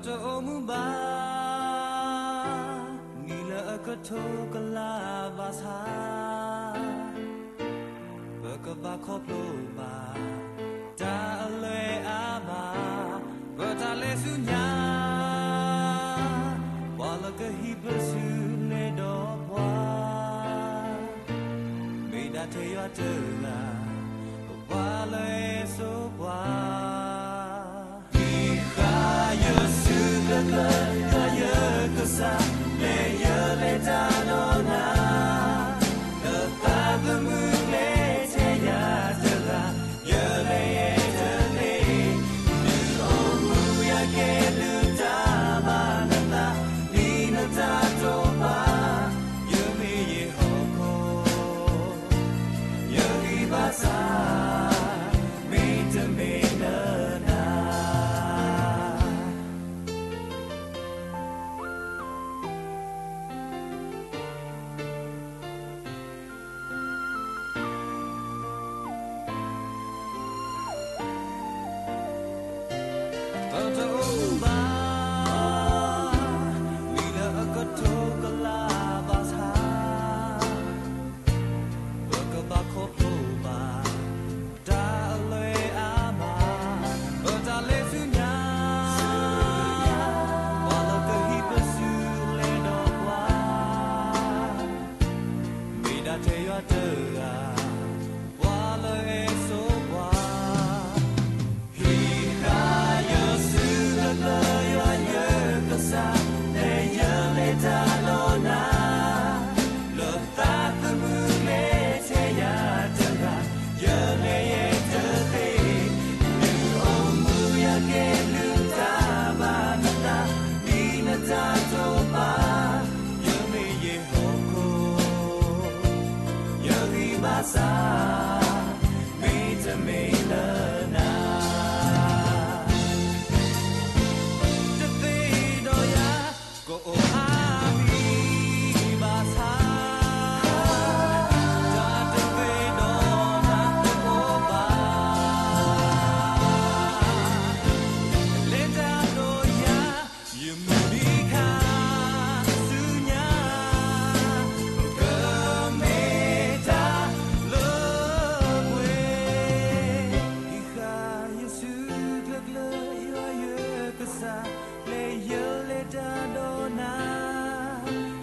တအိၣ်မူဘၣ် နံၣ်လၢအကထိကလးဘၣ်ဆၣ်, ပကဘၣ်ခီဖျိဘၣ် တၢ်အလွဲအမး, ပတၢ်လဲၤဆူညါ, ပှၤလၢကဟံးပစုလဲဒီးပှၤ, မ့ၢ်ဒၣ်ထဲယွၤတဂၤ, ပပှၤလၢအစိပှၤ ဟံးဃာ်ယစုကျၢၤကျၢၤ ယွၤယကစၢ်, လဲၤယလဲၤတၢ်ဒီးနၤ, လၢသးသမူကျဲထဲယၤတဂၤ, ယလဲၤယဲတသ့, ဒုးအိၣ်မူယၤကဲဘျုးတၢ်ဘၣ်နသး, ဒ်နတၢ်တိာ်ပာ်, ယမ့ၢ်ယဟီၣ်ခိၣ် ယဂံၢ်ဘါစၢ်, မ့တမ့ၢ်လၢနၤ ပတအိၣ်မူဘၣ် နံၣ်လၢအကထိကလးဘၣ်ဆၣ်, ပကဘၣ်ခီဖျိဘၣ် တၢ်အလွဲအမး, ပတၢ်လဲၤဆူညါ, ပှၤလၢကဟံးပစုလဲဒီးပှၤ, မ့ၢ်ဒၣ်ထဲယွၤတဂၤ, ပှၤလၢအစိပှၤ ဟံးဃာ်ယစုကျၢၤကျၢၤ ယွၤယကစၢ်, လဲၤယလဲၤတၢ်ဒီးနၤ, လၢသးသမူကျဲထဲယၤတဂၤ, ယလဲၤယဲတသ့, ဒုးအိၣ်မူယၤကဲဘျုးတၢ်ဘၣ်နသး, ဒ်နတၢ်တိာ်ပာ်, ယမ့ၢ်ယဟီၣ်ခိၣ် ယဂံၢ်ဘါစၢ်, မ့တမ့ၢ်လၢနၤ တသ့ဒီးယၤ ကအိၣ်အါမံၤဘၣ်ဆၣ်, တၢ်တသ့ဒီးနၤတအိၣ်ဘၣ်, လဲၤတၢ်ဒီးယၤ ယမုၢ်နံၤခါဆူညါ, ကမ့ၢ်တၢ်လၢပှဲၤ, ဟံးဃာ်ယစုကျၢၤကျၢၤ ယွၤယကစၢ်, လဲၤယလဲၤတၢ်ဒီးနၤ,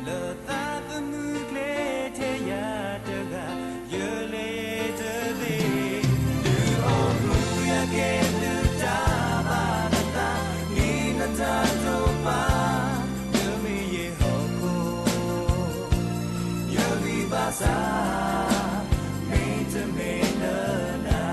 လၢသးသမူကျဲထဲယၤတဂၤ, ယလဲၤယဲတသ့, ဒုးအိၣ်မူယၤကဲဘျုးတၢ်ဘၣ်နသး, ဒ်နတၢ်တိာ်ပာ်, ယမ့ၢ်ယဟီၣ်ခိၣ် ယဂံၢ်ဘါစၢ်, မ့တမ့ၢ်လၢနၤ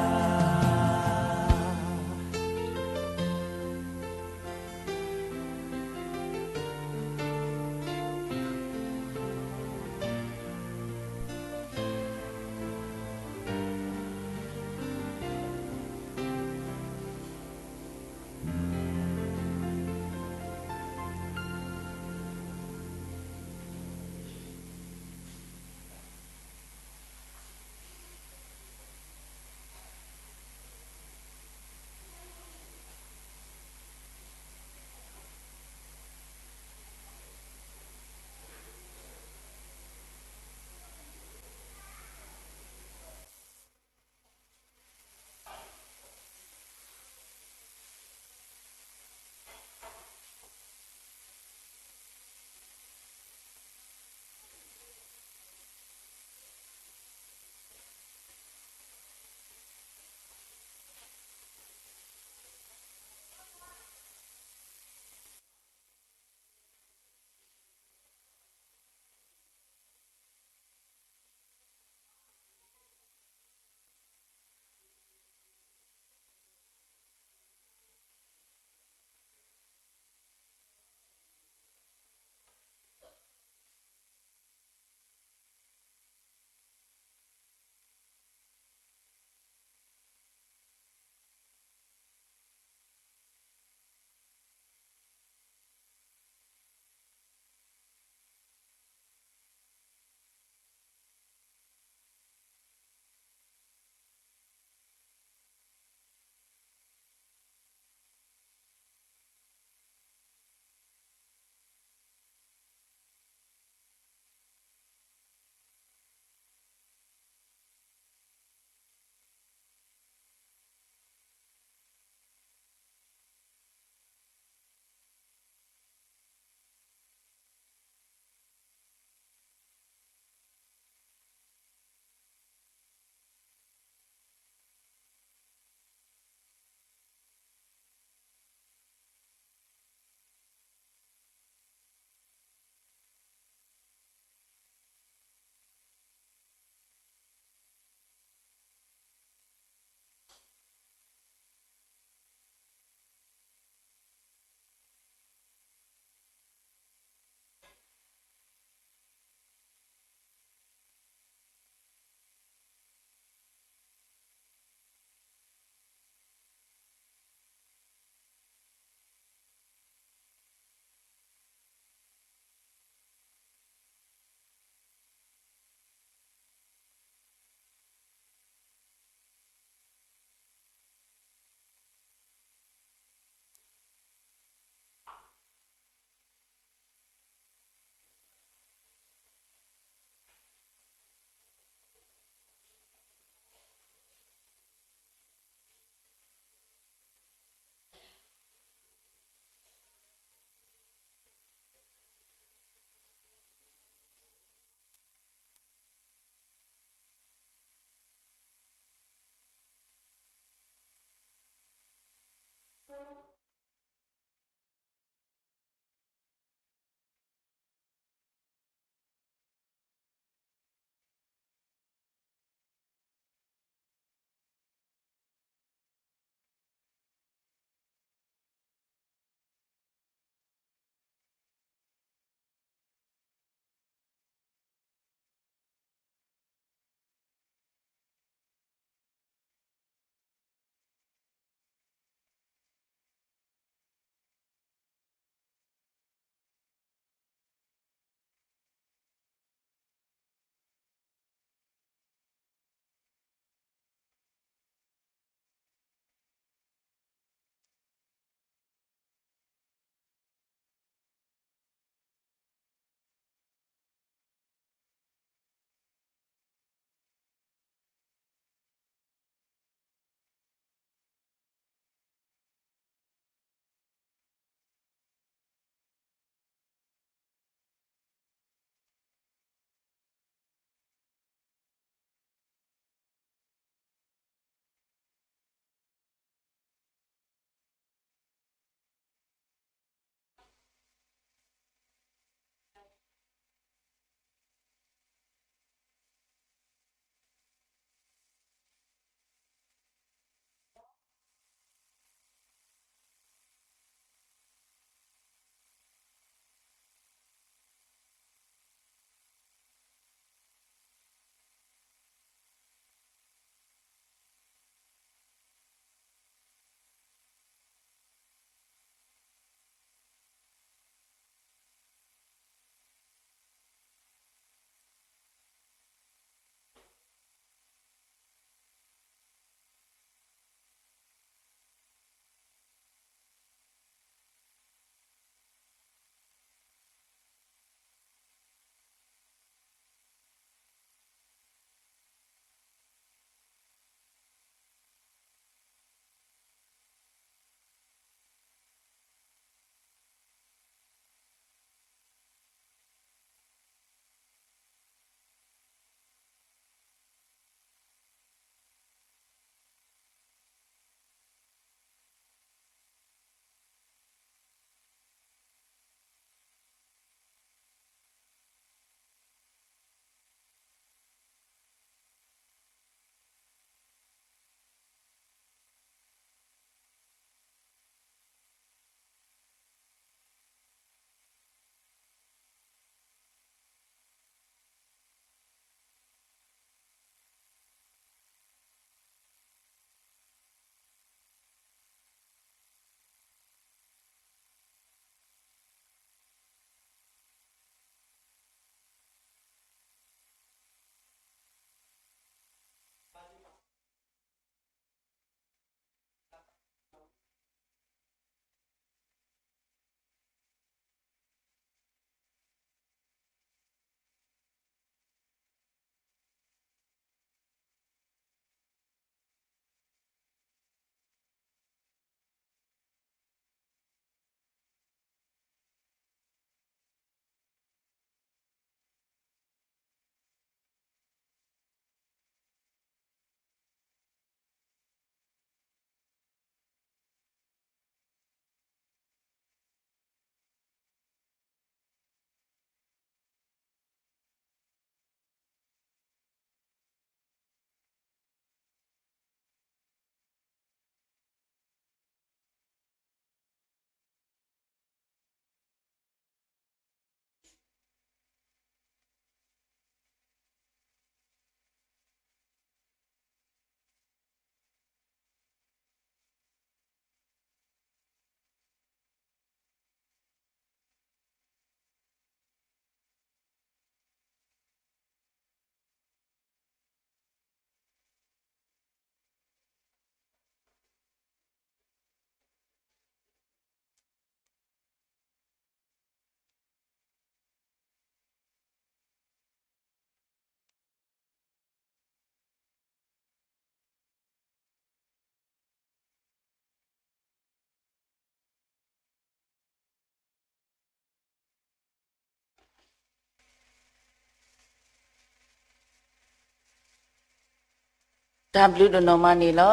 တၢ်ဘျုးဒိၣ်နီၢ်မးန့ၣ်လီၤ.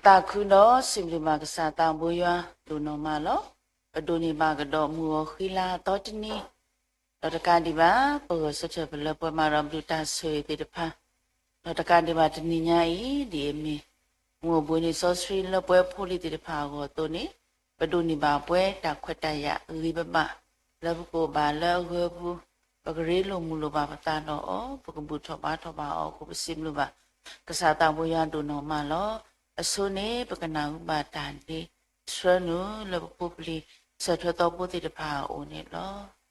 သးခုဒီးစံးဘျုးဘၣ်ကစၢ်သးဘိယွၤဒိၣ်နီၢ်မးလီၤ. ပဒိးန့ၢ်ဘၣ်ကဒီးမုၢ်ဂီၤဃံလၤအသီတနံၤ, ဒီးတကးဒံးဘၣ် ပဂဲၤဆၢထၢၣ်ပလၢပှဲၤမးဒီးဘျုးတၢ်ဆိၣ်ဂ့ၤသ့ၣ်တဖၣ်, ဒီးတကးဒံးဘၣ်တနံၤညါအံၤ ဒ်အမ့ၢ် မုၢ်အိၣ်ဘှံးနံၤစီဆှံလၢပှဲၤဖိလံၤသ့ၣ်တဖၣ်အဂီၢ်အသိးန့ၣ်, ပဒိးန့ၢ်ဘၣ်ပှဲၤတၢ်ခွဲးတၢ်ယာ်ဂ့ၤဘၣ်ဘၣ် လၢပကအိၣ်ဘၣ်လၢအဂၢၤပူၤ, ပကရ့လိာ်မုာ်လိာ်ဘၣ်ပသးဒီးအီၤ, ပကဘူၣ်ထီၣ်ဘါထီၣ်ဘၣ်အီၤအဃိ ပစံးဘျုးဘၣ် ကစၢ်သးဘိယွၤဒိၣ်နီၢ်မးလီၤ. အဆိန့ၣ် ပကနၢ်ဟူဘၣ်တၢ်ဒ့ဆှၢနုာ်လၢပဖိပလံၤ ဆၢထၢၣ်သီဖိသ့ၣ်တဖၣ်အအိၣ်န့ၣ်လီၤ.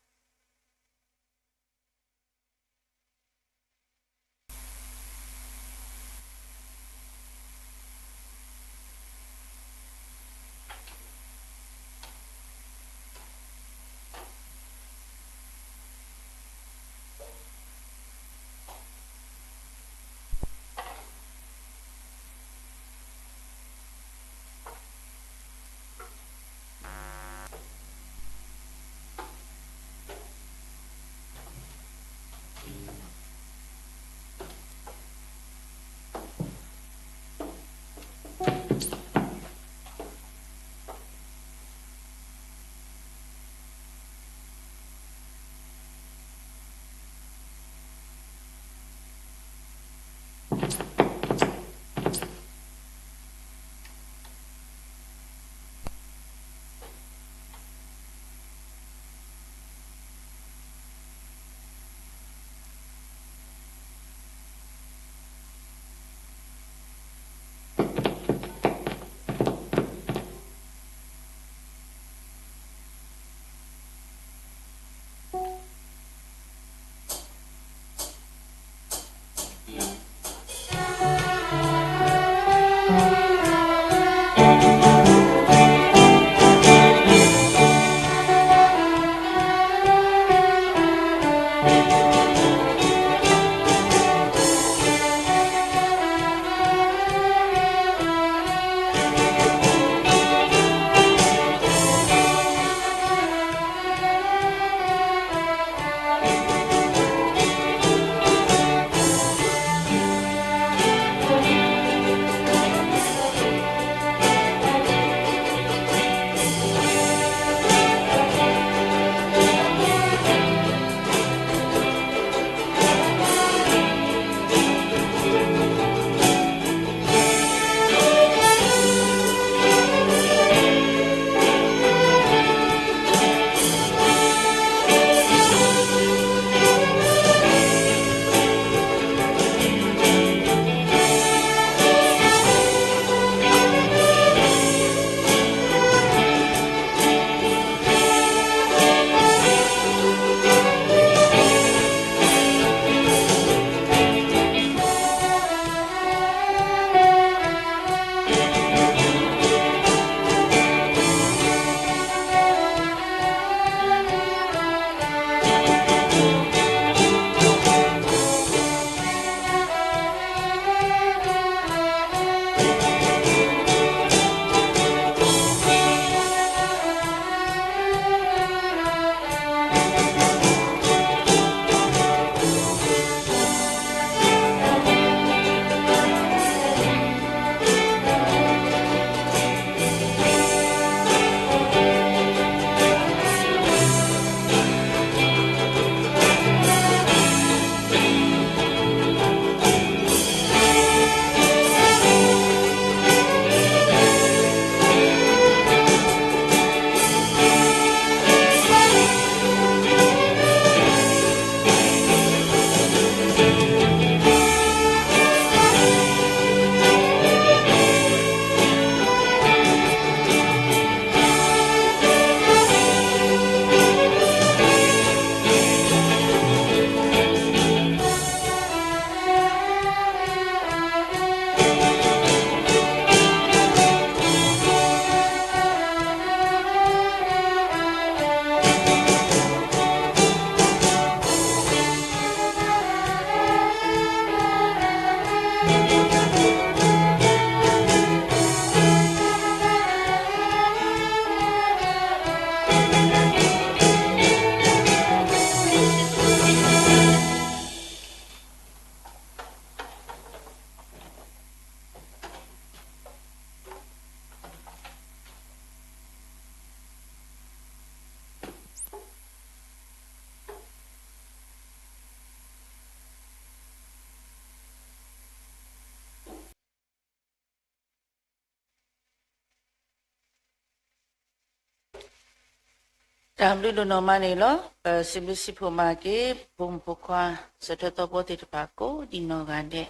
တၢ်ဘျုးဒိၣ်နီၢ်မးန့ၣ်လီၤ. ပစံးဘျုးစံးဖှိၣ်မၤက့ၤ ပဖိမုၣ်ဖိခွါ စၢၤထၢၣ်သီဖိသ့ၣ်တဖၣ်ကိးဒံးနီၢ်ဂၤဒဲး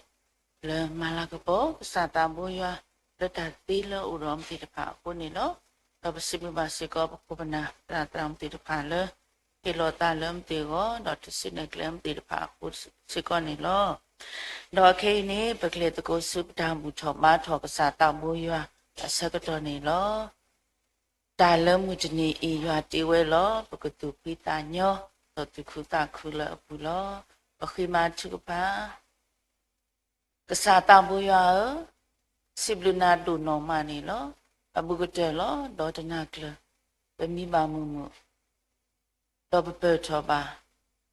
လၢမၤလၤကပီၤ ကစၢ်သးဘိယွၤ လၢတၢ်သ့လၢအအိၣ်ဒီးအမ့ၢ်သ့ၣ်တဖၣ်အဃိန့ၣ်လီၤ. ဒီးပစံးဘျုးဘၣ်စ့ၢ်ကီး ပခိၣ်ပနၢ်သရၣ်သရၣ်မုၣ်သ့ၣ်တဖၣ်လၢ ဟ့ၣ်လီၤသးလၢအမ့ၢ်သ့ၣ်အဂီၢ် ဒီးတၢ်စံးန့ၣ်ကျဲအမ့ၢ်သ့ၣ်တဖၣ်အဃိစ့ၢ်ကီးန့ၣ်လီၤ. ဒီးခဲအံၤန့ၣ် ပကလဲၤသကိးဆူပတၢ်ဘူၣ်ထီၣ်ဘါထီၣ်ကစၢ်သးဘိယွၤအဆၢကတီၢ်န့ၣ်လီၤ. တၢ်လၢမုၢ်တနံၤအံၤ ယွၤတ့ဝဲလီၤ ပကသူၣ်ဖှံသးညီ ဒီးသူၣ်ခုသးခုလၢအပူၤလီၤ. ပဃ့မၤထုကဖၣ်. ကစၢ်သးဘိယွၤဧၢ, စံးဘျုးနၤဒိၣ်နီၢ်မးန့ၣ်လီၤ. အဘူးကတၢၢ်လီၤ. ဒီးတနၤကျၢၤ ပမံဘၣ်မုာ်မုာ် ဒီးပပၢၢ်ထီၣ်ဘၣ်,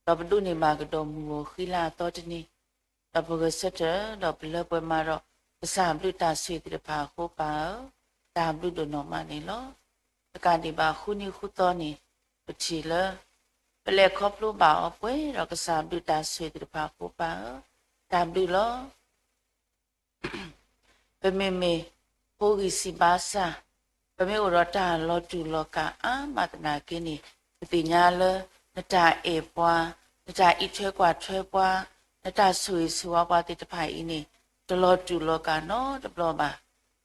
ဒီးပဒိးန့ၢ်ဘၣ်ကဒီးမုၢ်ဧိၤဃံလၤအသီတနံၤ, ဒီးပဂဲၤဆၢထၢၣ် ဒီးပလၢပှဲၤမၤဒီး ကစၢ်ဘျုးတၢ်ဆိၣ်ဂ့ၤသ့ၣ်တဖၣ်အဃိပၢ်ဧၢ, တၢ်ဘျုးဒိၣ်နီၢ်မးန့ၣ်လီၤ. တကးဒံးဘၣ်ဃုနံၤဃုသီန့ၣ် ပထံၣ်လၢ ပလဲၤခီဖျိဘၣ်အီၤပှဲၤဒီးကစၢ်ဘျုးတၢ်ဆိၣ်ဂ့ၤသ့ၣ်တဖၣ်အဃိပၢ်ဧၢ, တၢ်ဘျုးလီၤ. ပမ့မ့ၢ်ဖိဂံၢ်စၢ်ဘါစၢ်, ပမ့ၢ်အိၣ်ဒီးတၢ်လီၤတူာ်လီၤကာ်အါမးသနာ်က့န့ၣ်, ပသ့ၣ်ညါလၢ နတၢ်အဲၣ်ပှၤ, နတၢ်အံးထွဲကွၢ်ထွဲပှၤ, နတၢ်ဆိၣ်ဂ့ၤဆိၣ်ဝါပှၤသ့ၣ်တဖၣ်အံၤန့ၣ် တလီၤတူာ်လီၤကာ်နီတဘျီဘၣ်.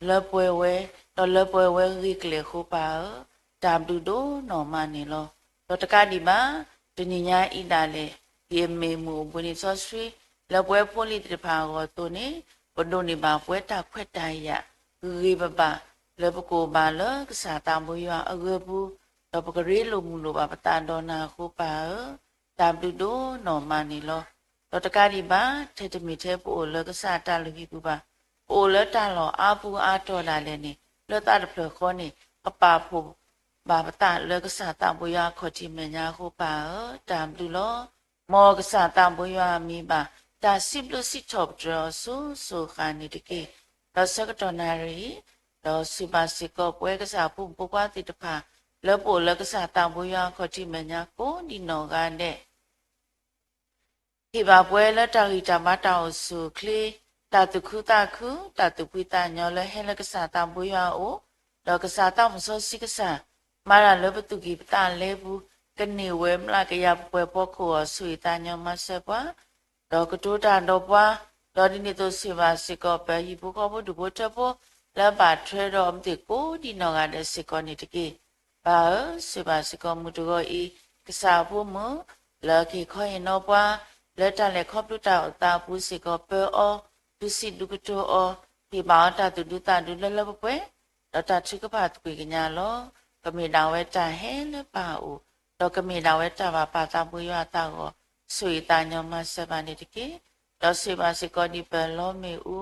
လၢပှဲၤဝဲ, ဒီးလၢပှဲၤဝဲဂ့ၤကလဲာ်အဃိပၢ်ဧၢ, တၢ်ဘျုးဒိၣ်နီၢ်မးန့ၣ်လီၤ. ဒီးတကးဒံးဘၣ်, တနံၤညါအံၤဒၣ်လဲာ်, ဒ်အမ့ၢ်မုၢ်အိၣ်ဘှံးနံၤစီဆှံ လၢပဝဲဖိလံၤသ့ၣ်တဖၣ်အဂီၢ်အသိးန့ၣ်, ပဒိးန့ၢ်ဘၣ်ပဝဲတၢ်ခွဲးတၢ်ယာ် ဂ့ၤဂ့ၤဘၣ်ဘၣ် လၢပကအိၣ်ဘၣ်လၢကစၢ်သးဘိယွၤအဂၢၢ်ပူၤ, ဒီးပကရ့လိာ်မုာ်လိာ်ဘၣ်ပသးဒီးနၤအဃိပၢ်ဧၢ, တၢ်ဘျုးဒိၣ်နီၢ်မးန့ၣ်လီၤ. ဒီးတကးဒံးဘၣ်, ထဲတမ့ၢ်ထဲပအိၣ်လၢကစၢ်အတၢ်လုၢ်ဟံၣ်ပူၤဘၣ်, ပအိၣ်လၢတၢ်လီၢ်အါပူၤအါတီၤဒၣ်လဲာ်န့ၣ်, လၢသးတဖျၢၣ်ဃီန့ၣ် ကပာ်ဖှိၣ်ဘၣ်ပသးလၢကစၢ်သးဘိယွၤအခီၣ်ထံးမဲာ်ညါအဃိပၢ်ဧၢ, တၢ်ဘျုးလီၤ. မ်ကစၢ်သးဘိယွၤအမံၤဘၣ် တၢ်စံးဘျုးစံးထီၣ်ပတြၢၤအီၤစိၤစိၤဃၣ်န့ၣ်တက့ၢ်. ဒီးဆၢကတီၢ်နၣ်ရံၣ်အံၤ, ဒီးဆိၣ်ဂ့ၤဘၣ်စ့ၢ်ကီးပဝဲကစၢ်အဖိမုၣ်ဖိခွါသ့ၣ်တဖၣ် လၢပအိၣ်လၢကစၢ်သးဘိယွၤအခီၣ်ထံးမဲာ်ညါကိးဒံးနီၢ်ဂၤဒဲး ဟ့ၣ်ဘၣ်ပှၤလၢတၢ်ဂံၢ်တၢ်ဘါတၢ်အိၣ်ဆူၣ်အိၣ်ချ့, တၢ်သူၣ်ခုသးခု, တၢ်သူၣ်ဖှံသးညီလၢဟဲလၢကစၢ်သးဘိယွၤအအိၣ်, ဒီးကစၢ်သးစီဆှံကစၢ်, မၤတၢ်လၢပသူၣ်ကံၢ်ပသးလဲပူၤ, ကန့ၢ်ဝဲမျးကယၤပှဲၤပှဲၤဖီခိၣ်အီၤ ဆိၣ်ဂ့ၤသးညီမၤစၢၤပှၤ ဒီးကတိၤတၢ်ဒီးပှၤ, ဒီးဒ်န့ၣ်အသိးဆိၣ်ဂ့ၤဘၣ်စ့ၢ်ကီးပဟံၣ်ဖိဃီဖိဒူၣ်ဖိထၢဖိ, လၢဘၣ်ထွဲဒီးအမ့ၢ်သ့ၣ်ကိးဒံးနီၢ်ဂၤဒဲးစ့ၢ်ကီးန့ၣ်တက့ၢ်. ပၢ်ဧၢ, ဆိၣ်ဂ့ၤဘၣ်စ့ၢ်ကီးမုၢ်တဂီၤအံၤ, ကစၢ်အဖိမုၣ်, လၢကဟ့ၣ်ခီဟ့ၣ်နီၤပှၤ, လၢတၢ်လဲၤခီဖျိတၢ်အိၣ်သးအပူၤစ့ၢ်ကီးပၢအီၤ, ဒုးစံးဒုးကတိၤအီၤ, ဟ့ၣ်ဘၣ်အီၤတၢ်သူၣ်ဒူသးဒူလၢလၢပှဲၤပှဲၤ, ဒီးတၢ်ထုကဖၣ်သကွံာ်ကညးလီၤ. ကမ့ၢ်ဒၣ်ဝဲတၢ်ဟဲလၢပၢ်အအိၣ်, ဒီးကမ့ၢ်ဒၣ်ဝဲတၢ်ဘၣ်ပာ်သးဘိယွၤအသးအဂီၢ်, ဆိၣ်ဂ့ၤသးညီမၤစၢၤဘၣ်န့ၣ်တက့ၢ်. ဒီးဆိၣ်ဂ့ၤဘၣ်စ့ၢ်ကီးဒ်ပလီမ့ၣ်အူ,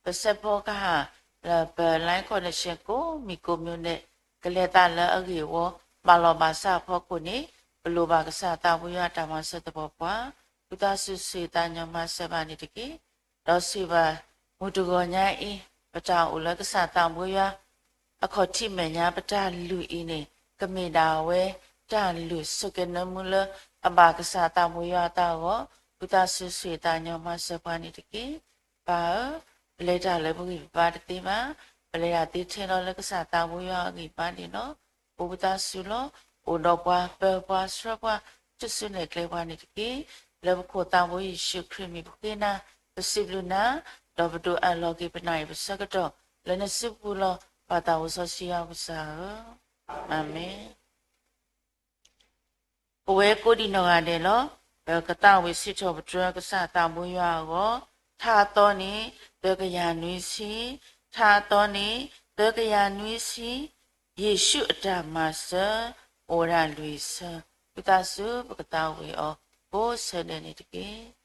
ပစဲးဖီကဟၣ်, လၢပ line connection ကိးမံၤကိးမံၤဒဲး, ကလဲၤသးလၢအဂ့ၢ်အဝီ, ဘၣ်လီၤဘၣ်စးအဖီခိၣ်န့ၣ်, ပလိၣ်ဘၣ်ကစၢ်သးဘိယွၤအတၢ်မၤစၢၤသပှၢ်ပှၢ်, ဝံသးစူၤဆိၣ်ဂ့ၤသးညီမၤစၢၤဘၣ်န့ၣ်တက့ၢ်. ဒီးဆိၣ်ဂ့ၤဘၣ်မုၢ်တဂီၤညါအံၤ, ပတၢ်အိၣ်လၢကစၢ်သးဘိယွၤ အခီၣ်ထံးမဲာ်ညါပတၢ်လုၢ်အံၤန့ၣ်, ကမ့ၢ်ဒၣ်ဝဲတၢ်လုၢ်ဆိၣ်ကဲၤနၢမူလၢအဘၣ်ကစၢ်သးဘိယွၤအသးအဂီၢ်, ဝံသးစူၤဆိၣ်ဂ့ၤသးညီမၤစၢၤပှၤန့ၣ်တက့ၢ်. ပၢ်ဧၢ, ပလဲၤတၢ်လၢပဂံၢ်ပဘါတသ့ဘၣ်, ပလဲၤတၢ်သ့ထဲလီၤလၢကစၢ်သးဘိယွၤအဂံၢ်ဘါန့ၣ်လီၤ. အိၣ်ဝံသးစူၤလီၤ, အိၣ်ဒီးပှၤ, ပၢပှၤ, ဆှၢပှၤ, တုၤဆူနဲၣ်ကျဲပှၤန့ၣ်တက့ၢ်. လၢပခိၣ်သးဘိယ့ၣ်ၡူးခရံာ်မံၤပဃ့နၤ, ပစံးဘျုးနၤ, ဒီးပဒိးအးလီၤက့ၤပနၢ်အံၤပဆၢကတီၢ်, လၢနစုပူၤလီၤ. ပၢ်သးစီဆှံယွၤပကစၢ်ဧၢ, အၤမ့ၣ်. ပဝဲကိးဒံးနီၢ်ဂၤဒဲးလီၤ. ပကသးဝံၣ်စံးထီၣ်ပတြၢၤကစၢ်သးဘိယွၤအဂီၢ်, ထါအသီန့ၣ် သၢကယၤနွံဆံ, ထါအသီန့ၣ် သၢကယၤနွံဆံ, ယ့ၣ်ၡူးအတၢ်မၤစၢၤ အိၣ်ဝဲဒၣ်လွံၢ်ဆၢ, ဝံသးစူၤပကသးဝံၣ်အီၤ ကိးဆၢဒဲးန့ၣ်တက့ၢ်.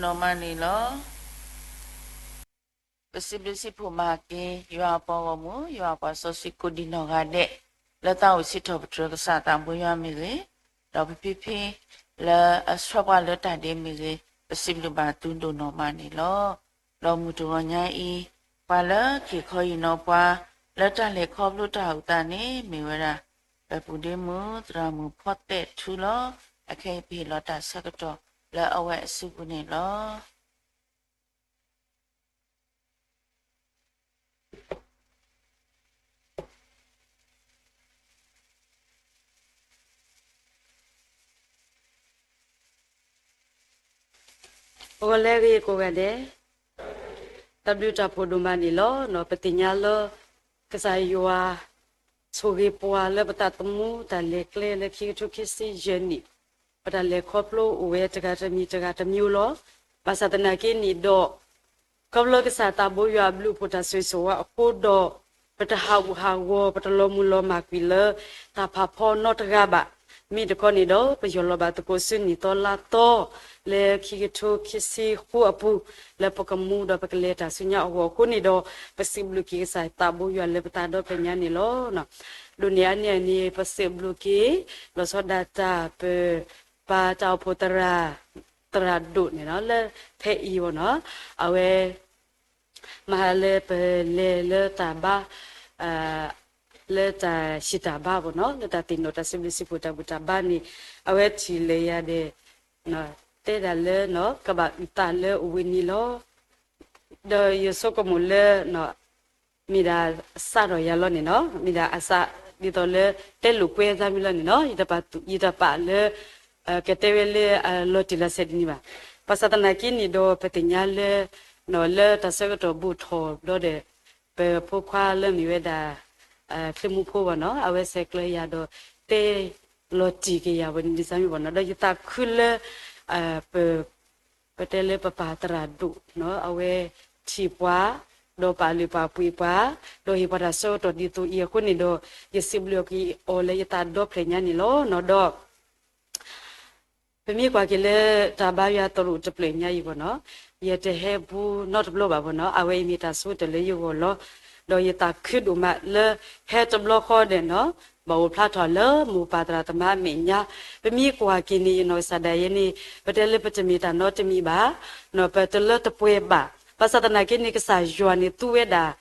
ဒိၣ်နီၢ်မးန့ၣ်လီၤ. ပစံးဘျုးစံးဖှိၣ်မၤက့ၤ ယွၤအပှၤဂီၢ်မုၢ် ယွၤအပှၤစီဆှံကိးဒံနီၢ်ဂၤဒဲး လၢသးအိၣ်စံးထီၣ်ပတြၢၤကစၢ်သးဘိယွၤမ့ၢ်ဂ့ၤ, ဒီးပဖံဖံ လၢအဆှၢပှၤလၢတၢ်ဒ့မ့ၢ်ဂ့ၤ, ပစံးဘျုးဘၣ်သုဒိၣ်နီၢ်မးန့ၣ်လီၤ. ဒီးမုၢ်တဂီၤညါအံၤ ပှၤလၢက့ၤခီယံာ်နီၤပှၤ လၢတၢ်လဲၤခီဖျိတၢ်အုၣ်သးန့ၣ် မ့ၢ်ဝဲဒၣ် ပပုၢ်ဒ့မုၣ် သရၣ်မုၣ်ဖီသဲးထူလီၤ. အခဲအံၤ ပဟ့ၣ်လီၤတၢ်ဆၢကတီၢ်လၢအဝဲအစုပူၤန့ၣ်လီၤ. ဂီၤလၢအဂ့ၤကိးဂၤဒဲး, တၢ်ဘျုးတၢ်ဖှိၣ်ဒိၣ်မးန့ၣ်လီၤ. ပသ့ၣ်ညါလၢ ကစၢ်ယွၤ ဆိၣ်ဂ့ၤပှၤလၢပသးသမူတၢ်လဲၤကျဲလၢခံကထိခံဆံယဲၢ်နံၣ်, ပတၢ်လဲၤခီဖျိအိၣ်ဝဲတဂၤတမံၤတဂၤတမံၤလီၤ. ဘၣ်ဆၣ်သနာ်က့န့ၣ်ဒီး ခီဖျိကစၢ်သးဘိယွၤအဘျုးအဖှိၣ်တၢ်ဆိၣ်ဂ့ၤဆိၣ်ဝါအဃိဒီး ပတဟးဂူာ်ဟးဂီၤ ပတလီၤမုၢ်လီၤမၢ်ကွံာ်လၢတၢ်ဖးဖီနီတဂၤဘၣ်. မ့ၢ်တခီန့ၣ်ဒီး ပယီၢ်လီၤဘၣ်သကိးဆူနံၣ်သီလါသီ လၢခံကထိခံဆံဃုအပူၤ လၢပကမူဒီးပကလဲၤတၢ်ဆူညါအဂီၢ်အဃိန့ၣ်ဒီး ပစံးဘျုးက့ၤကစၢ်သးဘိယွၤလၢပသးဒီဖျၢၣ်ညါန့ၣ်လီၤ. ဒိးန့ၢ်အါန့ၢ်အန့ၣ် ပစံးဘျုးက့ၤ လီၤဆီဒၣ်တၢ်ပ ပၢ်တၢ်အိၣ်ဖှိၣ်သရၣ် သရၣ်ဒိၣ်န့ၣ်လီၤ လၢဖဲအံၤဘၣ်နီၤ, အဝဲ မဟါလၢပလဲၤလၢတၢ်ဘါ လၢတၢ်ဟံၣ်တၢ်ဘါဘၣ်နီၤ, လၢတၢ်သ့ၣ်နီၣ်တၢ်စံးဘျုးစံးဖှိၣ်တၢ်ဘူၣ်တၢ်ဘါန့ၣ်, အဝဲထံၣ်လၢယၤဒီး တဲဒၣ်လၢ ကဘၣ်အုၣ်သးလၢအဝဲန့ၣ်လီၤ. ဒီးယဆိကမိၣ်လၢ မ့ၢ်ဒၣ်အစးထီၣ်ယၤလီၤန့ၣ်နီၤ, မ့ၢ်ဒၣ်အစးဒ်သိးလၢ တဲလိာ်ကွဲသးမံၤလီၤန့ၣ်နီၤ, ယတပာ်သူၣ်ယတပာ်လၢ ကတဲဝဲလၢအလီၤတံၢ်လီၤဆဲးဒ်န့ၣ်ဘၣ်. ဘၣ်ဆၣ်သနာ်က့န့ၣ်ဒီး ပသ့ၣ်ညါလၢ လၢတၢ်ဆၢကတီၢ်ဘူးထီၣ်ဒီး ပဖိခွါလၢမ့ၢ်ဝဲဒၣ် ချ့မူဖိဘၣ်နီၤ, အဝဲဆဲးကျၢယၤဒီး တဲလီၤတံၢ်က့ၤယၤဝဲန့ၣ်ဒ်သးမံၤဘၣ်နီၤ, ဒီးယသးခုလၢ ပ ပတဲလၢပပၢ်သရၣ်ဒိၣ်နီၤ, အဝဲထံၣ်ပှၤ ဒီးပာ်လုၢ်ပာ်ပှ့ၤပှၤ ဒီးဟ့ၣ်ပှၤတၢ်ဆၢကတီၢ်ဒ်သိးအံၤအဃိန့ၣ်ဒီး ယစံးဘျုးက့ၤအီၤလၢယသးဒီဖျၢၣ်ညါန့ၣ်လီၤ. ဒီး ပမ့ၢ်ကွၢ်က့ၤလၢတၢ်ဘါယွၤသရိာ်တဖျၢၣ်ညါအံၤဘၣ်နီၤ, ယတဟဲဘူးနီတဘျီဘၣ်ဘၣ်နီၤ, အဝဲအံၤမ့ၢ်တၢ်ဆိကတၢၢ်လၢယဂီၢ်လီၤ. ဒီးယသးခုဒိၣ်မးလၢ ဟဲတဘျီဃီဒီးနီၤ, ဘၣ်အိၣ်ဖျါထီၣ်လၢမိၢ်ပၢ်သရၣ်သမါအမဲာ်ညါ, ပမ့ၢ်ကွၢ်က့ၤန့ၣ် ယနီၢ်ကစၢ်ဒၣ်ယဲန့ၣ် ပတဲလၢပတမ့ၢ်တၢ်နီတမံၤဘၣ်, ပတလၢတပှဲၤဘၣ်, ဘၣ်ဆၣ်သနာ်က့န့ၣ် ကစၢ်ယွၤန့ၣ်သူဝဲဒၣ်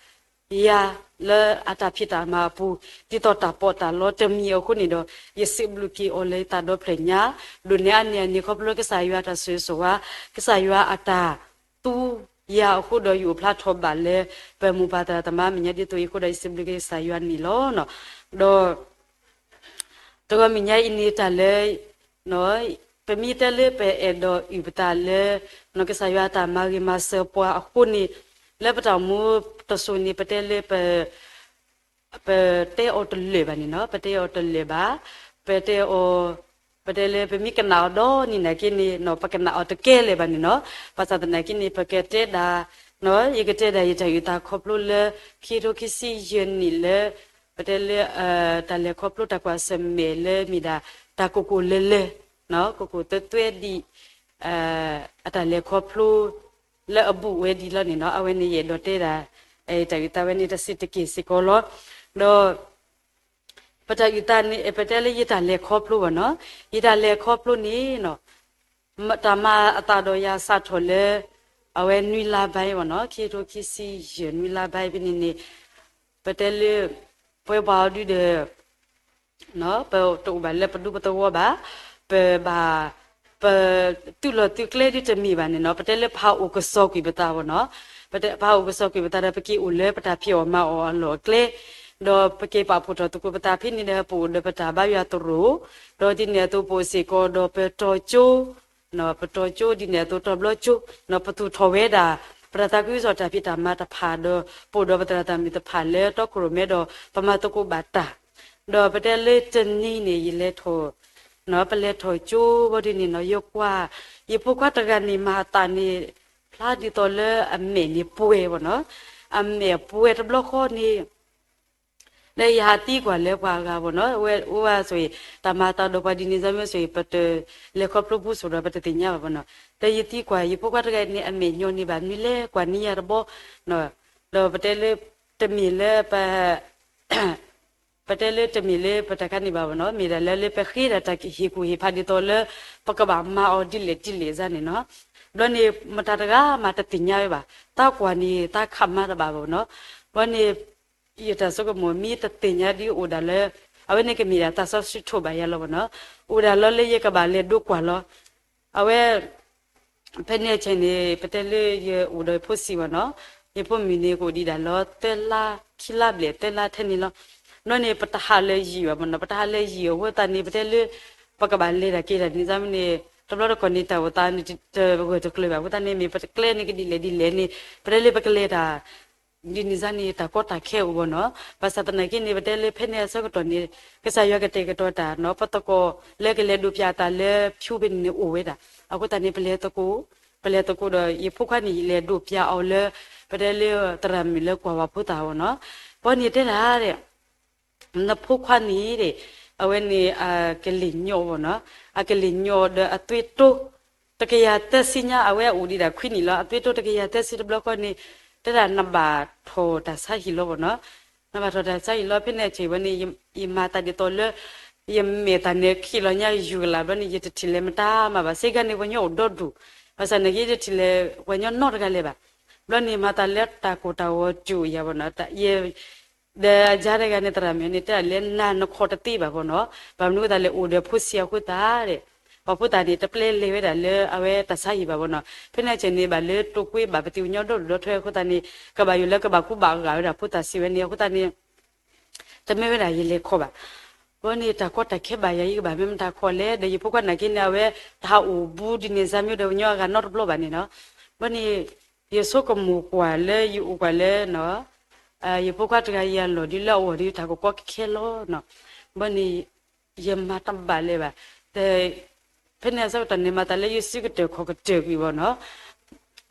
ယၤလၢအတၢ်ဖံးတၢ်မၤအပူၤ ဒ်သိးတၢ်ပီးတၢ်လီတမံၤအဃိန့ၣ်ဒီး ယစံးဘျုးက့ၤအီၤလၢယသးဒီဖျၢၣ်ညါ, ဒိးန့ၢ်အါန့ၢ်အန့ၣ် ခီဖျိကစၢ်ယွၤတၢ်ဆိၣ်ဂ့ၤဆိၣ်ဝါ, ကစၢ်ယွၤအတၢ်သူယၤအဃိဒီး ယအိၣ်ဖျါထီၣ်ဘၣ်လၢ ပမိၢ်ပၢ်သရၣ်သမါအမဲာ်ညါဒ်သိးအံၤအဃိဒီး ယစံးဘျုးက့ၤကစၢ်ယွၤန့ၣ်လီၤ. ဒီး တဂီၢ်မုၢ်ညါအံၤန့ၣ်တၢ်လၢ ပမ့ၢ်တဲလၢပအဲၣ်ဒိးအုၣ်ပသးလၢ ကစၢ်ယွၤအတၢ်မၤဂ့ၤမၤစၢၤပှၤအဃိန့ၣ် လၢပတၢ်အိၣ်မူတစိၤန့ၣ် ပတဲလၢ ပတဲအီၤတလၢာ်ဘၣ်န့ၣ်နီၤ, ပတဲအီၤတလၢာ်ဘၣ်, ပတဲအီၤ ပတဲလၢပမ့ၢ်ကနၣ်အီၤဒီးန့ၣ်နာ်က့န့ၣ် ပကနၣ်အီၤတကဲလၢၤဘၣ်န့ၣ်နီၤ, ဘၣ်ဆၣ်သနာ်က့န့ၣ် ပကတဲဒၣ် ယကတဲဒၣ်ယတၢ်အုၣ်သးခီဖျိလၢ ခံကထိခံဆံယဲၢ်နံၣ်လၢ ပတဲလၢ တၢ်လဲၤခီဖျိတၢ်ကွၢ်ဆၢၣ်မဲာ်လၢမ့ၢ်ဒၣ် တၢ်ကိၢ်ကိၢ်လၢၤလၢၤ ကိၢ်ကိၢ်သွဲသွဲဒံး အတၢ်လဲၤခီဖျိ လၢအဘူးဝဲဒံးလီၤန့ၣ်နီၤ, အဝဲန့ၣ်ယအဲၣ်ဒိးတဲဒၣ် တၢ်အုၣ်သးဝဲန့ၣ်တဆံးတက့ၢ်စ့ၢ်ကီးလီၤ. ဒီး ပတၢ်အုၣ်သးန့ၣ် ပတဲလၢယတၢ်လဲၤခီဖျိဘၣ်နီၤ, ယတၢ်လဲၤခီဖျိန့ၣ် တၢ်မၤအသးဒီးယၤစးထီၣ်လၢ အဝဲနွံလါဘၣ်အံၤဘၣ်နီၤ, ခံကထိခံဆံယဲၢ်နွံလါဘၣ်အံၤဖဲန့ၣ်န့ၣ် ပတဲလၢ ပဝဲပှၤအီၤဒုဒီး ပတအိၣ်ဘၣ်လၢပဒူပသဝီဘၣ်, ပဘၣ် ပ သုးလီၢ်သုးကျဲဒုတမ့ၢ်ဘၣ်န့ၣ်နီၤ, ပတဲလၢပဟးအိၣ်ကစီၣ်ကွံာ်ပသးဘၣ်နီၤ, ပတဲပဟးအိၣ်ကစီၣ်ကွံာ်ပသးဒီး ပက့ၤအိၣ်လၢပတၢ်ဖံးအီၣ်မၤအီၣ်အလီၢ်အကျဲ, ဒီးပက့ၤပာ်ဖှိၣ်ထီၣ်သကိးပသးဖဲန့ၣ်ဒီး ပအိၣ်ဒီးပတၢ်ဘါယွၤသရိာ်, ဒီးဒ်န့ၣ်အသိးပအိၣ်စ့ၢ်ကီးဒီးပတီၤကၠိ ပတီၤကၠိဒ်န့ၣ်အသိး တီၤဘျီကၠိ ပသူၣ်ထီၣ်ဝဲဒၣ် ပတၢ်သးခုကစီၣ်တၢ်ဖံးတၢ်မၤတဖၣ်ဒီး ပအိၣ်ဒီးပသရၣ်သရၣ်မုၣ်တဖၣ်လၢတီခိၣ်ရိၣ်မဲဒီး ပမၤသကိးဘၣ်တၢ်, ဒီးပတဲလၢတနံၤန့ၣ် ယလဲၤထီၣ် ပလဲၤထီၣ်ကၠိဘၣ်ဒ်န့ၣ်နီၤ ယကွၢ် ယဖိခွါတဂၤန့ၣ် မၤအသးန့ၣ် ဖျါဒ်သိးလၢအမဲာ်န့ၣ်ပှဲၤဘၣ်နီၤ, အမဲာ်ပှဲၤတဘျီဃီန့ၣ် လၢယဟးသံကွၢ်လၢပှၤဂၤဘၣ်နီၤ, အဝဲအိၣ်ဝဲဆိၣ်ဂ့ၤ တၢ်မၤအသးဒီးပှၤဒ်န့ၣ် သးမ့ၢ်ဆိၣ်ဂ့ၤ ပတလဲၤခီဖျိဘူးဆိၣ်ဒီး ပတသ့ၣ်ညါဘၣ်ဘၣ်နီၤ, ဒီးယသံကွၢ် ယဖိခွါတဂၤန့ၣ် အမဲာ်ညီန့ၢ်ဘၣ်မနုၤလဲၣ် ကွၢ်န့ၢ်ယၤတဘျီ, ဒီးပတဲလၢ တမ့ၢ်လၢပ ပတဲလၢတမ့ၢ်လၢပတၢ်ခါန့ၣ်ဘၣ်ဘၣ်နီၤ, မ့ၢ်ဒၣ်လၢ လၢပဃ့ဒၣ်တၢ်ဟ့ၣ်ကူၣ်ဟ့ၣ်ဖးဒ်သိးလၢ ပကဘၣ်မၤအီၤဒ်လဲၣ်ဒ်လဲၣ်န့ၣ်နီၤ. ဘျီန့ၣ် မတၤတဂၤမးတသ့ၣ်ညါဝဲဘၣ်, တၢ်ကွၢ်န့ၣ် တၢ်ခးမါတဘၣ်ဘၣ်နီၤ. ဘျီန့ၣ် ယတၢ်ဆိကမိၣ်မ့ၢ်တသ့ၣ်ညါဒ်အိၣ်ဒၣ်လၢ အဝဲန့ၣ်ကမ့ၢ်ဒၣ်တၢ်စီဆှံထိးဘၣ်ယၤလီၤဘၣ်နီၤ, အိၣ်ဒၣ်လီၤလၢယကဘၣ်လဲၤဒိကွၢ်လီၤ. အဝဲ ဖဲန့ၣ်အဆၢန့ၣ် ပတဲလၢယအိၣ်ဒီးယဖိဆံးဘၣ်နီၤ, ယဖိမုၣ်န့ၣ် ကအိၣ်ဒံးဒၣ်လီၤ သၢလါ ခံလါဘျဲၣ် သၢလါထဲန့ၣ်လီၤ. ဘျီန့ၣ် ပတဟးလၢယံာ်ဘၣ်ဘၣ်နီၤ, ပတဟးလၢယံာ်အဃိသတးန့ၣ် ပတဲလၢ ပကဘၣ်လဲၤတၢ်က့ၤတၢ်န့ၣ် သးမ့ၢ်န့ၣ် တဘျီတခီၣ်န့ၣ် တၢ်အိၣ်သးန့ၣ် တဂၢၢ်တကျၢၤဘၣ်အဃိသတးန့ၣ် မ့ၢ်ပကျဲန့ၣ်ကဒ်လဲၣ်ဒ်လဲၣ်န့ၣ် ပတဲလၢပကလဲၤတၢ် ဒ်န့ၣ်စ့ၢ်န့ၣ် တၢ်ကီတၢ်ခဲအိၣ်ဘၣ်နီၤ. ဘၣ်ဆၣ်သနာ်က့န့ၣ် ပတဲလၢဖဲန့ၣ်အဆၢကတီၢ်န့ၣ် ကစၢ်ယွၤကတဲာ်ကတီၤတၢ်နီၤ, ပသကိးလၢကလဲၤဒိးပၠးအသးလၢဖၠူဖဲန့ၣ်န့ၣ်အိၣ်ဝဲဒၣ်. အဃိသတးန့ၣ် ပလဲၤသကိး, ပလဲၤသကိးဒီး ယဖိခွါန့ၣ် ယလဲၤဒိးပၠးအီၤလၢ ပတဲလၢသရၣ်မုၣ်လၢကွၢ်ဝဲဖိသၣ်ဘၣ်နီၤ. ဘီန့ၣ်တဲဒၣ် နဖိခွါန့ၣ် အဝဲန့ၣ် အကလ့ၣ်ညီဘၣ်နီၤ, အကလ့ၣ်ညီဒီးအသွံၣ်တိ တကယၤသၢဆံညါ အဝဲအိၣ်ဒံးဒၣ်ခွံနံၣ်လီၤ. အသွံၣ်တိတကယၤသၢဆံတဘျီဃီန့ၣ် တဲဒၣ်နဘၣ်ထီၣ်တၢ်ဆါဟံၣ်လီၤဘၣ်နီၤ, နဘၣ်ထီၣ်တၢ်ဆါဟံၣ်လီၤ. ဖဲန့ၣ်အဆၢဝဲန့ၣ် ယမၤသးဒ်သိးလၢ ယမဲာ်သၣ်န့ၣ်ခံးလီၤညါယူၤကလာ်ဘျီန့ၣ် ယတထံၣ်လၢၤမတၤမးဘၣ်. စ့ၢ်ကီးန့ၣ် ပှၤကညီအိၣ်ဒီဒူၣ်, ဘၣ်ဆၣ်သနာ်က့ ယတထံၣ်လၢၤပှၤကညီနီတဂၤလၢၤဘၣ်. ဘျီန့ၣ် မၤသးလၢတၢ်ကိၢ်တၢ်ဂီၤစူၤယၤဘၣ်နီၤ, ယ ဒီးအယါတဂၤန့ၣ် သရၣ်မုၣ်န့ၣ် တဲဒၣ်လၢနၤနခီၣ်တသ့ဘၣ်ဘၣ်နီၤ, ဘၣ်မနုၤအဃိသတးလဲၣ် အိၣ်ဒီးဖိဆံးအဃိသတးဒီး ပှၤဖိသၣ်န့ၣ် တပျဲလဲၤဝဲဒၣ်လၢအဝဲတၢ်ဆါဟံၣ်ဘၣ်ဘၣ်နီၤ. ဖဲန့ၣ်အဆၢန့ၣ် ဘၣ်လၢတိာ်ကွံဘၣ်ပသံၣ်ပညိၣ်ဒီဒူၣ်ဒီထၢအဃိသတးန့ၣ် ကဘၣ်ယိၣ်လၢကဘၣ်ကူဘၣ်ဂာ်ဝဲဒၣ်ဖိသၣ်စံးဝဲန့ၣ် အဃိသတးန့ၣ် တမ့ၢ်ဝဲဒၣ်ယလဲၤခီဘၣ်. ဘီန့ၣ် တၢ်ကီတၢ်ခဲဘၣ်ယၤ ယကဘၣ်မ့ၢ်မတၤခီလဲၣ်, ဒီးယဖိခွါနာ်က့န့ၣ် အဝဲတဟးအိၣ်ဘူးဒ်န့ၣ်စ့ၢ်မ့ၢ်ဒီးပှၤကညီအဂၤနီတဘျီဘၣ်န့ၣ်နီၤ. ဘီန့ၣ် ယဆိကမိၣ်ကွၢ်လၢယအိၣ်ကွၢ်လၢ ယဖိခွါတဂၤယၤလီၤဒ်လၢအအိၣ်ဒ်တၢ်ကီကီခဲခဲလီၤနီၤ. ဘီန့ၣ် ယမၤတဘၣ်လၢၤဘၣ်. ဖဲန့ၣ်အဆၢကတီၢ်န့ၣ် မၤသးလၢယစုကတၢၢ်ခီၣ်ကတၢၢ်ကွံာ်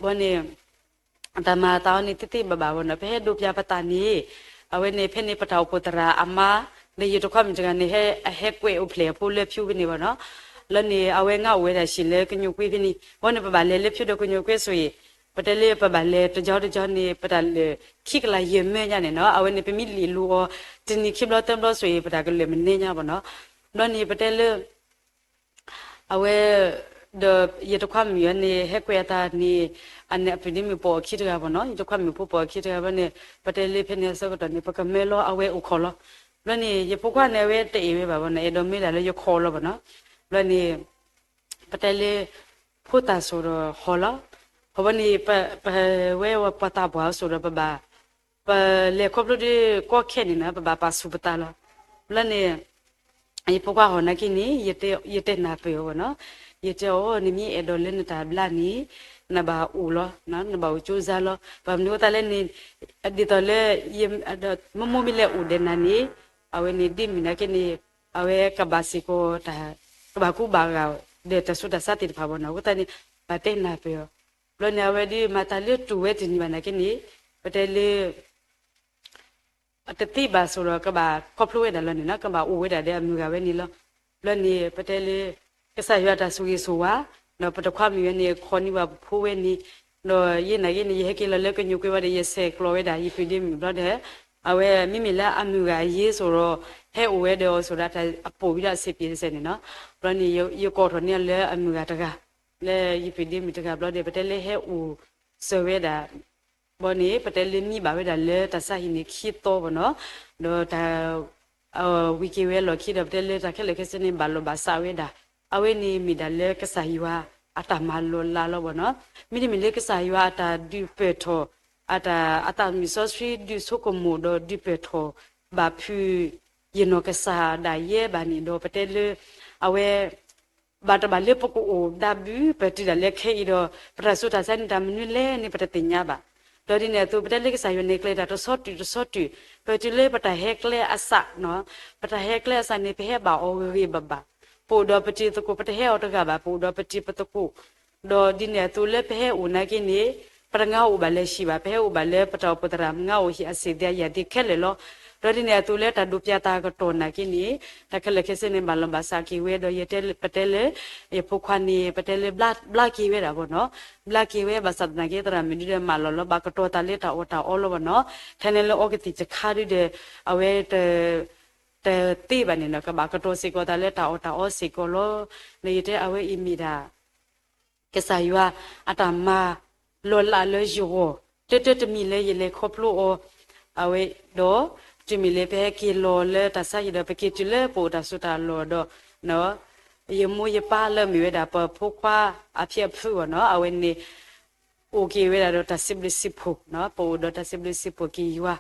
ဘၣ်နီၤ. ဘီန့ၣ် တၢ်မၤအသးအီၤန့ၣ်သ့သ့ဘၣ်ဘၣ်ဘၣ်နီၤ. ပဟဲဒိးပၠးပသးန့ၣ် အဝဲန့ၣ် ဖဲန့ၣ်ပတၢ်အိၣ်ဖှိၣ်သရၣ်အမါ ဒီးယတခွါမုၣ်တဂၤန့ၣ် ဟဲ ဟဲကွဲးအိၣ်ဖျဲၣ်အဖိလၢဖၠူဖဲန့ၣ်ဘၣ်နီၤ. လၢန့ၣ် အဝဲငါအိၣ်ဝဲဒၣ်ဆံးလၢကညိၣ်ကွ့ဖဲန့ၣ် ဘီန့ၣ် ပဘၣ်လဲၤလၢဖၠူဒီးကညိၣ်ကွ့ဆိၣ်အံၤ ပတဲလၢပဘၣ်လဲၤတကီတကီန့ၣ် ပတၢ်လၢာ်ခံကလးယဲၢ်မၢညါန့ၣ်နီၤ. အဝဲန့ၣ် ပမ့ၢ်လံာ်လူၤအီၤ တနံၤခံဘျီသၢဘျီဆိၣ်အံၤ ပတၢ်ကလၢာ်မနုၤညါဘၣ်နီၤ. ဘီန့ၣ် ပတဲလၢ အဝဲ ဒီးယတခွါမုၣ်အန့ၣ် ဟဲကွဲးအသးန့ၣ် အန့ၣ်အပုၢ်ဒ့မုၣ်ပိာ်အခံတဂၤဘၣ်နီၤ, ယတခွါမုၣ်ဖိပိာ်အခံတဂၤဘၣ်န့ၣ် ပတဲလၢဖဲန့ၣ်အဆၢကတီၢ်န့ၣ် ပကမၢလီၤအဝဲအိၣ်ခိးလီၤ. ဘျီန့ၣ် ယဖိခွါန့ၣ် အဝဲတအဲၣ်ဝဲဘၣ်ဘၣ်နီၤ, အဲၣ်ဒိးမ့ၢ်ဒၣ်လၢယခိးလီၤဘၣ်နီၤ. ဘျီန့ၣ် ပတဲလၢ ဖိသၣ်စိၤဒီးဟီလီၤ. ဟီဘီန့ၣ် ပဝဲပှၤသးပှၢ်အစိၤဒီးပဘၣ် ပလဲၤခီဖျိဒ်ကီခဲန့ၣ်နီၤ ပဘၣ်ပာ်ဆူၣ်ပသးလီၤ. ဘျီန့ၣ် ယဖိခွါဟီၣ်နာ်က့န့ၣ် ယတဲနၢ်ပၢၢ်အီၤဘၣ်နီၤ, ယတဲအီၤ နမ့ၢ်အဲၣ်ဒိးလၢနတၢ်ဘျါန့ၣ် နဘၣ်အိၣ်လီၤ, နဘၣ်အိၣ်ကၠိဇါလီၤ. ဘၣ်မနုၤအဃိသတးလဲၣ်န့ၣ် ဒ်သိးလၢ မိၢ်မိၢ်မ့ၢ်လဲၤအိၣ်ဒီးနၤန့ၣ် အဝဲန့ၣ်ဒ့မုၣ်နာ်က့န့ၣ် အဝဲကဘၣ်စ့ၢ်ကီးတၢ် ကဘၣ်ကူဘၣ်ဂာ်ဒီးတၢ်ဆူးတၢ်ဆါသ့ၣ်တဖၣ်ဘၣ်နီၤ. အဃိသတးန့ၣ် ဘၣ်တဲနၢ်ပၢၢ်အီၤ. ဘျီန့ၣ် အဝဲဒ်မၤသးလၢတူၢ်ဝဲတနံၤဘၣ်နာ်က့န့ၣ် ပတဲလၢ တသ့ဘၣ်ဆိးဒီး ကဘၣ်ခီဖျိဝဲဒၣ်လီၤန့ၣ်နီၤ, ကဘၣ်အိၣ်ဝဲဒၣ်ဒီးအမုၢ်ဂၤဝဲန့ၣ်လီၤ. ဘျီန့ၣ် ပတဲလၢ ကစၢ်ယွၤတၢ်ဆိၣ်ဂ့ၤဆိၣ်ဝါ ဒီးပတခွါမုၣ်ဝဲန့ၣ် ခိးန့ၢ်ဘၣ်ပဖိဝဲန့ၣ်, ဒီးယဲနာ်က့န့ၣ် ယဟဲက့ၤလီၤလၢကညိၣ်ကွ့ဝဲဒီး ယဆဲးကျိးဝဲဒၣ်ယပုၢ်ဒ့မုၣ်ဘျီဒီး အဝဲမ့မ့ၢ်လၢအမုၢ်ဂၤအယ့ၤဆိးဒီး ဟဲအိၣ်ဝဲဒီးအီၤဆိးဒီး တၢ်အပိာ်ဝံၤဒီးအဆံးပျ့ၤတစဲးန့ၣ်နီၤ. ဘျီန့ၣ် ယကိးထီၣ်န့ၢ်အီၤလၢအမုၢ်ဂၤတဂၤ လၢယပုၢ်ဒ့မုၣ်တဂၤဘျီဒီး ပတဲလၢဟဲအိၣ်စၢၤဝဲဒၣ် ဘီန့ၣ် ပတဲလၢမံဘၣ်ဝဲဒၣ်လၢတၢ်ဆါဟံၣ်န့ၣ်ခံသီဘၣ်နီၤ, ဒီးတၢ် ဝံၤက့ၤဝဲလီၢ်ခံဒီး ပတဲလၢတၢ်ခဲလၢာ်ခဲဆ့န့ၣ် ဘၣ်လီၤဘၣ်စးဝဲဒၣ်, အဝဲန့ၣ်မ့ၢ်ဒၣ်လၢကစၢ်ယွၤအတၢ်မၤလီၤလးလီၤဘၣ်နီၤ. မ့တမ့ၢ်လၢကစၢ်ယွၤအတၢ်ဒုးပၢၢ်ထီၣ် အတၢ် အတၢ်မုၢ်စီဆှံဒုးဆိကမိၣ်ဒီးဒုးပၢၢ်ထီၣ်ဘၣ်ဖုး ယနီၢ်ကစၢ်ဒၣ်ယဲဘၣ်န့ၣ်ဒီး ပတဲလၢ အဝဲ ဘၣ်တဘၣ်လၢပကအိၣ်ဒၣ်ဘု ပတုၤဒၣ်လဲာ်ခဲအံၤဒီး ပတၢ်ဆူးတၢ်ဆါန့ၣ်တၢ်မနုၤလဲၣ်န့ၣ် ပတသ့ၣ်ညါဘၣ်. ဒီးဒ်န့ၣ်အသိး ပတဲလၢကစၢ်ယွၤန့ၣ် ကျဲၤတၢ်တဆီတုၤတဆီတုၤ, ပတုၤလၢပတၢ်ဟဲကျဲအစးနီၤ, ပတၢ်ဟဲကျဲအစးန့ၣ် ပဟဲဘၣ်အီၤဂ့ၤဂ့ၤဘၣ်ဘၣ်, ပအိၣ်ဒီးပတံၤသကိး ပတဟဲအီၤတဂၤဘၣ်, ပအိၣ်ဒီးပတံၤပသကိး, ဒီးဒ်န့ၣ်အသိးလၢပဟဲအိၣ်နာ်က့န့ၣ် ပတငါအိၣ်ဘၣ်လၢၤဟံၣ်ဘၣ်, ပဟဲအိၣ်ဘၣ်လၢပတၢ်အိၣ်ဖှိၣ်သရၣ်မုၢ်ငါအိၣ်ဟံၣ်အစ့ၣ်သ့ၣ်အယၣ်သ့ၣ်ခဲလၢာ်လီၤ. ဒီးဒ်န့ၣ်အသိးလၢတၢ်ဒုးပျးတၢ်ကတီၢ်နာ်က့န့ၣ် တၢ်ခဲလၢာ်ခဲဆ့န့ၣ် ဘၣ်လီၤဘၣ်စးက့ၤဝဲဒီး ယတဲ ပတဲလၢ ယဖိခွါန့ၣ် ပတဲလၢ ဘျါက့ၤဝဲဒၣ်ဘၣ်နီၤ, ဘျါက့ၤဝဲ ဘၣ်ဆၣ်သနာ်က့ သရၣ်မုၣ်ဒုဒီး မၢလီၤလၢ ဘၣ်ကတီၤတၢ်လၢတၢ်အီၣ်တၢ်အီလီၤဘၣ်နီၤ, ထဲန့ၣ်လၢအီကသံၣ်တခါဒုဒီး အဝဲ တသ့ဘၣ်န့ၣ်နီၤ, ကဘၣ်ကတီၤစ့ၢ်ကီးတၢ်လၢတၢ်အီၣ်တၢ်အီစ့ၢ်ကီးလီၤ. ဒီးယတဲအဝဲအံၤမ့ၢ်ဒၣ် ကစၢ်ယွၤအတၢ်မၤလီၤလးလၢယဂီၢ် တၢတၢတမံၤလၢယလဲၤခီဖျိအီၤ, အဝဲဒီး တုၤမ့ၢ်လၢပဟဲက့ၤလီၤလၢတၢ်ဆါဟံၣ်ဒီး ပက့ၤတုၤလၢပအိၣ်တၢ်စိတၢ်လီၢ်ဒီး ယမိၢ်ယပၢ်လၢမ့ၢ်ဝဲဒၣ်ပဖိခွါအဖံအဖုဘၣ်နီၤ, အဝဲန့ၣ် အိၣ်က့ၤဝဲဒၣ်ဒီးတၢ်စံးဘျုးစံးဖှိၣ်နီၤ, ပအိၣ်ဒီးတၢ်စံးဘျုးစံးဖှိၣ်က့ၤယွၤ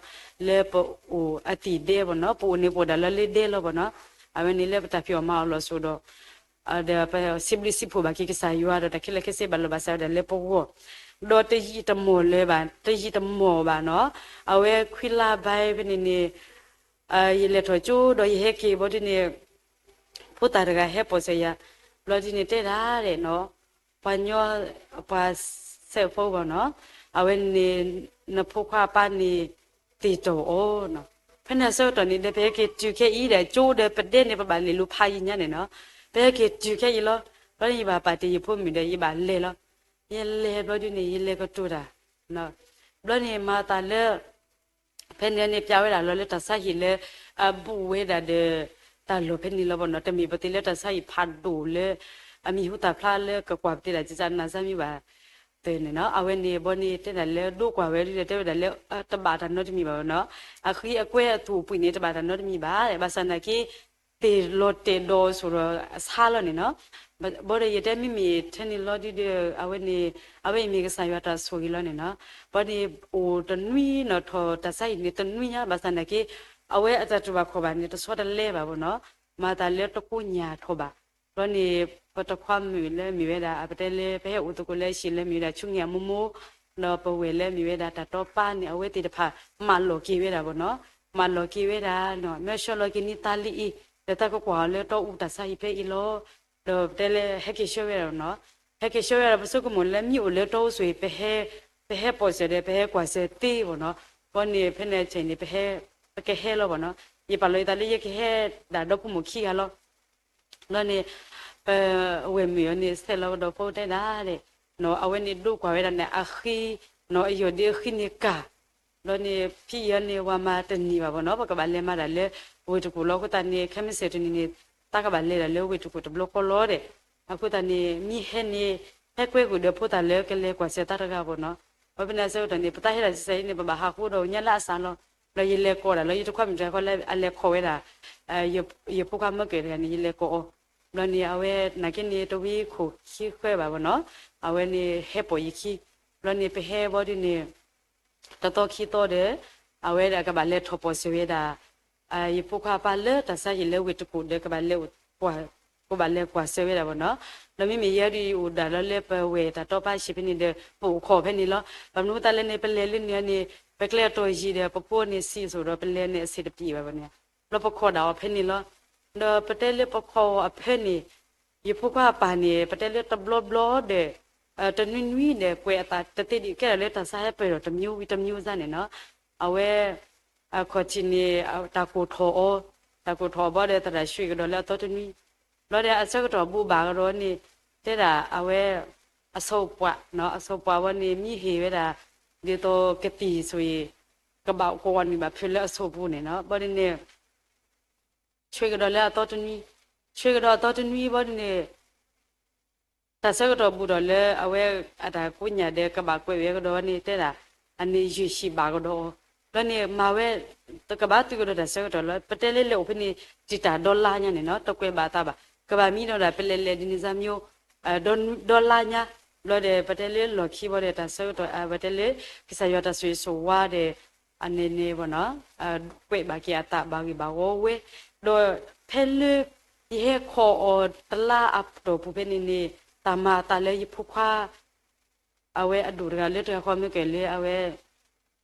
လၢပအိၣ်အသံၣ်ဒဲဘၣ်နီၤ, ပအိၣ်န့ၣ်ပအိၣ်ဒၣ်လၢလၢဒဲလီၤဘၣ်နီၤ, အဝဲန့ၣ်လၢပတၢ်ဖံးအီၣ်မၤအီၣ်လီၤစိၤဒီး ဒီးပစံးဘျုးစံးဖှိၣ်ဘၣ်က့ၤကစၢ်ယွၤဒီး တၢ်ခဲလၢာ်ခဲဆ့ဘၣ်လီၤဘၣ်စးဝဲဒၣ်လၢပဂီၢ်, ဒီးတယံာ်တမီၢ်လၢၤဘၣ်, တယံာ်တမီၢ်ဘၣ်နီၤ, အဝဲခွံလါဘၣ်ဖဲန့ၣ်န့ၣ် ယလဲၤထီၣ်ကၠိဒီးယဟဲက့ၤဘီဒ်န့ၣ် ဖိသၣ်တဂၤဟဲပိာ်စၢၤယၤ, ဘျီဒ်န့ၣ်တဲဒၣ်ဒီးနီၤ, ပှၤညီ ပှၤစဲးဖိဘၣ်နီၤ, အဝဲန့ၣ် နဖိခွါအပၢ်န့ၣ် သံၣ်တီၢ်အီၤနီၤ, ဖဲန့ၣ်အဆၢကတီၢ်န့ၣ်ဒီး ပဟဲက့ၤတုၤခဲအံၤဒီး ကၠိဒီးပဒဲန့ၣ် ပဘၣ်လဲၤလူၤဖးယံာ်ညါန့ၣ်နီၤ, ပဟဲက့ၤတုၤခဲအံၤလီၤ, ဘျီန့ၣ်ယဘၣ်ပာ်တ့ၢ်ယဖိမုၣ်ဒီး ယဘၣ်လဲၤလီၤ, ယလဲၤဘျီဒ်န့ၣ် ယလဲၤကတိၤတၢ် ဘျီန့ၣ်မၤသးလၢ ဖဲန့ၣ်န့ၣ်ပျးဝဲဒၣ်လီၤလၢတၢ်ဆါဟံၣ်လၢ အဘူးဝဲဒၣ်ဒီး တၢ်လီၢ်ဖဲန့ၣ်လီၤဘၣ်နီၤ, တမ့ၢ်ပသ့လၢတၢ်ဆါဟံၣ်ဖးဒိၣ်လၢ အမံၤဟူသၣ်ဖျါလၢကကွၢ်ပသ့ဒၣ် ကစၢ်နၢ်စၢ်မံဘၣ်သ့န့ၣ်နီၤ, အဝဲန့ၣ်ဘီန့ၣ်တဲဒၣ်လၢဒိကွၢ်ဝဲဒ်ဒီး တဲဝဲဒၣ်လၢ တဘၣ်တၢ်နီတမံၤဘၣ်နီၤ, အဃံအကွဲအသူၣ်အပှံၣ်န့ၣ် တဘၣ်တၢ်နီတမံၤဘၣ်, ဘၣ်ဆၣ်သနာ်က့ သ့ၣ်လီၤတဲာ်ဒီးစိၤဒီးအဆါလီၤန့ၣ်နီၤ, ဘၣ်ဒီးယတဲမ့မ့ၢ်ထဲန့ၣ်လီၤဒ်ဒီး အဝဲန့ၣ် အဝဲအံၤမ့ၢ်ကစၢ်ယွၤတၢ်ဆိၣ်ဂ့ၤလီၤန့ၣ်နီၤ, ဘၣ်ဒီးအိၣ်တနွံနီၤ ထီၣ်တၢ်ဆါဟံၣ်န့ၣ်တနွံညါ, ဘၣ်ဆၣ်သနာ်က့ အဝဲအတၢ်တူၢ်ဘၣ်ခီၣ်ဘၣ်န့ၣ် တဆီတလဲဘၣ်ဘၣ်နီၤ, မၤသးလၢတကိညၢ်ထီၣ်ဘၣ်, ဘျီန့ၣ် ပတခွါမုၣ်လၢမ့ၢ်ဝဲဒၣ် အပတဲလၢ ပဟဲအိၣ်သကိးလၢအဟံၣ်လၢမ့ၢ်ဝဲဒၣ် ဆူညါအမိၢ်မိၢ် ဒီးပဝဲၢ်လၢမ့ၢ်ဝဲဒၣ်တၢ်တီပၢ်န့ၣ် အဝဲသ့ၣ်တဖၣ် မၢလီၤက့ၤဝဲဒၣ်ဘၣ်နီၤ, မၢလီၤက့ၤဝဲဒၣ်နီၤ, မၢဆှၢလီၤက့ၤန့ၢ်သးလံအံၤ ဒီးသးကကွၢ်အီၤလၢတီအူတၢ်ဆါဟံၣ်ဖဲအံၤလီၤ, ဒီးပတဲလၢဟဲက့ၤဆှၢဝဲဒၣ်နီၤ, ဟဲက့ၤဆှၢဝဲဒၣ် ပဆိကမိၣ်လၢမ့ၢ်အိၣ်လၢတီအူဆိၣ်အံၤ ပဟဲပိာ်စၢၤဒီး ပဟဲကွၢ်စၢၤသ့ဘၣ်နီၤ, ဘီန့ၣ် ဖဲန့ၣ်အဆဲန့ၣ် ပဟဲ ပကဟဲလီၤဘၣ်နီၤ, ယပာ်လီၤယသးလၢယကဟဲဒၣ်ဒီဖိမိၢ်ခံဂၤလီၤ ဘျီန့ၣ် ပဝဲၢ်မုၣ်အီၤန့ၣ် ဆဲးလီၤကဒီးဖိတဲဒၣ်ဒီး အဝဲန့ၣ်ဒိကွၢ်ဝဲဒၣ်န့ၣ် အဃံနီၤ, အယီၢ်ဒ့အဃံန့ၣ်ကၢ်, ဘျီန့ၣ် ဖံအံၤအီၤန့ၣ် ဝၤမၤတန့ၢ်ဘၣ်ဘၣ်နီၤ, ပကဘၣ်လဲၤမၤတၢ်လၢဝ့ၢ်တကူၣ်လီၤ, အဃိသတးန့ၣ် ခဲမုၢ်ဆ့ၣ်တနံၤန့ၣ် တၢ်ကဘၣ်လဲၤဒၣ်လၢဝ့ၢ်တကူၣ်တဘျီဃီလီၤဒီး အဃိသတးန့ၣ် မ့ၢ်ဟဲန့ၣ် ဟဲကွဲဃုာ်ဒီးဖိသၣ်လၢကလဲၤကွၢ်စၢၤတၢ်တဂၤဘၣ်နီၤ, ဘၣ်ဖဲန့ၣ်အဆၢကတီၢ်န့ၣ် ပတၢ်ဟဲဒၣ်ဆံးဆံးအံၤန့ၣ် ပဘၣ်ဟးဃိဒီးညါလၢအစးလီၤ, ဒီးယလဲၤကိးဒၣ်လီၤ ယတခွါမုၣ်တဂၤဃီလၢအလဲၤခိးဝဲဒၣ် ယဖိခွါမၢကၢၣ်တဂၤန့ၣ် ယလဲၤကိးအီၤ, ဘျီန့ၣ် အဝဲနာ်က့န့ၣ် တဝံခိၣ်ခံဃၢဘၣ်ဘၣ်နီၤ, အဝဲန့ၣ်ဟဲပိာ်ယခံ, ဘျီန့ၣ် ပဟဲဘီဒ်န့ၣ် တသီခံသီဒီး အဝဲဒၣ်ကဘၣ်လဲၤထီၣ်ပိာ်စၢၤဝဲဒၣ် ယဖိခွါအပၢ်လၢတၢ်ဆါဟံၣ်လၢဝ့ၢ်တကူၣ်ဒီး ကဘၣ်လဲၤ ကဘၣ်လဲၤကွၢ်စၢၤဝဲဒၣ်ဘၣ်နီၤ, ဒီးမ့မ့ၢ်ယဲဒ်အံၤအိၣ်ဒၣ်လီၤလၢပဝဲၢ်တၢ်တီပၢ်ဆံးဖဲန့ၣ်ဒီး ပအိၣ်ခိးဖဲန့ၣ်လီၤ, ဘၣ်မနုၤဃိသတးလဲၣ်န့ၣ် ပလဲၤလၢန့ၣ်န့ၣ် ပကျဲအတီၢ်ယံၤဒီး ပဖိန့ၣ်ဆံးအသိးဒီး ပလဲၤန့ၣ်အဆံးတပျံၤဘၣ်ဘၣ်န့ၣ်, ဘျီပခိးဒၣ်အီၤဖဲန့ၣ်လီၤ, ဒီးပတဲလၢပခိးအီၤအဖဲန့ၣ် ယဖိခွါအပၢ်န့ၣ် ပတဲလၢတဘျီဘျီဒီး တနွံနွံဒီး ကွဲးအသးတသ့ဒံး ကဲထီၣ်လၢတၢ်ဆါဟဲပၢၢ်ဒီးတမျိုးဝံၤတမျိုးစါန့ၣ်နီၤ, အဝဲ အခီၣ်ထံးန့ၣ် တၢ်ကိၢ်ထီၣ်အီၤ, တၢ်ကိၢ်ထီၣ်အီၤဘီဒီး သရၣ်ဆှံကဒီးလၢအသီတနွံ, ဘျီဒီးအဆၢကတီၢ်ဘူးဘၣ်ကဒီးန့ၣ် တဲဒၣ်အဝဲ အဆိပှၤ, အဆိပှၤဝဲန့ၣ် မ့ၢ်ဟ့ၣ်ဝဲဒၣ် ဒ်သိးကသံၣ်ဆိၣ်အံၤ ကဘၣ်ကွီၢ်န့ၢ်ဘၣ်ဖုးလၢအဆိပူၤန့ၣ်နီၤ, ဘျီဒ်န့ၣ် ဆှံကဒီးလၢအသီတနွံ, ဆှံကဒီးအသီတနွံဘီဒ်န့ၣ် တၢ်ဆၢကတီၢ်ဘူးထီၣ်လၢအဝဲအတၢ်ကိးညၣ်ဒီး ကဘၣ်ကွဲးဝဲကဒီးဝဲန့ၣ် တဲဒၣ် အန့ၣ်ယုၢ်ဟံၣ်ဘၣ်ကဒီးအီၤ, ဘျီန့ၣ်မၤဝဲ ကဘၣ်သုးကဒီးတၢ်ဆၢကတီၢ်လီၤ, ပတဲလၢလဲၤအိၣ်ဖဲန့ၣ် တံာ်တာ်ဒီလါညါန့ၣ်နီၤ, တကွဲးဘၣ်အသးဘၣ်, ကဘၣ်မံဒီးဒၣ် ပလဲၤလဲၤဒ်န့ၣ်စၢ်မံၤ ဒီလါညါ, ဘျီဒီး ပတဲလၢလီၢ်ခံဘီဒီး တၢ်ဆၢကတီၢ် ပတဲလၢ ကစၢ်ယွၤတၢ်ဆိၣ်ဂ့ၤဆိၣ်ဝါဒီး အန့ၣ်န့ၣ်ဘၣ်နီၤ ကွဲးဘၣ်က့ၤအသးဘၣ်ဂ့ၢ်ဘၣ်ဝီဝဲ, ဒီးဖဲလၢ ယဟဲခိးအီၤတလါအတီၢ်ပူၤဖဲန့ၣ်န့ၣ် တၢ်မၤအသးလၢယဖိခွါ အဝဲအဒိၣ်တဂၤလၢတဂၤဃီမ့ၢ်ကဲလၢအဝဲ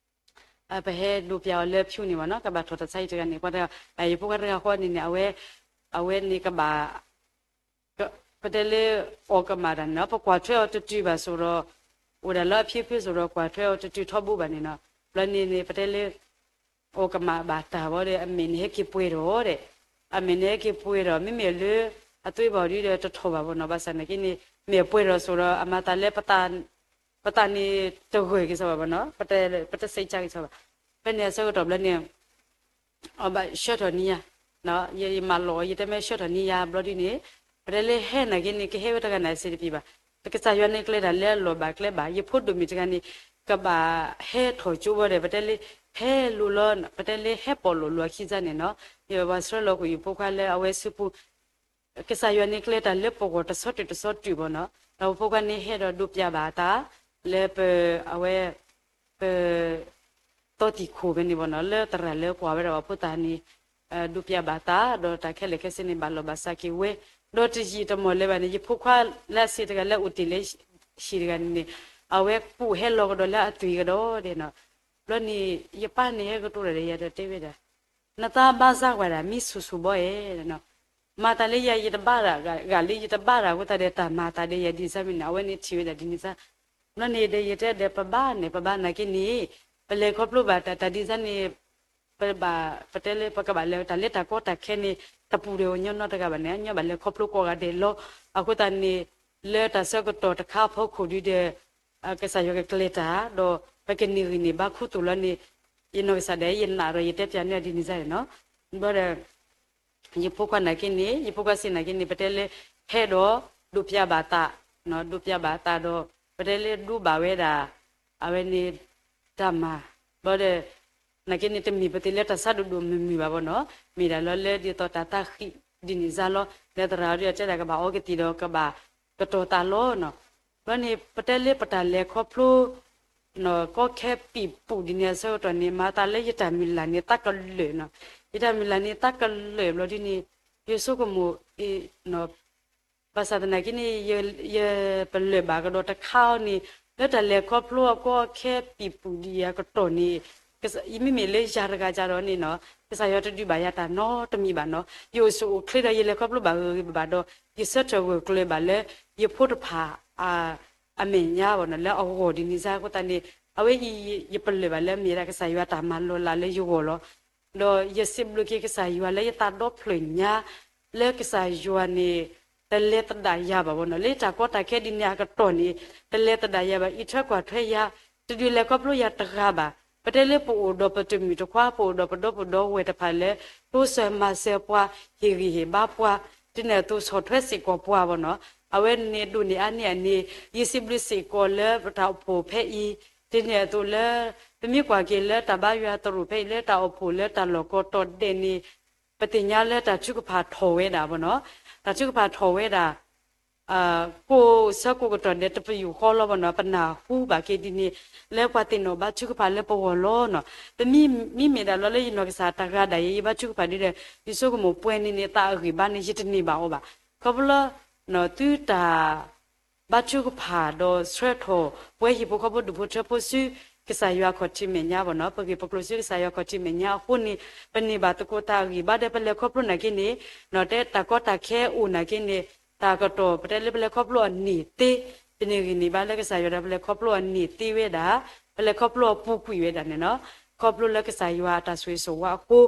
ပဟဲဒိးပျးအီၤလၢဖၠူန့ၣ်ဘၣ်နီၤ, ကဘၣ်ထီၣ်တၢ်ဆါဟံၣ်တဂၤန့ၣ်, ယဖိခွါတဂၤဃီန့ၣ်န့ၣ် အဝဲ အဝဲန့ၣ်ကဘၣ် ပတဲလၢ အီၣ်ကမၣ်တၢ်န့ၣ်နီၤ, ပကွၢ်ထွဲအီၤတတုၤဘၣ်ဆိးဒီး အိၣ်ဒၣ်လၢအဖံဖုဆိးဒီး ကွၢ်ထွဲအီၤတတုၤထီဘိဘၣ်န့ၣ်နီၤ, ဘျီန့ၣ်န့ၣ် ပတဲလၢ အိၣ်ကမၣ်ဘၣ်တၢ်ဘၣ်ဒီး အမဲာ်န့ၣ်ဟဲက့ၤပှဲၤထီၣ်ဒီး, အမဲာ်န့ၣ်ဟဲက့ၤပှဲၤထီၣ် မ့မ့ၢ်လၢ အသွံၣ်ဘၣ်ဒုဒီးတထီၣ်ဘၣ်ဘၣ်နီၤ, ဘၣ်ဆၣ်နာ်က့န့ၣ် မ့ၢ်ပှဲၤထီၣ်စိဒီး အမၤသးလၢ ပသးန့ၣ်တဂၢၢ်က့ၤစီဘၣ်ဘၣ်နီၤ, ပတစံးက့ၤစီဘၣ်, ဖဲန့ၣ်အဆၢကတီၢ်ဘျီန့ၣ် အဘၣ်ဆှၢထီၣ်န့ၢ်ယၤ, ယမၤလီၤ ယတဲမ့ၢ်ဆှၢထီၣ်န့ၢ်ယၤဘျီဒုန့ၣ်, ပတဲလၢဟဲနာ်က့န့ၣ် ကဟဲဝဲတဂၤန့ၣ်စ့တပံၤဘၣ်, ကစၢ်ယွၤန့ၣ်ကျဲတၢ်လၢအလီၢ်ဘၣ်ကျဲဘၣ်, ယဖိဒိၣ်မုၣ်တဂၤန့ၣ် ကဘၣ်ဟဲထီၣ်ကၠိဘၣ်ဒီး ပတဲလၢ ဟဲလိၤလီၤ ပတဲလၢဟဲပိာ်လိာ်လိာ်အခံစါန့ၣ်နီၤ, ယပှၤဆှၢလီၤကွံာ်ယဖိခွါလၢအဝဲဆူပူၤ ကစၢ်ယွၤန့ၣ်ကျဲတၢ်လၢပဂီၢ်တဆီတုၤတဆီတုၤဘၣ်နီၤ, ဒီးပဖိခွါန့ၣ်ဟဲဒီးဒိးပျးဘၣ်အသး လၢပ အဝဲ ပ သီတံၢ်ခိၣ်ဖဲန့ၣ်ဘၣ်နီၤ, လၢသရၣ်လၢကွၢ်ဝဲဒၣ်အဖိသၣ်န့ၣ် ဒိးပျးဘၣ်သး ဒီးတၢ်ခဲလၢာ်ခဲဆ့န့ၣ် ဘၣ်လီၤဘၣ်စးက့ၤဝဲ, ဒီးတယံာ်တမီၢ်လၢၤဘၣ်န့ၣ် ယဖိခွါလၢအစံးတဂၤလၢအအိၣ်တ့ၢ်လၢဟံၣ်တဂၤန့ၣ်န့ၣ် အဝဲကူးဟဲလီၤကဒီးလၢအသွံၣ်ကဒီးဒဲးနီၤ, ဘျီန့ၣ် ယပၢ်န့ၣ်ဟဲကတိၤတၢ်ဒီးယၤဒီးတဲဝဲဒၣ် နသးဘါစၢ်ကွၢ်ဒၣ် မံဆူၣ်ဆူၣ်ဘီအဲၣ်, မၤသးလၢယၤ ယတဘါတၢ် ဂာ်လၢယတဘါတၢ်အဃိသတးဒီး တၢ်မၤသးဒီးယၤဒ်န့ၣ်စါမ့ၢ်န့ၣ် အဝဲန့ၣ်ထံၣ်ဝဲဒၣ်ဒ်န့ၣ်စါ, ဘျီန့ၣ်ဒီးယတဲဒီး ပဘါန့ၣ် ပဘါနာ်က့န့ၣ် ပလဲၤခီဖျိဘၣ်တၢ် တၢ်ဒ်န့ၣ်စါန့ၣ် ပဘၣ် ပတဲလၢပကဘၣ်လဲၤတၢ်လၢတၢ်ကီတၢ်ခဲန့ၣ် တပူၤဒီးညီညီတဂၤဘၣ်န့ၣ် ညီဘၣ်လဲၤခီဖျိကိးဂၤဒဲးလီၤ, အဃိသတးန့ၣ် လၢတၢ်ဆၢကတီၢ်တခါအဖီခိၣ်ဒုဒီး ကစၢ်ယွၤကကျဲၤတၢ် ဒီးပကန့ၢ်ဂံၢ်န့ၢ်ဘါခူသူၣ်လီၤန့ၣ် ယနီၢ်ကစၢ်ဒၣ်ယနာ်ဒီး ယတဲပျးန့ၢ်ဒ်န့ၣ်စါန့ၣ်နီၤ, ဘျီဒီး ယဖိခွါနာ်က့န့ၣ် ယဖိခွါစံးနာ်က့န့ၣ် ပတဲလၢ ဟဲဒီး ဒိးပျးဘၣ်သး, ဒိးပျးဘၣ်သးဒီး ပတဲလၢဒိးဘၣ်ဝဲဒၣ် အဝဲန့ၣ် တၢ်မၤ, ဘျီဒီး နာ်က့န့ၣ် တမ့ၢ်ပသ့ၣ်လၢတၢ်ဆါဒိၣ်ဒိၣ်မုၢ်မုၢ်ဘၣ်ဘၣ်နီၤ, မ့ၢ်ဒၣ်လီၤလၢဒ်သိးတၢ်သးဃံးဒ်န့ၣ်စါလီၤ, လၢသရၣ်ဒုအတဲဒၣ်ကဘၣ်အီကသံၣ်ဒီးကဘၣ်ကတီၤသးလီၤနီၤ, ဘျီန့ၣ် ပတဲလၢပတၢ်လဲၤခီဖျိ ကီခဲပံာ်ပူၤဒ်န့ၣ်အဆၢကတီၢ်န့ၣ် မၤသးလၢယတၢ်မုၢ်လၢ်န့ၣ်သးကလၢာ်နီၤ, ယတၢ်မုၢ်လၢ်န့ၣ်သးကလၢာ်ဘျီဒ်န့ၣ် ယဆိကမိၣ် ဘၣ်ဆၣ်သနာ်က့န့ၣ် ယပလၢၢ်ဘၣ်ကဒီးတခါအီၤန့ၣ် လၢတၢ်လဲၤခီဖျိအကီအခဲပံာ်ပူၤဒ်အကတီၢ်န့ၣ် မ့မ့ၢ်လၢယၤတဂၤကဒီးန့ၣ်နီၤ ကစၢ်ယွၤတဒုးဘၣ်ယၤတၢ်နီတမံၤဘၣ်နီၤ, ယအိၣ်ဆူၣ်အိၣ်ချ့ဒီးယလဲၤခီဖျိဘၣ်ဂ့ၤဂ့ၤဘၣ်ဘၣ်ဒီး ယဆၢထၢၣ်ဂၢၢ်ကျၢၤဘၣ်လၢ ယဖိတဖၣ် အမဲာ်ညါဘၣ်နီၤ လၢအဂီၢ်ဒ်န့ၣ်စါအဃိသတးန့ၣ် အဝဲအံၤ ယပလၢၢ်ဘၣ်လၢမ့ၢ်ဒၣ်ကစၢ်ယွၤတၢ်မၤလီၤလးလၢယဂီၢ်လီၤ. ဒီးယစံးဘျုးက့ၤကစၢ်ယွၤလၢယသးဒီဖျၢၣ်ညါ လၢကစၢ်ယွၤန့ၣ် တလဲၤသဒၣ်ယၤဘၣ်ဘၣ်နီၤ လၢယတၢ်ကီတၢ်ခဲဒ်န့ၣ်အကတီၢ်န့ၣ် တလဲၤသဒၣ်ယၤဘၣ် အံးထွဲကွၢ်ထွဲယၤ တဒုးလဲၤခီဖျိယၤတဂၤဘၣ်. ပတဲလၢပအိၣ်ဒီးပတမုၢ်တခွါ ပအိၣ်ဒီးပဒီပုၢ်ဒီဝဲၢ်တဖၣ်လၢ တိစၢၤမၤစၢၤပှၤ ဟ့ၣ်ဂံၢ်ဟ့ၣ်ဘါပှၤ ဒ်န့ၣ်အသိးဆီၣ်ထွဲစ့ၢ်ကီးပှၤဘၣ်နီၤ အဝဲန့ၣ်ဒိၣ်န့ၢ်အါန့ၢ်အန့ၣ် ယစံးဘျုးစ့ၢ်ကီးလၢပတၢ်အိၣ်ဖှိၣ်ဖဲအံၤ ဒ်န့ၣ်အသိးလၢ ပမ့ၢ်ကွၢ်က့ၤလၢတၢ်ဘါယွၤသရိာ်ဖဲအံၤလၢတၢ်အိၣ်ဖှိၣ်လၢတၢ်လီၢ်ကီတီၢ်ဒဲးန့ၣ် ပသ့ၣ်ညါလၢတၢ်ထုကဖၣ်ထီၣ်ဝဲဒၣ်ဘၣ်နီၤ, တၢ်ထုကဖၣ်ထီၣ်ဝဲဒၣ် ကိးဆၢကိးကတီၢ်ဒဲးတပယူာ်ဃီလီၤဘၣ်နီၤ, ပနၢ်ဟူဘၣ်က့ၤဒ်န့ၣ် လၢပှၤသ့ၣ်နီၣ်ဘါထုကဖၣ်လၢပဂီၢ်လီၤနီၤ. ပမ့မ့ၢ်မ့ၢ်ဒၣ်လီၤလၢယနီၢ်ကစၢ်တဂၤဒၣ်ယဲ ယဘါထုကဖၣ်ဒ်ဒီး ယဆိကမိၣ်ပှဲၤန့ၣ်န့ၣ် သးအဂံၢ်ဘါန့ၣ် ယတန့ၢ်ဘၣ်အီၤဘၣ်. ခီဖျိလၢ သုတၢ် ဘါထုကဖၣ်ဒီးဆှၢထီၣ် ပဝဲဟံၣ်ဖိဃီဖိဒူၣ်ဖိထၢဖိဆူ ကစၢ်ယွၤခီၣ်ထံးမဲာ်ညါဘၣ်နီၤ, ပဂ့ၢ်ပကျိၤဆူကစၢ်ယွၤခီၣ်ထံးမဲာ်ညါအဃိန့ၣ် ပန့ၢ်ဘၣ်သကိးတၢ်အဂံၢ်ဘါဒီး ပလဲၤခီဖျိနာ်က့န့ၣ် တဲတၢ်ကီတၢ်ခဲအိၣ်နာ်က့န့ၣ် တၢ်ကတီၢ် ပတဲလၢပလဲၤခီဖျိအီၤန့ၢ်သ့, ပန့ၢ်ဂံၢ်န့ၢ်ဘါလၢကစၢ်ယွၤဒီး ပလဲၤခီဖျိအီၤန့ၢ်သ့ဝဲဒၣ်, ပလဲၤခီဖျိအီၤပူၤကွံာ်ဝဲဒၣ်န့ၣ်နီၤ, ခီဖျိလၢကစၢ်ယွၤအတၢ်ဆိၣ်ဂ့ၤဆိၣ်ဝါအဃိ,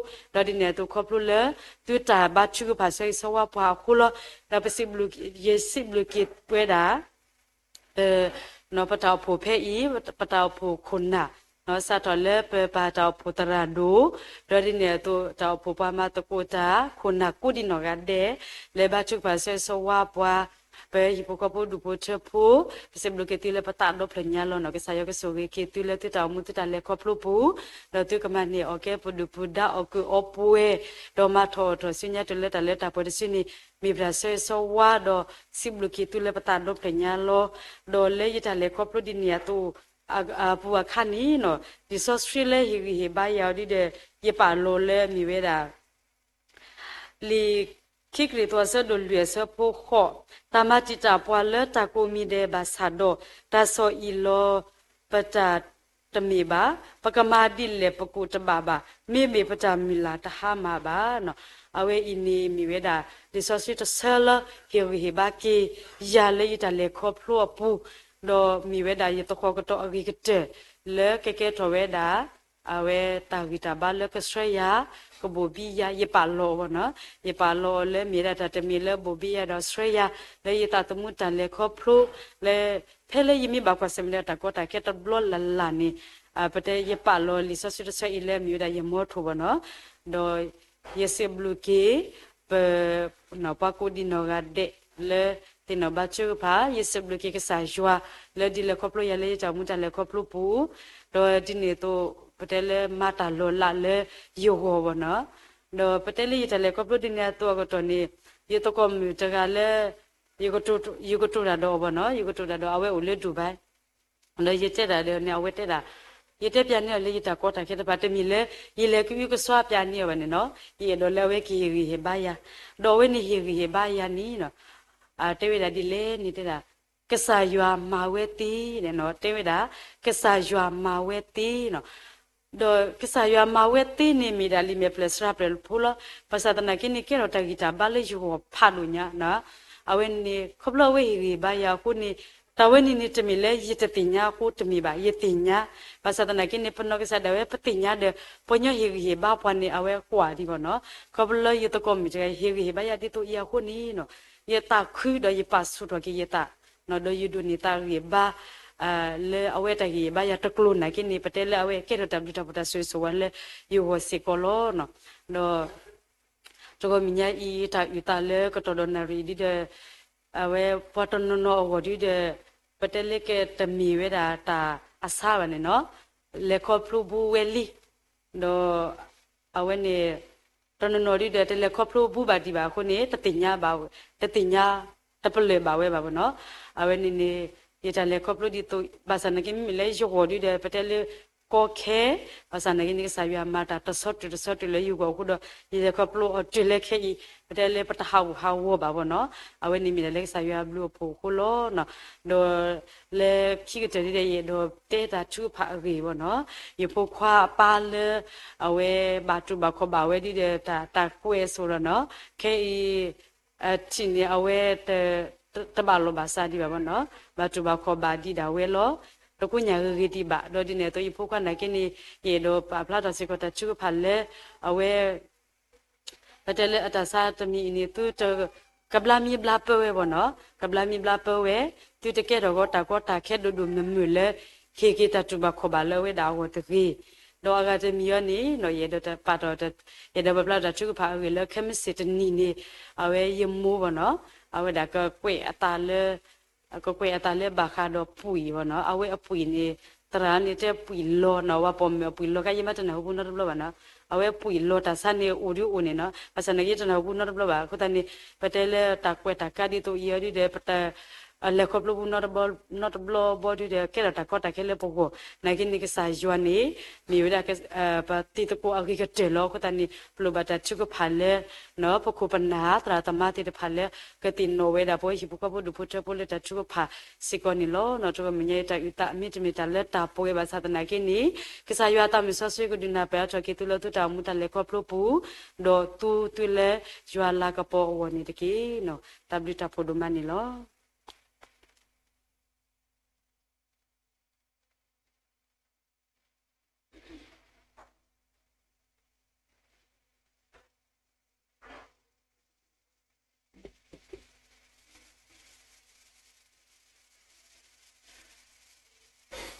ဒီးဒ်န့ၣ်အသိးခီဖျိလၢ သုတၢ်ဘါထုကဖၣ်ဆှၢဂ့ၤဆှၢဝါပှၤအဃိလီၤ. ဒီးပစံးဘျုး ယစံးဘျုးက့ၤဝဲဒၣ် ပ ပတၢ်အိၣ်ဖှိၣ်ဖဲအံၤ ပတၢ်အိၣ်ဖှိၣ်ခိၣ်နၢ် စးထီၣ်လၢပပၢ်တၢ်အိၣ်ဖှိၣ်သရၣ်ဒိၣ်, ဒီးဒ်န့ၣ်အသိး တၢ်အိၣ်ဖှိၣ်ပှၤမၤသကိးတၢ် ခိၣ်နၢ်ကိးဒံနီၢ်ဂၤဒဲး လဲၤဘါထုကဖၣ်ဆှၢဂ့ၤဆှၢဝါပှၤ ပဟံၣ်ဖိဃီဖိဒူၣ်ဖိထၢဖိ, ပစံးဘျုးက့ၤသုလၢပသးဒီဖျၢၣ်ညါလီၤနီၤ, ကစၢ်ယွၤကဆိၣ်ဂ့ၤက့ၤသုလၢသုတၢ်အိၣ်မူသုတၢ်လဲၤခီဖျိပူၤ, ဒီးသုကမၤန့ၢ်အီၣ်ကဲပဒုၣ်ပဒါအီၣ်ကုးအီပှဲၤ, ဒီးမၤထီၣ်အီၣ်ထီၣ်ဆူညါတုၤလၢတၢ်လၢတၢ်ပှဲၤတစုန့ၣ် မ့ၢ်ပတၢ်ဆှၢဂ့ၤဆှၢဝါဒီး စံးဘျုးက့ၤသုလၢပသးဒီဖျၢၣ်ညါလီၤ. ဒီးလၢယတၢ်လဲၤခီဖျိဒ်န့ၣ်အသိး အပူၤအခါန့ၣ်နီၤ, လံာ်စီဆှံလၢဟ့ၣ်ဂံၢ်ဟ့ၣ်ဘါယၤအီၤဒ်ဒီး ယပာ်လီၤလၢမ့ၢ်ဝဲဒၣ် လံာ်ခံကရံၣ်သူးအဆၢဒိၣ်လွံၢ်အဆၢဖိဃိး, တၢ်မၤတံာ်တာ်ပှၤလၢတၢ်ကိးမံၤဒဲးဘၣ်ဆၣ်ဒီး တၢ်ဆီၣ်အံၣ်လီၤပတၢ်တမ့ၢ်ဘၣ်, ပကမၤဒ်လဲၣ်ပကိၣ်တဘၣ်ဘၣ်, မ့မ့ၢ်ပတၢ်မုၢ်လၢ်တဟါမၢ်ဘၣ်နီၤ. အဝဲအံၤန့ၣ်မ့ၢ်ဝဲဒၣ် လံာ်စီဆှံတဆၢလၢဟ့ၣ်ဂံၢ်ဟ့ၣ်ဘါက့ၤယၤလၢယတၢ်လဲၤခီဖျိအပူၤ, ဒီးမ့ၢ်ဝဲဒၣ်ယသဟီၣ်ကတီၢ်အဂ့ၤကတၢၢ် လၢကကဲထီၣ်ဝဲဒၣ် အဝဲတၢ်ဂံၢ်တၢ်ဘါလၢကဆှၢယၤ, ကဘိၣ်ဘံယၤ, ယပာ်လီၤအီၤနီၤ. ယပာ်လီၤအီၤလၢမ့ၢ်ဒၣ်တၢ်တမံၤလၢဘိၣ်ဘံယၤဒီးဆှၢယၤ လၢယသးသမူတၢ်လဲၤခီဖျိ လၢ ဖဲလၢယမ့ၢ်ဘၣ်ကွၢ်ဆၢၣ်မဲာ်ဒီးတၢ်ကီတၢ်ခဲတဘျီလၢ်လၢ်န့ၣ်, ပတဲယပာ်လီၤလံာ်စီဆှံတဆၢအံၤလၢမ့ၢ်ဝဲဒၣ်ယမီထိၣ်ဘၣ်နီၤ. ဒီးယစံးဘျုးက့ၤ ပ ပှၤကိးဒံးနီၢ်ဂၤဒဲးလၢသ့ၣ်နီၣ်ဘါထုကဖၣ်, ယစံးဘျုးက့ၤကစၢ်ယွၤ လၢဒ်လဲၤခီဖျိယၤလၢယတၢ်မူတၢ်လဲၤခီဖျိပူၤ, ဒီးဒ်န့ၣ်အသိး ပတဲလၢမၤတၢ်လီၤလးလၢယဂီၢ်ဘၣ်နီၤ. ဒီးပတဲလၢယတၢ်လဲၤခီဖျိဒ်န့ၣ်အသိးအကတီၢ်န့ၣ်, ယသကိးမုၣ်တဂၤလၢ ယကတိၤတၢ်ဒီးအီၤဘၣ်နီၤ, ယကတိၤတၢ်ဒီးအဝဲအိၣ်လၢဒူဘၣ် ဒီးယတဲတၢ်ဒီးန့ၣ် အဝဲတဲဒၣ်, ယတဲပျးန့ၢ်အီၤလၢယတၢ်ကီတၢ်ခဲတဖၣ် တမ့ၢ်လၢ ယလဲၤကအုကစွါပျးန့ၢ်အီၤဘၣ်န့ၣ်နီၤ, ယအဲၣ်ဒိးလၢအဝဲကဟ့ၣ်ဂံၢ်ဟ့ၣ်ဘါယၤ, ဒီးအဝဲန့ၣ်ဟ့ၣ်ဂံၢ်ဟ့ၣ်ဘါယၤန့ၣ်နီၤ, တဲဝဲဒၣ်ဒ်လဲၣ်န့ၣ်တဲဒၣ်, ကစၢ်ယွၤမၤဝဲသ့န့ၣ်နီၤ, တဲဝဲဒၣ် ကစၢ်ယွၤမၤဝဲသ့နီၤ. ဒီးကစၢ်ယွၤမၤဝဲသ့န့ၣ်မ့ၢ်ဒၣ်လံာ်မဲာ်ဖျၢၣ်စှၤဖျၢၣ်ဖိလီၤ. ဘၣ်ဆၣ်သနာ်က့န့ၣ် ကဲထီၣ်တၢ်ဂံၢ်တၢ်ဘါလၢယဂီၢ်ဖးဒိၣ်ညါနီၤ. အဝဲန့ၣ် ခီဖျိအဝဲဟ့ၣ်ဂံၢ်ဟ့ၣ်ဘါယၤအဃိန့ၣ်, တၢ်ဝဲန့ၣ်န့ၣ် တမ့ၢ်လၢယတသ့ၣ်ညါအဃိတမ့ၢ်ဘၣ်, ယသ့ၣ်ညါ. ဘၣ်ဆၣ်သနာ်က့န့ၣ် ပနီၢ်ကစၢ်ဒၣ်ဝဲပသ့ၣ်ညါဒီး ပှၤညီဟ့ၣ်ဂံၢ်ဟ့ၣ်ဘါပှၤန့ၣ် အဝဲကွၢ်ဒံးဘၣ်နီၤ. ခီဖျိလၢယသကိးမုၣ်တဂၤဟ့ၣ်ဂံၢ်ဟ့ၣ်ဘါယၤဒ်သိးအံၤအဃိန့ၣ်နီၤ, ယသးခုဒီးယပာ်ဆူၣ်ထီၣ်က့ၤယသး ဒီးယဒိးန့ၢ်သးဂံၢ်ဘါ လၢအဝဲတၢ်ဂံၢ်ဘါယၤတကျိၤနာ်က့န့ၣ် ပတဲလၢအဝဲကဲထီၣ်တၢ်ဘျုးတၢ်ဖှိၣ်တၢ်ဆိၣ်ဂ့ၤဆိၣ်ဝါလၢယဂီၢ်စ့ၢ်ကီးလီၤ. ဒီး တဂီၢ်မုၢ်ညါအံၤ တၢ်အုၣ်သးလၢကတီၢ်ဒီးနၣ်ရံၣ်ဒ်ဒီး အဝဲပှၤတနီၤနီၤအဂီၢ်ဒ်ဒီး ပတဲလၢကတမ့ၢ်ဝဲဒၣ်တၢ်အဆါဘၣ်န့ၣ်နီၤ, လဲၤခီဖျိဘူးဝဲလံ ဒီး အဝဲန့ၣ် တနီၤနီၤဒ်ဒီး တလဲၤခီဖျိဘူးဘၣ်ဒံးဘၣ်အဃိန့ၣ် တသ့ၣ်ညါဘၣ်, တသ့ၣ်ညါ တပလၢၢ်ဘၣ်ဝဲဘၣ်ဘၣ်နီၤ. အဝဲန့ၣ်န့ၣ် ယတၢ်လဲၤခီဖျိဒ်သိး ဘၣ်ဆၣ်နာ်က့မ့မ့ၢ်လၢယဂီၢ်ဒ်ဒီး ပတဲလၢကီခဲ ဘၣ်ဆၣ်နာ်က့န့ၣ် ကစၢ်ယွၤမၤတၢ်တဆီတုၤတဆီတုၤလၢယဂီၢ်အဃိဒီး ယလဲၤခီဖျိအီၤတုၤလၢခဲအံၤ ပတဲလၢပတဟးဂူာ်ဟးဂီၤဘၣ်ဘၣ်နီၤ. အဝဲန့ၣ်မ့ၢ်ဒၣ်လၢကစၢ်ယွၤအဘျုးအဖှိၣ်အဃိလီၤ. ဒီးလၢခံကတၢၢ်ဒ်ဒီး ယအဲၣ်ဒိးတဲတၢ်ထုကဖၣ်အဂ့ၢ်ဘၣ်နီၤ, ယဖိခွါအပၢ်လၢ အဝဲဘၣ်တူၢ်ဘၣ်ခီၣ်ဘၣ်ဝဲဒ်ဒီး တၢ်ကွဲးအစိၤလီၤနီၤ, ခဲအံၤ ထံၣ်န့ၣ် အဝဲ တဘၣ်လီၢ်ဘၣ်စးဒံးဘၣ်ဘၣ်နီၤ, ဘၣ်တူၢ်ဘၣ်ခီၣ်ဘၣ်ဒံးဒၣ်ဝဲလီၤ. တကိညၣ်ဂ့ၤဂ့ၤဒံးဘၣ်, ဒီးဒ်န့ၣ်အသိး ယဖိခွါနာ်က့န့ၣ် ယအဲၣ်ဒိးပာ်ဖျါထီၣ်စ့ၢ်ကီးတၢ်ထုကဖၣ်လၢ အဝဲ ပတဲလၢအတၢ်ဆါတမံၤအံၤန့ၣ် သုတကဘျါမံဘျါပၢဝဲဘၣ်နီၤ, ကဘျါမံဘျါပၢဝဲ, သုတကဲထီၣ်ဂီၤတၢ်ကီတၢ်ခဲဒိၣ်ဒိၣ်မုၢ်မုၢ်လၢ ဟ့ၣ်က့ၤတၢ်တူၢ်ဘၣ်ခီၣ်ဘၣ်လၢအဝဲဒၣ်အဂီၢ်တဂ့ၤ. ဒီးအဂၤတမံၤအံၤန့ၣ် ယအဲၣ်ဒိးပာ်ထီၣ်, ယအဲၣ်ဒိးပာ်ဖျါတၢ်ထုကဖၣ်အဂ့ၢ်လၢ ခဲမုၢ်ဆ့ၣ်တနံၤန့ၣ် အဝဲယမိၢ်ဘၣ်နီၤ, အဝဲဒၣ်ကကွဲးအသးလၢ ကကွဲးအသးလၢဘၣ်ဃးဒီးပှံၢ်ဘၣ်နီၤ, အဝဲအပှံၢ်န့ၣ် သရၣ်န့ၣ်တဲပှံၢ်လီၤနီၤ, ဝၤပိာ်မုၣ်အပှံၢ်လီၤခါ ယမ့ၢ်တနၢ်ဟူဘူးနီတဘျီဘၣ်နီၤ, အဝဲပှံၢ်လီၤတၢ်ဆါန့ၣ်အိၣ်ဒုးအိၣ်န့ၣ်နီၤ, ဘၣ်ဆၣ်နာ်က့တနၢ်ဟူဘူးနီတဘျီဘၣ်, အဃိသတးန့ၣ် ပတဲလၢတၢ်ကွဲးတၢ်ကါဒ်သိးအံၤအီၤဒ်ဒီး ပတ လဲၤခီဖျိဘူးနီတဘျီဘီဒုးဒီး ကဲထီၣ်တၢ်ကီတၢ်ခဲလၢပဂီၢ်, နာ်က့န့ၣ်ကစၢ်ယွၤန့ၣ် မ့ၢ်ဝဲဒၣ် ပတံၤသကိးအဂ့ၤကတၢၢ်လီၤ. အဃိသတးန့ၣ် ပလိၣ်ဘၣ်တၢ်ထုကဖၣ်လၢ ပခိၣ်ပနၢ်သရၣ်သမါသ့ၣ်တဖၣ်လၢ ကသ့ၣ်နီၣ်ဝဲဒၣ်ပဝဲဟံၣ်ဖိဃီဖိဒူၣ်ဖိထၢဖိလၢတၢ်ထုကဖၣ်စ့ၢ်ကီးန့ၣ်လီၤ. နီၢ်တဂီၢ်မုၢ်ညါအံၤတၢ်အုၣ်သး မ့တမ့ၢ်တၢ်လၢတၢ်ပှဲၤဘၣ်ဆၣ်သနာ်က့န့ၣ် ကစၢ်ယွၤသးမုၢ်စီဆှံကဒုးနၢ်ပၢၢ်အါထီၣ်က့ၤသုလၢသုတၢ်အိၣ်မူတၢ်လဲၤခီဖျိပူၤ, ဒီးသူသုလၢယွၤလၤကပီၤအဂီၢ်န့ၣ်တက့ၢ်. တၢ်ဘျုးတၢ်ဖှိၣ်ဒိၣ်မးန့ၣ်လီၤ.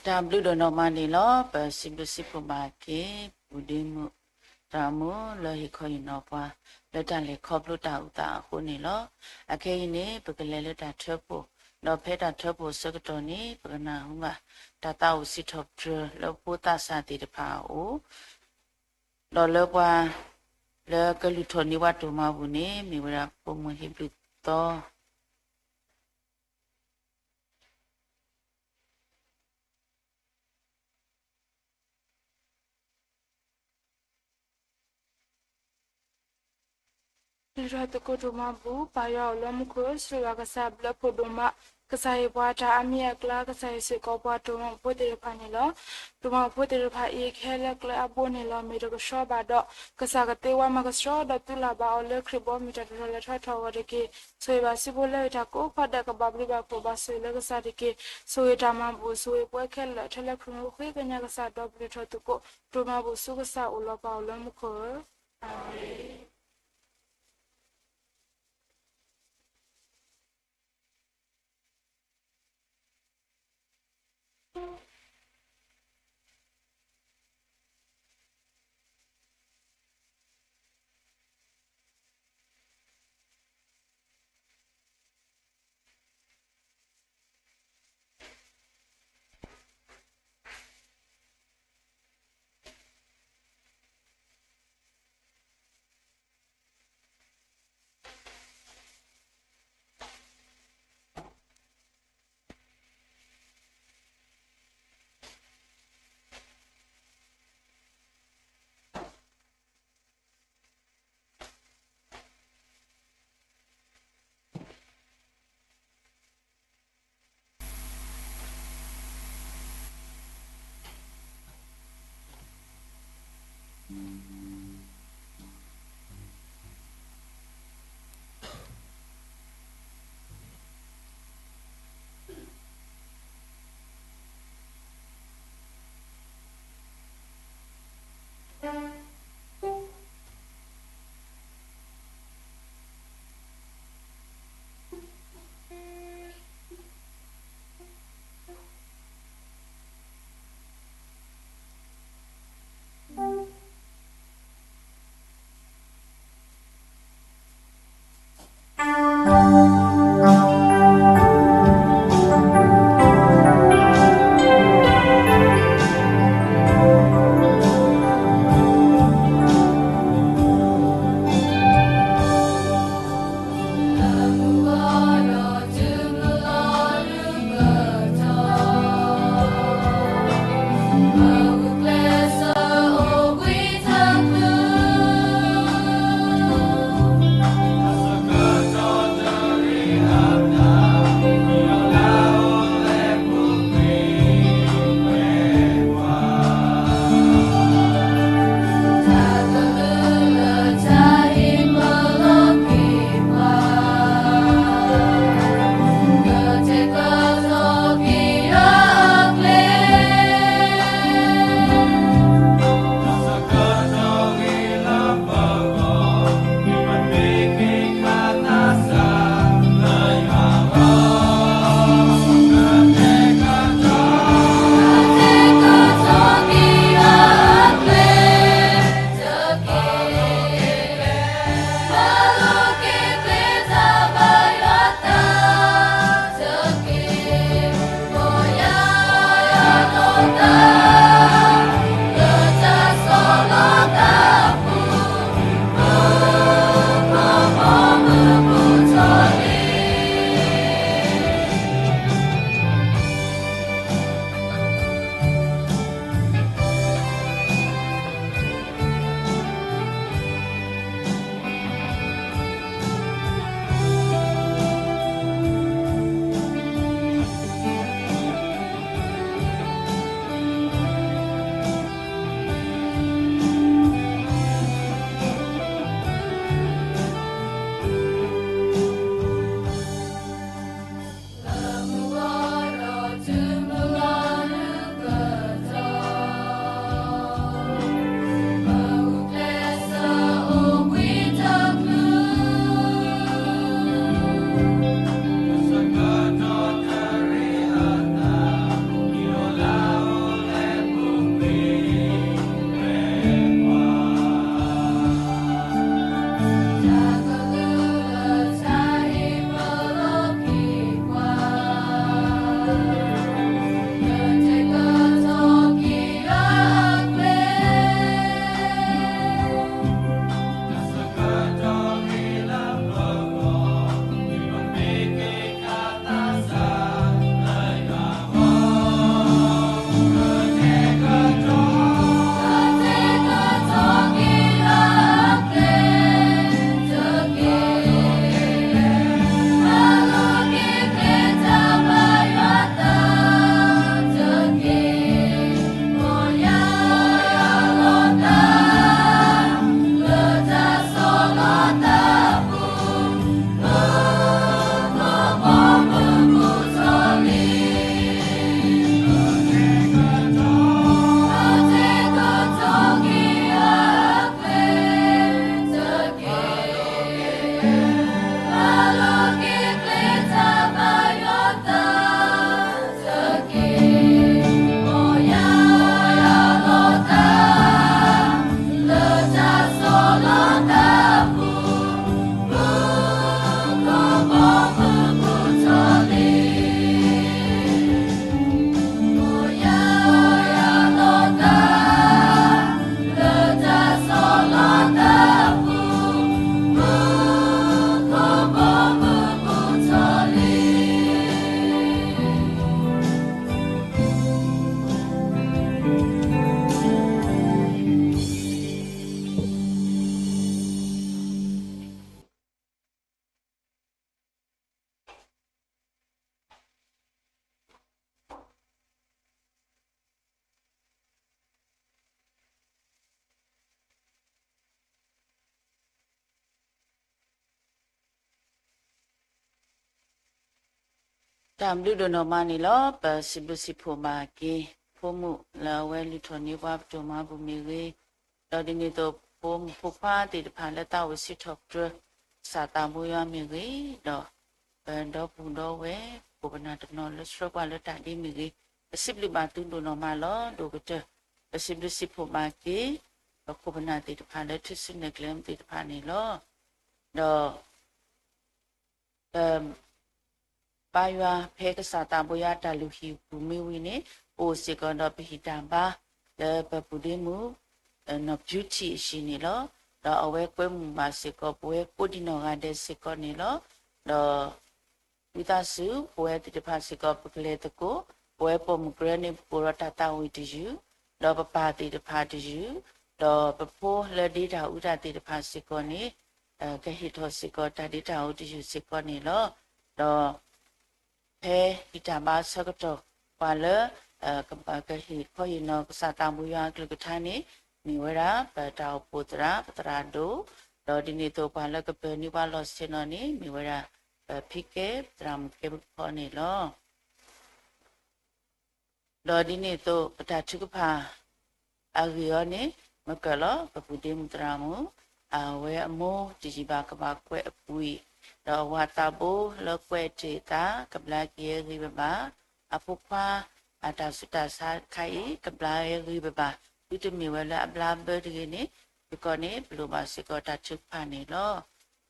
တၢ်ဘျုးဒိၣ်နီၢ်မးန့ၣ်လီၤ. ပစံးဘျုးစံးဖှိၣ်ဘၣ်က့ၤ ပူၤဒ့မုၣ် တၢ်အိၣ်မူလၢဟ့ၣ်ခီဟ့ၣ်နီၤပှၤ လၢတၢ်လဲၤခီဖျိတၢ်အုၣ်သးအဃိန့ၣ်လီၤ. အခဲအံၤန့ၣ် ပကလဲၤလၢတၢ်ထၢဖှိၣ်, ဒီးဖဲတၢ်ထၢဖှိၣ်အဆၢကတီၢ်န့ၣ် ပကနၢ်ဟူဘၣ် တၢ်သးအိၣ်စံးထီၣ်ပတြၢၤလၢဖိသးစၢ်သ့ၣ်တဖၣ်အအိၣ် ဒီးလၢပှၤ လၢကလုၢ်ထီၣ်န့ၢ်ပှၤဒိၣ်မးပူၤန့ၣ် မ့ၢ်ဝဲဒၣ်ဖိမုၣ်ဟံးဘျုးသီ လုၢ်ထီၣ်သကိးဒိၣ်မးပူၤ ပၢ်ယွၤအိၣ်လၢမူခိၣ် ဆိၣ်ဂ့ၤကစၢ်ဘျုးဖှိၣ်ဒိၣ်မး, ကစၢ်ဟ့ၣ်ပှၤတၢ်အါမံၤအကျါ, ကစၢ်ဟ့ၣ်စ့ၢ်ကီးပှၤတိၢ်မီၤဖိသ့ၣ်တဖၣ်န့ၣ်လီၤ. တိၢ်မီၤဖိသ့ၣ်တဖၣ်အံၤ ကဟဲလၢကျဲအဘိန့ၣ်လီၤ. မ့ၢ်တကဆှီဘၣ်ဒီး ကစၢ်ကသ့ဝါမၤကဆှီဒီးသူၣ်လၢ်ဘၣ်အီၤလၢခရံာ်ဘီမုၢ်တၢ်တတီၤလဲၤထီၣ်ထီၣ်အဂီၢ်တက့ၢ်. ဆိၣ်ဂ့ၤဘၣ်စုဖိလၢဂ့ၤတၢ်ကိးဖီဒဲး ကဘၣ်ဘျုးဘၣ်ဖှိၣ်ဘၣ်ဆိၣ်ဂ့ၤလၢကစၢ်တက့ၢ်. ဆိၣ်ဂ့ၤတၢ်မၤဘူၣ် ဆိၣ်ဂ့ၤပှၤခဲလၢာ် ထဲလၢခရံာ်ဖိဃ့ကညးကစၢ်ဒီးပတုာ်ထီၣ်သကိး တိၢ်မီၤဘူၣ်ဆူကစၢ်အိၣ်လီၤပၢ်အိၣ်လၢမူခိၣ်ဧၢ. အၤမ့ၣ်. တၢ်ဘျုးဒိၣ်နီၢ်မးန့ၣ်လီၤ. ပစံးဘျုးစံးဖှိၣ်ဘၣ်က့ၤ ဖိမုၣ်လၢအဝဲလုၢ်ထီၣ်န့ၢ်ပှၤပဒိၣ်မၤဘူၣ်မ့ၢ်ဂ့ၤ, ဒီးဒ်န့ၣ်အသိး ဖိမုၣ်ဖိခွါသ့ၣ်တဖၣ်လၢသးအိၣ်စံးထီၣ်ပတြၢၤ ကစၢ်သးဘိယွၤမ့ၢ်ဂ့ၤ, ဒီးပဒီပုၢ်ဒီဝဲၢ် ပခိၣ်ပနၢ်တနီၤလၢဆှၢပှၤလၢတၢ်ဒ့မ့ၢ်ဂ့ၤ, ပစံးဘျုးဘၣ်သုဒိၣ်နီၢ်မးလီၤ. ဒိၣ်ကတၢၢ် ပစံးဘျုးစံးဖှိၣ်ဘၣ်က့ၤ ပခိၣ်ပနၢ်သ့ၣ်တဖၣ်လၢထူၣ်စုနဲၣ်ကျဲသ့ၣ်တဖၣ်န့ၣ်လီၤ. ဒီး ပဘါယွၤဖဲကစၢ်သးဘိယွၤတၢ်လုၢ်ဟံၣ်ပူၤမ့ၢ်ဝံၤန့ၣ် ပအိၣ်စ့ၢ်ကီးဒီးပဟံၣ်တၢ်ဘါ လၢပပုၢ်ဒ့မုၣ် နီၢ် beauty အဟံၣ်န့ၣ်လီၤ. ဒီးအဝဲကွဲမုာ်ဘၣ်စ့ၢ်ကီး ပဝဲကိးဒံနီၢ်ဂၤဒဲးစ့ၢ်ကီးန့ၣ်လီၤ. ဒီး ဝံသးစူၤ ပဝဲသ့ၣ်တဖၣ်စ့ၢ်ကီး ပကလဲၤသကိး ပဝဲပိာ်မုၣ်ကရၢန့ၣ် ပကအိၣ်ဒီးတၢ်သးဝံၣ်တယုၢ်, ဒီးပပၢ်သ့ၣ်တဖၣ်တယုၢ်, ဒီးပဖိလၢဒ့တၢ်အူတၢ်သ့ၣ်တဖၣ်စ့ၢ်ကီးန့ၣ် ကဟ့ၣ်ထီၣ်စ့ၢ်ကီးတၢ်ဒ့တၢ်အူတယုၢ်စ့ၢ်ကီးန့ၣ်လီၤ. ဒီး ဖဲဟံၣ်တၢ်ဘါအဆၢကတီၢ် ပှၤလၢ ကဟ့ၣ်ခီဟ့ၣ်နီၤကစၢ်သးဘိယွၤအကလုၢ်ကထါန့ၣ် မ့ၢ်ဝဲဒၣ် ပတၢ်အိၣ်ဖှိၣ်သရၣ် ပသရၣ်ဒိၣ်, ဒီးဒ်န့ၣ်အသိးပှၤလၢကပၢၤန့ၢ်ပှၤလီၢ်ဆ့ၣ်နီၤန့ၣ် မ့ၢ်ဝဲဒၣ် ပဖံကဲ ပသရၣ်မုၣ်ကဲမုၣ်ဖီန့ၣ်လီၤ. ဒီးဒ်န့ၣ်အသိး ပတၢ်ထုကဖၣ် အဂ့ၢ်အီၤန့ၣ် မ့ၢ်ကၢၣ်လီၤ ပပုၢ်ဒ့မုၣ်သရၣ်မုၣ် အဝဲအမိၢ်တယံာ်ဘၣ်ကဘၣ်ကွဲးအပှ့ၤ, ဒီးအဝၤသးဘိလၢကွဲးတ့ၢ်အသး ကဘျါက့ၤအဂ့ၤဘၣ်ဘၣ်, အဖိခွါ အတၢ်ဆူးတၢ်ဆါခါအံၤ ကဘျါအဂ့ၤဘၣ်ဘၣ်, သုတမ့ၢ်ဝဲလၢအဘျါဘၢတဂ့ၤန့ၣ် စ့ၢ်ကီးန့ၣ် ပလိၣ်ဘၣ်စ့ၢ်ကီးတၢ်ထုကဖၣ်န့ၣ်လီၤ.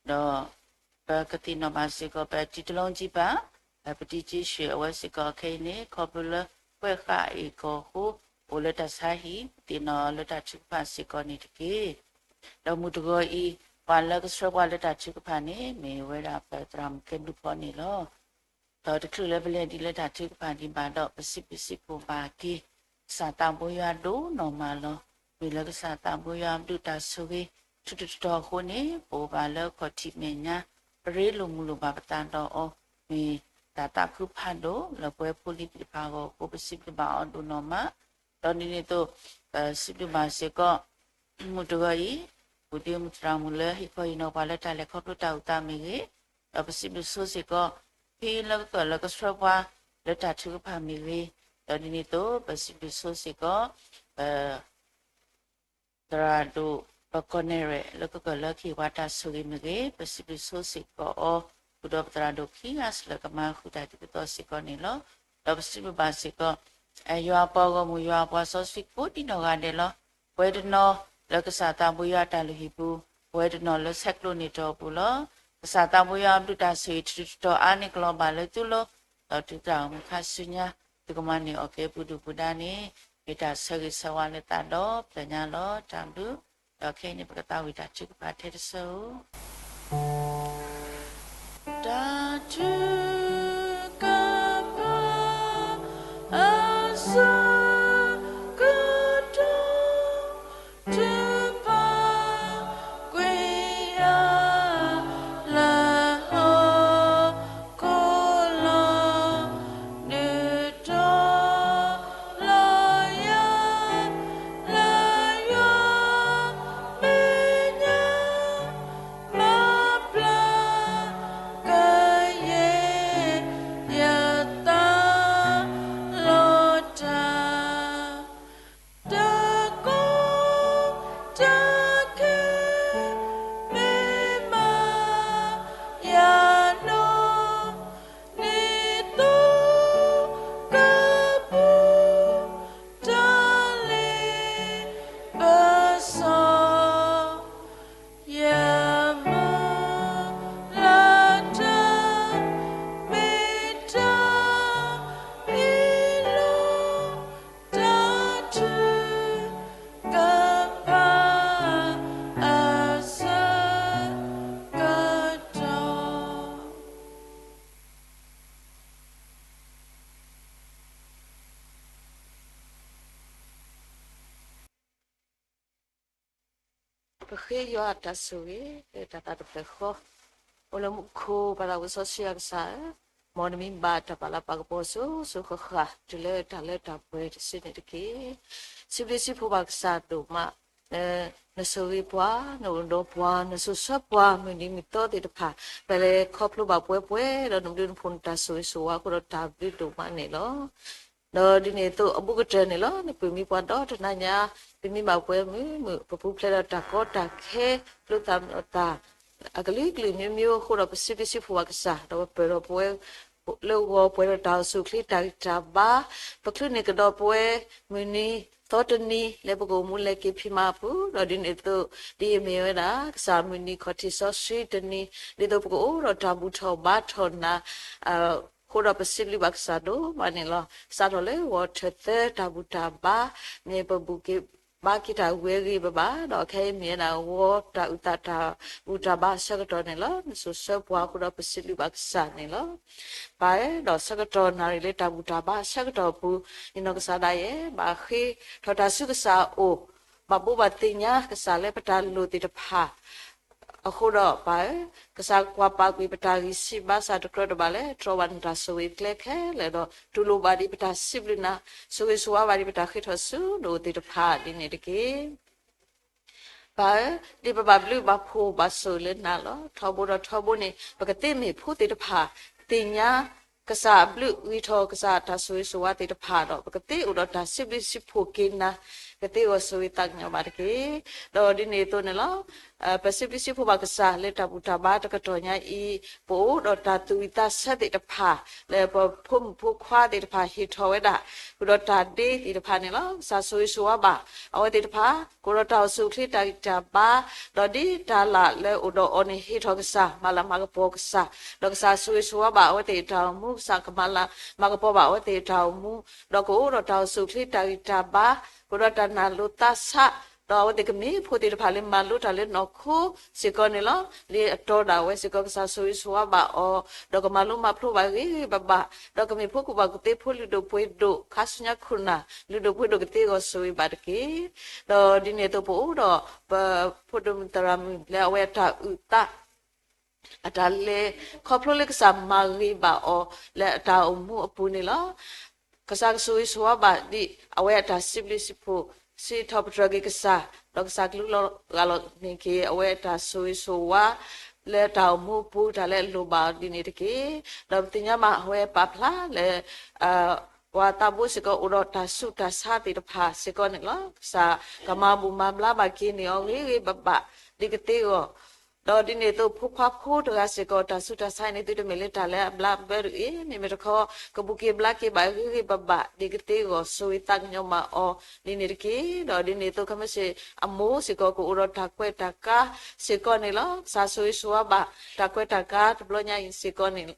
ဒီး ပကသ့ၣ်နီၣ်ဘၣ်စ့ၢ်ကီး ပတံၤတလီကံပၤ ပတံၤက့ဆှၢအဝဲစ့ၢ်ကီးခဲအံၤန့ၣ် ခီဖျိလၢ ကွဲးဃာ်အ့ၣ်ကီၢ်အဃိ အိၣ်လၢတၢ်ဆါဟံၣ် ပသ့ၣ်နီၣ်အီၤလၢတၢ်ထုကဖၣ်စ့ၢ်ကီးန့ၣ်တက့ၢ်. ဒီးမုၢ်တဂီၤအံၤ ပှၤလၢကဆှၢပှၤလၢတၢ်ထုကဖၣ်န့ၣ် မ့ၢ်ဝဲဒၣ်ပသရၣ်မုၣ်ကဲဘျုးဖီန့ၣ်လီၤ. ဒီးတချုးလၢပလဲၤဒ်လၢတၢ်ထုကဖၣ်ဒံးဘၣ်ဒီး ပစံးဘျုးစံးဖှိၣ်ဘၣ်က့ၤ ကစၢ်သးဘိယွၤဒိၣ်နီၢ်မးလီၤ. မ့ၢ်လၢကစၢ်သးဘိယွၤဘျုးတၢ်ဆိၣ်ဂ့ၤ ထူးထူးတီၤတီၤအဃိန့ၣ် ပအိၣ်ဘၣ်လၢအခီၣ်ထံးမဲာ်ညါ ပရ့လိာ်မုာ်လိာ်ဘၣ်ပသးဒီးအီၤ မ့ၢ်တၢ်သးခုဖးဒိၣ်လၢပဝဲဖိလံၤသ့ၣ်တဖၣ်အဂီၢ်အဃိ ပစံးဘျုးဘၣ်အီၤဒိၣ်နီၢ်မး ဒီးဒ်န့ၣ်အသိး ပစံးဘျုးဘၣ်စ့ၢ်ကီး မုၢ်တဂီၤအံၤ ပုၢ်ဒ့မုၣ်သရၣ်မုၣ်လၢဟ့ၣ်ခီဟ့ၣ်နီၤပှၤလၢတၢ်လဲၤခီဖျိတၢ်အိၣ်သးမ့ၢ်ဂ့ၤ, ဒီးပစံးဘျုးဆိစ့ၢ်ကီး ဖဲလၢကကၢၣ်လၢကဆှၢပှၤလၢတၢ်ထုကဖၣ်မ့ၢ်ဂ့ၤ, ဒီးဒ်န့ၣ်အသိး ပစံးဘျုးဆိစ့ၢ်ကီး ပ သရၣ်ဒိၣ် ပကီၢ်နဲၣ်ရွဲၣ် လၢကကၢၣ်လၢကဟ့ၣ်ပှၤတၢ်ဆိၣ်ဂ့ၤမ့ၢ်ဂ့ၤ, ပစံးဘျုးဆိစ့ၢ်ကီးအီၤ ဃုာ်ဒီးပသရၣ်ဒိၣ်ခံဂၤစၢၤလၢကမၤဃုာ်တၢ်ဒ်သိးသိးစ့ၢ်ကီးန့ၣ်လီၤ. ဒီးပစံးဘျုးဘၣ်စ့ၢ်ကီး ယွၤပှၤဂီၢ်မုၢ်ယွၤပှၤစီဆှံကိးဒံနီၢ်ဂၤဒဲးလီၤ. ပဝဲတနီၤလၢကစၢ်သးဘိယွၤအတၢ်လုၢ်ဟံၣ်ပူၤ, ပဝဲတနီၤလၢဆဲးကျိးန့ၢ်တီၢ်အပူၤလီၤ. ကစၢ်သးဘိယွၤအဘျုးတၢ်ဆိၣ်ဂ့ၤထူးထူးတီၤတီၤအါန့ၢ်ကလီၤဘၣ်လၢသုလိၤ, ဒီးသုတၢ်အိၣ်မူခါဆူညါ သုကမၤန့ၢ်အီၣ်က့ၤပူၤဒုၣ်ပူၤဒါန့ၣ် မ့ၢ်တၢ်ဆၢဂ့ၤဆၢဝါလၢသးဒီဖျၢၣ်ညါလီၤ. တၢ်ဘျုး ဒီးခဲအံၤန့ၣ် ပကသးဝံၣ်တၢ်ထုကဖၣ်ထဲတဆၢဧိၤ. တၢ်ထုကဖၣ် အဆၢကတီၢ် ထုကဖၣ်ကွံာ်ယၤ လၢဟီၣ်ခိၣ်လီၤ ဒုးတီၤလီၤယၤ လၢယွၤမဲာ်ညါ မၤပျၢ်ကယဲၢ်ယသးလီၤတၢ် တၢ်ကီတၢ်ခဲ မ့ၢ်မၤယၤနီၢ် န့ၣ်သိကပူၤ တၢ်လ့ပစီ ယမုၢ်လၢ်တၢ် မ့ၢ်တၢ်အ့ၣ်လိာ် တၢ်ထုကဖၣ်အဆၢကတီၢ် ပဃ့ယွၤအတၢ်ဆိၣ်ဂ့ၤ လၢတၢ်သးတဖျၢၣ်ဃီ အိၣ်လၢမူခိၣ် ပၢ်သးဝံၣ်စီဆှံအကစၢ်ဧၢ, မ်နမံၤဘၣ်တၢ်ပာ်လၤပာ်ကပီၤစိၤစိၤဃၣ်ဃၣ် တုၤလၢတၢ်လၢတၢ်ပှဲၤတစုန့ၣ်တက့ၢ်. စံးဘျုးစံးဖှိၣ်ဘၣ်ကစၢ်ဒိၣ်မး နဆိၣ်ဂ့ၤပှၤ, နအိၣ်ဒီးပှၤ, နစိာ်ဆှၢပှၤ မုၢ်နံၤမုၢ်သီသ့ၣ်တဖၣ်, ပလဲၤခီဖျိဘၣ်ပှဲၤပှဲၤ ဒီးနဘျုးနဖှိၣ်နတၢ်ဆိၣ်ဂ့ၤဆိၣ်ဝါအဃိဒီး တၢ်ဘျုးဒိၣ်မးန့ၣ်လီၤ. ဒီးဒ်န့ၣ်အသိးအဘူးကတၢၢ်န့ၣ်လီၤ, နပၢၢ်မံပှၤဒီတနၤညါ, ပမံဘၣ်ပှဲၤမုာ်မုာ်, ပပူၤဖျဲးဒီးတၢ်ကီတၢ်ခဲ, ကျိသၣ်မ့ၢ်အီၣ်သၣ် အကလုာ်ကလုာ်မျိုးမျိုးအဃိဒီး ပစံးဘျုးစံးဖှိၣ်ဘၣ်ကစၢ်, ဒီးပပၢၢ်ဒီးပဝဲလၢဂီၤပှဲၤဒီးတၢ်အိၣ်ဆူၣ်အိၣ်ချ့တၢ်ဂံၢ်တၢ်ဘါ, ပချုးန့ၢ်ကဒီးပဝဲမုၢ်နံၤသီတနံၤ လၢပကအိၣ်မူလဲၤက့ၤဖံးမၤအပူၤ, ဒီးဒ်န့ၣ်အသိး ဒ်အမ့ၢ်ဝဲဒၣ် ကစၢ်မုၢ်နံၤခီၣ်ထံးစီဆှံတနံၤ, ဒ်သိးပကအိၣ်ဒီးတၢ်ဘူၣ်ထီၣ်ဘါထီၣ်နၤ အဃိဒီးပစံးဘျုးဘၣ်ကစၢ်ဒိၣ်မးန့ၣ်လီၤ. စးထီၣ်လၢဂီၤထၢၣ်သၢတၢ်ဘူၣ်တၢ်ဘါ မ့ၢ်ပဘူၣ်က့ၤဘါက့ၤတၢ်ဂ့ၤဂ့ၤဘၣ်ဘၣ်, ဒီးခဲအံၤမ့ၢ်ဝဲဒၣ်ဂီၤတၢ်အုၣ်သးတၢ်ဘူၣ်တၢ်ဘါအဆၢကတီၢ်န့ၣ်လီၤ. နစိာ်ဆှၢပှၤအဃိဒီးပစံးဘျုးဘၣ်ကစၢ်န့ၣ်လီၤ. ပၢ်ဧၢ, ဒီးဆၢကတီၢ်နၣ်ရံၣ်လၢတၢ်ဘူၣ်တၢ်ဘါအဆၢကတီၢ်အပူၤ, ယနီၢ်ကစၢ်ဒၣ်ယဲ ဘၣ်ဃ့ထီၣ်တၢ်ဆူကစၢ်အအိၣ်, ဘၣ်ဘိးဘၣ်သ့ၣ်ညါကစၢ်လၢပတၢ်လိၣ်သ့ၣ်တဖၣ် အဃိဒီးပၢ်ဧၢ, ကစၢ်ကွၢ်ပာ်ကွံာ်ပတၢ်ဂံၢ်ဆံးဘါစၢ်တကြၢးတဘၣ်လၢ တြီဘၣ်နတၢ်ဆိၣ်ဂ့ၤကျဲခဲလၢာ်ဒီး တူၢ်လိာ်ဘၣ်ဒံးပတၢ်စံးဘျုးနၤ, ဆိၣ်ဂ့ၤဆိၣ်ဝါဘၣ်ဒံးပတၢ်ဃ့ထီၣ်ဆူနအိၣ်သ့ၣ်တဖၣ်ဒ်န့ၣ်တက့ၢ်. ပၢ်ဧၢ, ဒ်ပဘၣ်ဘျုးဘၣ်ဖှိၣ်ဘၣ်ဆိၣ်ဂ့ၤလၢနၤလီၤ. ထီဘိဒီးထီဘိန့ၣ် ပကသ့မ့ၢ်ဖိသ့ၣ်တဖၣ် သ့ၣ်ညါ ကစၢ်အဘျုး ဂံၢ်ထီၣ်ကစၢ်တၢ်ဆိၣ်ဂ့ၤဆိၣ်ဝါသ့ၣ်တဖၣ်ဒီး ပကသ့အိၣ်ဒီးတၢ်စံးဘျုးစံးဖှိၣ်က့ၤနၤ, ကသ့ဂီၤဆိၣ်ဂ့ၤသးကညီၤဘၣ်တက့ၢ်. ဒီးဒ်န့ၣ်အသိးန့ၣ်လီၤ. ပစံးဘျုးစံးဖှိၣ်ဘၣ်ကစၢ်လၢတၢ်ဘူၣ်တၢ်ဘါတကတီၢ်ညါအံၤ, ပအိၣ်ဒီးတၢ်သူၣ်ဝံၣ်သးဆၢသ့ၣ်တဖၣ် လၢပဖိမုၣ်ဖိခွါသ့ၣ်တဖၣ်ဟ့ၣ်ထီၣ်ဝဲဒၣ် ဃုာ်ဒီးတၢ်ဒ့သ့ၣ်တဖၣ်န့ၣ်လီၤ. ကစၢ်ဆိၣ်ဂ့ၤဆိၣ်ဝါဘၣ် အဝဲသ့ၣ်တဖၣ် ကအိၣ်ဒီးတၢ်အိၣ်ဆူၣ်အိၣ်ချ့တၢ်ဂံၢ်တၢ်ဘါ, ဒီးဒ်တၢ်လၢ်လၢအိၣ်ဒီးအီၤန့ၣ် ဟ့ၣ်ထီၣ်ကစၢ် မၤလၤမၤကပီၤကစၢ်, ဒီးကစၢ်ဆိၣ်ဂ့ၤဆိၣ်ဝါဘၣ်အဝဲသ့ၣ်အတၢ်အိၣ်မူ, ကစၢ်ကမၤလၤမၤကပီၤဘၣ်အဝဲသ့ၣ်အတၢ်အိၣ်မူ, ဒီးကအိၣ်ဒီးတၢ်အိၣ်ဆူၣ်အိၣ်ချ့တၢ်ဂံၢ်တၢ်ဘါ, ကအိၣ်ဒီးတၢ်နၢ်လိၤသးဆး, ဒီးအဝဲသ့ၣ်ကမ့ၢ်ဖိသ့ၣ်တဖၣ်လၢမၤလိတၢ်လၢနီၢ်ခိစ့ၢ်ကီးန့ၣ်လီၤ. လၢအတီဒၣ်ဝဲစ့ၢ်ကီး ကစၢ်ဆိၣ်ဂ့ၤဆိၣ်ဝါဘၣ်အီၤ, ဒီးကမၤလိမၤဖျိဘၣ်ဂ့ၤဂ့ၤဘၣ်ဘၣ်, ဒီးကမ့ၢ်ဖိကူၣ်ဘၣ်ကူၣ်သ့ဖိလုၢ်ဒိၣ်ပှ့ၤဒိၣ် ခါဆူညါခိၣ်နၢ် လုၢ်ဒိၣ်ပှ့ၤဒိၣ်ကသ့ဂီၤဆိၣ်ဂ့ၤဘၣ်တက့ၢ်. ဒီးဒ်န့ၣ်အသိးပအိၣ်ဒီး ပဖိဒိၣ်မုၣ်သရၣ်မုၣ်လၢအဝဲအတၢ်အုၣ်သး အတၢ်လဲၤခီဖျိလၢကစၢ်မၤဂ့ၤဘၣ်အီၤလၢအတၢ်အိၣ်မူအပူၤန့ၣ်လီၤ. ကစၢ်ကဆိၣ်ဂ့ၤဆိၣ်ဝါဘၣ်ဒံး အဝဲအတၢ်စံးဘျုးစံးဖှိၣ် စံးထီၣ်ပတြၢၤက့ၤကစၢ်, ဒီးကစၢ်ကလူလီၤဂာ်လီၤန့ၢ်က့ၤ အဝဲအတၢ်ဆိၣ်ဂ့ၤဆိၣ်ဝါ လၢတၢ်အိၣ်မူအပူၤ တၢ်လၢအလိၣ်ဘၣ်အီၤဒ်န့ၣ်တက့ၢ်. ဒီးပသ့ၣ်ညါဘၣ်အဝဲပာ်ဖျါလၢ ပှၤသးဘိစ့ၢ်ကီး အိၣ်ဒီးတၢ်ဆူးတၢ်ဆါသ့ၣ်တဖၣ်စ့ၢ်ကီးန့ၣ်လီၤ. ကစၢ်ကမၤဘူၣ်မၤဘျါဘၣ်က့ၤန့ၢ်အီၤဂ့ၤဂ့ၤဘၣ်ဘၣ် ဒ်ကသ့အဂီၢ်, ဒီးဒ်န့ၣ်အသိး ဖိခွါဖိတဂၤစ့ၢ်ကီး တၢ်ဆူးတၢ်ဆါအံၤန့ၣ် သုတမ့ၢ်လၢတၢ်လၢအဘျါဘၢတဂ့ၤ, မ့မ့ၢ်တခီ ကဘူၣ်က့ၤဘျါက့ၤဘၣ်ဂ့ၤဂ့ၤဘၣ်ဘၣ် ဒ်ကသ့အဂီၢ် ဆိၣ်ဂ့ၤသးကညီၤမၤအီၤဒ်န့ၣ်တက့ၢ်. ဒီးဒ်န့ၣ်အသိး ခဲမုၢ်ဆ့ၣ်အမိၢ်စ့ၢ်ကီး ကအိၣ်ဒီးတၢ်ကွဲးတၢ်ကါစ့ၢ်ကီးန့ၣ်လီၤ. ကစၢ်ဆိၣ်ဂ့ၤဆိၣ်ဝါဘၣ် တၢ်ကွဲးတၢ်ကါတဘျီညါအံၤစ့ၢ်ကီးန့ၣ်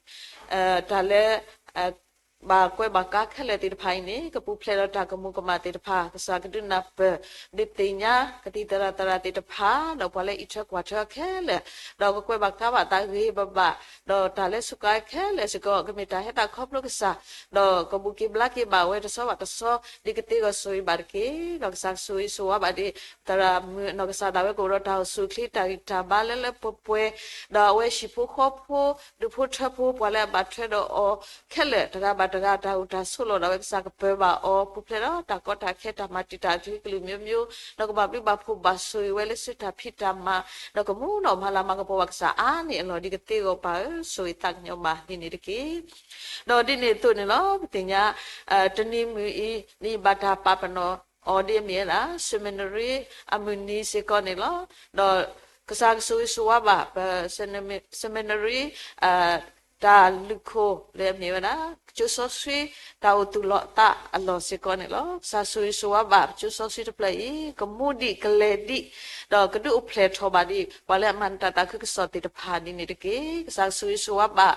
တၢ်လၢ ဘၣ်ကွဲးဘၣ်ကါခဲလၢာ်သ့ၣ်တဖၣ်အံၤန့ၣ် ကပူၤဖျဲးဒီးတၢ်ကမူၤကမၣ်သ့ၣ်တဖၣ် ကစၢ်ကဒုးနၢ်ပၢၢ် ဒုးသ့ၣ်ညါ ကသံၣ်သရၣ်သရၣ်သ့ၣ်တဖၣ် ဒီးပှၤလၢအံးထွဲကွၢ်ထွဲအီၤခဲလၢာ်, ဒီးကကွဲးဘၣ်ကါဘၣ်သးဂ့ၤဂ့ၤဘၣ်ဘၣ်, ဒီးတၢ်လၢစူးကါခဲလၢာ်စ့ၢ်ကီး ကမ့ၢ်တၢ်ဟဲသးခီဖျိကစၢ်, ဒီးကဘူၣ်က့ၤဘျါက့ၤဘၣ်ဝဲတဆီဘၣ်တဆီ ဒ်ကသ့အဂီၢ် ဆိၣ်ဂ့ၤဘၣ်တက့ၢ်. ဒီးကစၢ်ကဆိၣ်ဂ့ၤဆိၣ်ဝါဘၣ်ဒံး သရၣ်မုၣ်အနီၢ်ကစၢ်ဒၣ်ဝဲ ကအိၣ်ဒီးတၢ်အိၣ်ဆူၣ်အိၣ်ချ့တၢ်ဂံၢ်တၢ်ဘါလၢလၢပှဲၤပှဲၤ, ဒီးအဝဲဟံၣ်ဖိဃီဖိ ဒူၣ်ဖိထၢဖိ ပှၤလၢအဘၣ်ထွဲဒီးအီၤခဲလၢာ် တဂၤဘၣ်တဂၤ တၢ်အိၣ်တၢ်ဆိးလီၢ်ဒၣ်ဝဲ ကစၢ်ကပၢၤဘၣ်အီၤ ပူၤဖျဲးဒီးတၢ်ကီတၢ်ခဲ တၢ်မၤတံာ်တာ်အကလုာ်ကလုာ်မျိုးမျိုး, ဒီးကဘၣ်ဘျုးဘၣ်ဖှိၣ်ဘၣ်ဆိၣ်ဂ့ၤဝဲလၢစုတၢ်ဖံးတၢ်မၤ, ဒီးကမူဒီးမၤလၤမၤကပီၤဘၣ်ကစၢ်အါန့ၢ်အလီၢ် ဒ်ကသ့အဂီၢ် ပၢ်ဧၢ ဆိၣ်ဂ့ၤသးကညီၤဘၣ်ဒ်န့ၣ်တက့ၢ်. ဒီးဒ်န့ၣ်အသိးန့ၣ်လီၤ ပသ့ၣ်ညါ တနံၤမုၢ်အံၤ နံၣ်ဘၣ်တၢ်ပာ်ပနီၣ်အီၤဒ်အမ့ၢ်ဝဲဒၣ် seminary အမုၢ်နံၤစ့ၢ်ကီးန့ၣ်လီၤ. ဒီးကစၢ်ကဆိၣ်ဂ့ၤဆိၣ်ဝါဘၣ် ပ seminary တၢ်လုၢ်ခိၣ်လၢအမ့ၢ်ဝဲဒၣ် ကၠိစီဆှံ တၢ်အိၣ်သူၣ်လီၤသးအလီၢ်စ့ၢ်ကီးန့ၣ်လီၤ. ကစၢ်ဆိၣ်ဂ့ၤဆိၣ်ဝါဘၣ် ပကၠိစီဆှံတဖျၢၣ်အံၤ ကမူဒံးကလဲၤဒံး ဒီးကဒုးအိၣ်ဖျဲၣ်ထီၣ်ဘၣ်ဒံး ပှၤလၢအမၤနၢၤတၢ်သးခုကစီၣ်သ့ၣ်တဖၣ်ဒ်န့ၣ်တက့ၢ်. ကစၢ်ဆိၣ်ဂ့ၤဆိၣ်ဝါဘၣ်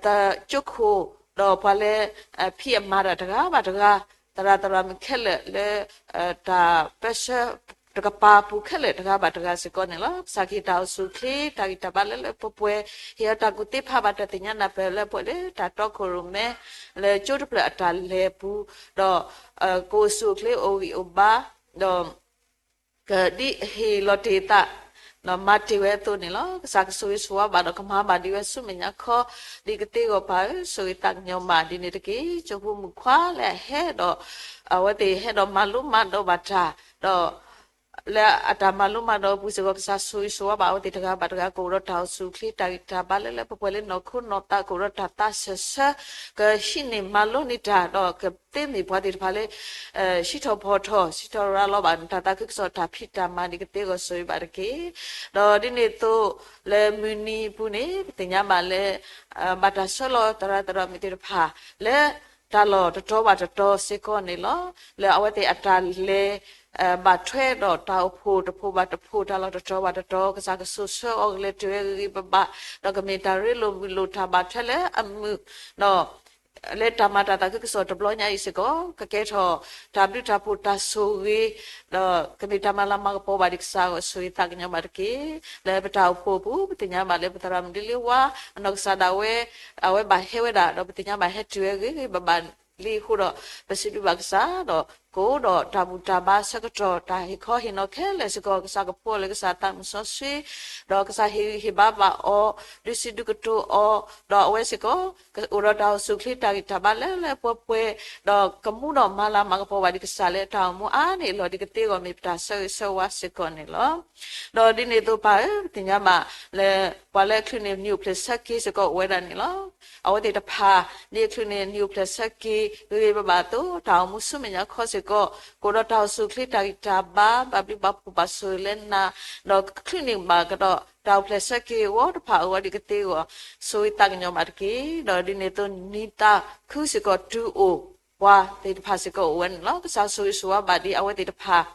သကၠိခိၣ် ဒီးပှၤလၢ ဖံးအမၤတၢ်တဂၤဘၣ်တဂၤ, သရၣ်သရၣ်မုၣ်ခဲလၢာ်လၢ တၢ်ပၢဆှၢ တကပၤပူၤခဲလၢာ်တဂၤဘၣ်တဂၤစ့ၢ်ကီးန့ၣ်လီၤ.ကစၢ်ကဟ့ၣ်တၢ်အိၣ်ဆူၣ်အိၣ်ချ့ တၢ်ဂံၢ်တၢ်ဘါလၢလၢပှဲၤပှဲၤ, ဟ့ၣ်အီၤတၢ်ကူၣ်သ့ဖးဘၣ်တၢ်သ့ၣ်ညါနၢ်ပၢၢ်လၢပှဲၤလၢတၢ်တီခိၣ်ရိၣ်မဲ လၢကၠိတဖျၢၣ်အတၢ်လဲၤပူၤ, ဒီး ကအိၣ်ဆူၣ်အိၣ်ချ့အိၣ်ဂံၢ်အိၣ်ဘါ, ဒီး ကဒ်အဟ့ၣ်လီၤတ့ၢ်အသး မၤတ့ၢ်ဝဲအသိးန့ၣ်လီၤ. ကစၢ်ကဆိၣ်ဂ့ၤဆိၣ်ဝါဘၣ်ဒီးကမၤဘၣ်ဒံးဝဲဆူမဲာ်ညါခီ, ဒ်ကသ့အဂီၢ် ပၢ်ဧၢ ဆိၣ်ဂ့ၤသးကညီၤမးဒ်န့ၣ်တက့ၢ်. ကၠိဖိမုၣ်ခွါလၢအဟဲဒီး အဝဲသ့ၣ်ဟဲဒီးမၤလိမၤဒိးဘၣ်တၢ်, ဒီး လၢအတၢ်မၤလိမၤဒိးအပူၤစ့ၢ်ကီး ကစၢ်ဆိၣ်ဂ့ၤဆိၣ်ဝါဘၣ်အဝဲသ့ၣ်တဂၤဘၣ်တဂၤ ကအိၣ်ဒီးတၢ်အိၣ်ဆူၣ်အိၣ်ချ့ တၢ်ဂံၢ်တၢ်ဘါလၢလၢပှဲၤပှဲၤလၢနီၢ်ခိနီၢ်သး ကအိၣ်ဒီးတၢ်သးစၢၢ်ဆၢ ကဟံးန့ၢ်မၤလိန့ၢ်တၢ် ဒီးကသ့မ့ၢ်ပှၤသ့ၣ်တဖၣ်လၢ ဟံးထီၣ်ဖီၣ်ထီၣ် စံးထီၣ်ရၤလီၤဘၣ် တၢ်သးခုကစီၣ်တၢ်ဖံးတၢ်မၤန့ၣ် ကသ့ဂီၢ်ဆိၣ်ဂ့ၤဘၣ်တက့ၢ်. ဒီးဒ်န့ၣ်အသိး လၢမုၢ်နံၤအပူၤန့ၣ် ပသ့ၣ်ညါဘၣ်လၢ ဘၣ်တၢ်ဆှၢလီၤသရၣ်သရၣ်မုၣ်သ့ၣ်တဖၣ် လၢတၢ်လီၢ်တတီၤဘၣ်တတီၤစ့ၢ်ကီးန့ၣ်လီၤ. လၢအဝဲသ့ၣ်အတၢ်လဲၤ ဘၣ်ထွဲဒီးတၢ်အိၣ်ဖှိၣ်တဖှိၣ်ဘၣ်တဖှိၣ် တၢ်လီၢ်တတီၤဘၣ်တတီၤ ကစၢ်ကဆိၣ်ဆၢအီၤကလဲၤတုၤဝဲဂ့ၤဂ့ၤဘၣ်ဘၣ် ဒီးကမ့ၢ်တၢ်ရ့လိာ်မုာ်လိာ်တၢ်ဘၣ်ထွဲလၢအမုာ် ဒီး လၢတၢ်မၤတၢ်သးခုကစီၣ်တဘျီညါအံၤစ့ၢ်ကီး ကကဲထီၣ်တၢ်ဘျုးတၢ်ဖှိၣ်တၢ်ဆိၣ်ဂ့ၤ ဒီးကမ့ၢ်တၢ်မၤလၤမၤကပီၤဘၣ်ဒံး ကစၢ်ဂီၢ်ဆိၣ်ဂ့ၤသးကညီၤဘၣ်တက့ၢ်. လၢပတၢ်အိၣ်ဖှိၣ်အပူၤ ပသ့ၣ်ညါဘၣ်လၢပသရၣ်မုၣ်လ့လ့ဝါ အနီၢ်ကစၢ်ဒၣ်ဝဲ အဝဲဘၣ်ဟဲဝဲဒၣ် ဒီးပသ့ၣ်ညါဘၣ်ဟဲတုၤဝဲဂ့ၤဂ့ၤဘၣ်ဘၣ်လံအဃိဒီး ပစံးဘျုးဘၣ်ကစၢ် ဒီးကအိၣ်ဒီးတၢ်ဘူၣ်တၢ်ဘါဆၢကတီၢ် တၢ်ဟ့ၣ်ခီဟ့ၣ်နီၤခဲလၢာ်စ့ၢ်ကီး ကစၢ်ကဖှူအီၤလၢကစၢ်သးမုၢ်စီဆှံ ဒီးကစၢ်ဟ့ၣ်ဂံၢ်ဟ့ၣ်ဘါဘၣ်အီၤ ဒုးဆံးဒုးကတိၤအီၤ ဒီးအဝဲစ့ၢ်ကီး ကအိၣ်ဒီးတၢ်အိၣ်ဆူၣ်အိၣ်ချ့တၢ်ဂံၢ်တၢ်ဘါလၢလၢပှဲၤပှဲၤ ဒီးကမူဒီးမၤလၤမၤကပီၤဘၣ်ဒံးကစၢ်လၢတၢ်အိၣ်မူအါန့ၢ်အလီၢ်ဒံး ကသ့ဂီၢ်မ့ၢ်ပတၢ်ဆၢဂ့ၤဆၢဝါစ့ၢ်ကီးန့ၣ်လီၤ. ဒီးဒ်န့ၣ်အသိးပၢ်ဧၢ ပသ့ၣ်ညါဘၣ်လၢ ပှၤလၢအချုးန့ၢ်နံၣ်အိၣ်ဖျဲၣ်ဆၢက့ၤစ့ၢ်ကီးအိၣ်ဝဲဒၣ်န့ၣ်လီၤ. အဝဲသ့ၣ်တဖၣ် ဒ်အချုးန့ၢ်နံၣ်အိၣ်ဖျဲၣ်ဆၢက့ၤဂ့ၤဂ့ၤဘၣ်ဘၣ်အသိး တၢ်အိၣ်မူဆူမဲာ်ညါခီစ့ၢ်ကီး ကအိၣ်ဒီးတၢ်အိၣ်ဆူၣ်အိၣ်ချ့တၢ်ဂံၢ်တၢ်ဘါ ဘၣ်ဘျုးဘၣ်ဖှိၣ်ဘၣ်ဆိၣ်ဂ့ၤလၢနၤ ဒီးချုးန့ၢ်ဘၣ်ကဒီးတၢ်အိၣ်ဖျဲၣ်ဆၢက့ၤအဂီၢ်တဖၣ်အဂီၢ်ဒံး ကသ့ဂီၢ်ဆိၣ်ဂ့ၤသးကညီၤဘၣ်တက့ၢ်. ဒီးဒ်န့ၣ်အသိး နံၤသးခုစ့ၢ်ကီးတုၤအိၣ်ပှၤသ့ၣ်တဖၣ်စ့ၢ်ကီးအိၣ်ဝဲန့ၣ်လီၤ. ကစၢ်ဆိၣ်ဂ့ၤဆိၣ်ဝါဘၣ်ဒံးအဝဲသ့ၣ်တဖၣ်